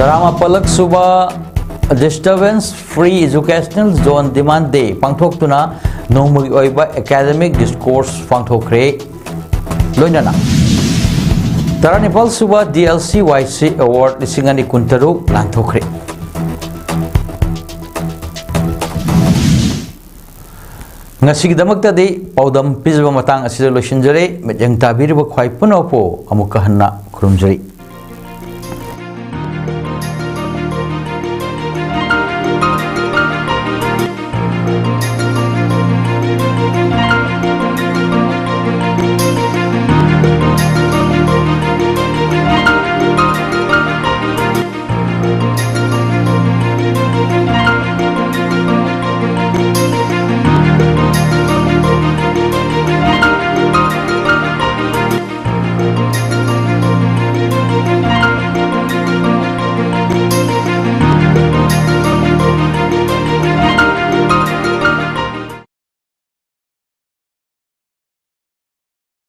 ꯇꯔꯥꯃꯥꯄꯜꯂꯛ ꯁꯨꯕ Disturbance Free Educational Zone Demand Day ꯄꯥꯡꯊꯣꯛꯇꯨꯅ ꯅꯣꯡꯃꯒꯤ ꯑꯣꯏꯕ academic discourse ꯄꯥꯡꯊꯣꯛꯈ꯭ꯔꯦ꯫ ꯂꯣꯏꯅꯅ ꯇꯔꯥꯅꯤꯄꯥꯜ ꯁꯨꯕ D L C Y C Award ꯂꯤꯁꯤꯡ ꯑꯅꯤ ꯀꯨꯟꯇꯔꯨꯛ ꯂꯥꯟꯊꯣꯛꯈ꯭ꯔꯦ꯫ ꯉꯁꯤꯒꯤꯗꯃꯛꯇꯗꯤ ꯄꯥꯎꯗꯝ ꯄꯤꯖꯕ ꯃꯇꯥꯡ ꯑꯁꯤꯗ ꯂꯣꯏꯁꯤꯟꯖꯔꯦ꯫ ꯃꯤꯠꯌꯦꯡ ꯇꯥꯕꯤꯔꯤꯕ ꯈ꯭ꯋꯥꯏ ꯄꯨꯝꯅꯃꯛꯄꯨ ꯑꯃꯨꯛꯀ ꯍꯟꯅ ꯈꯨꯔꯨꯝꯖꯔꯤ꯫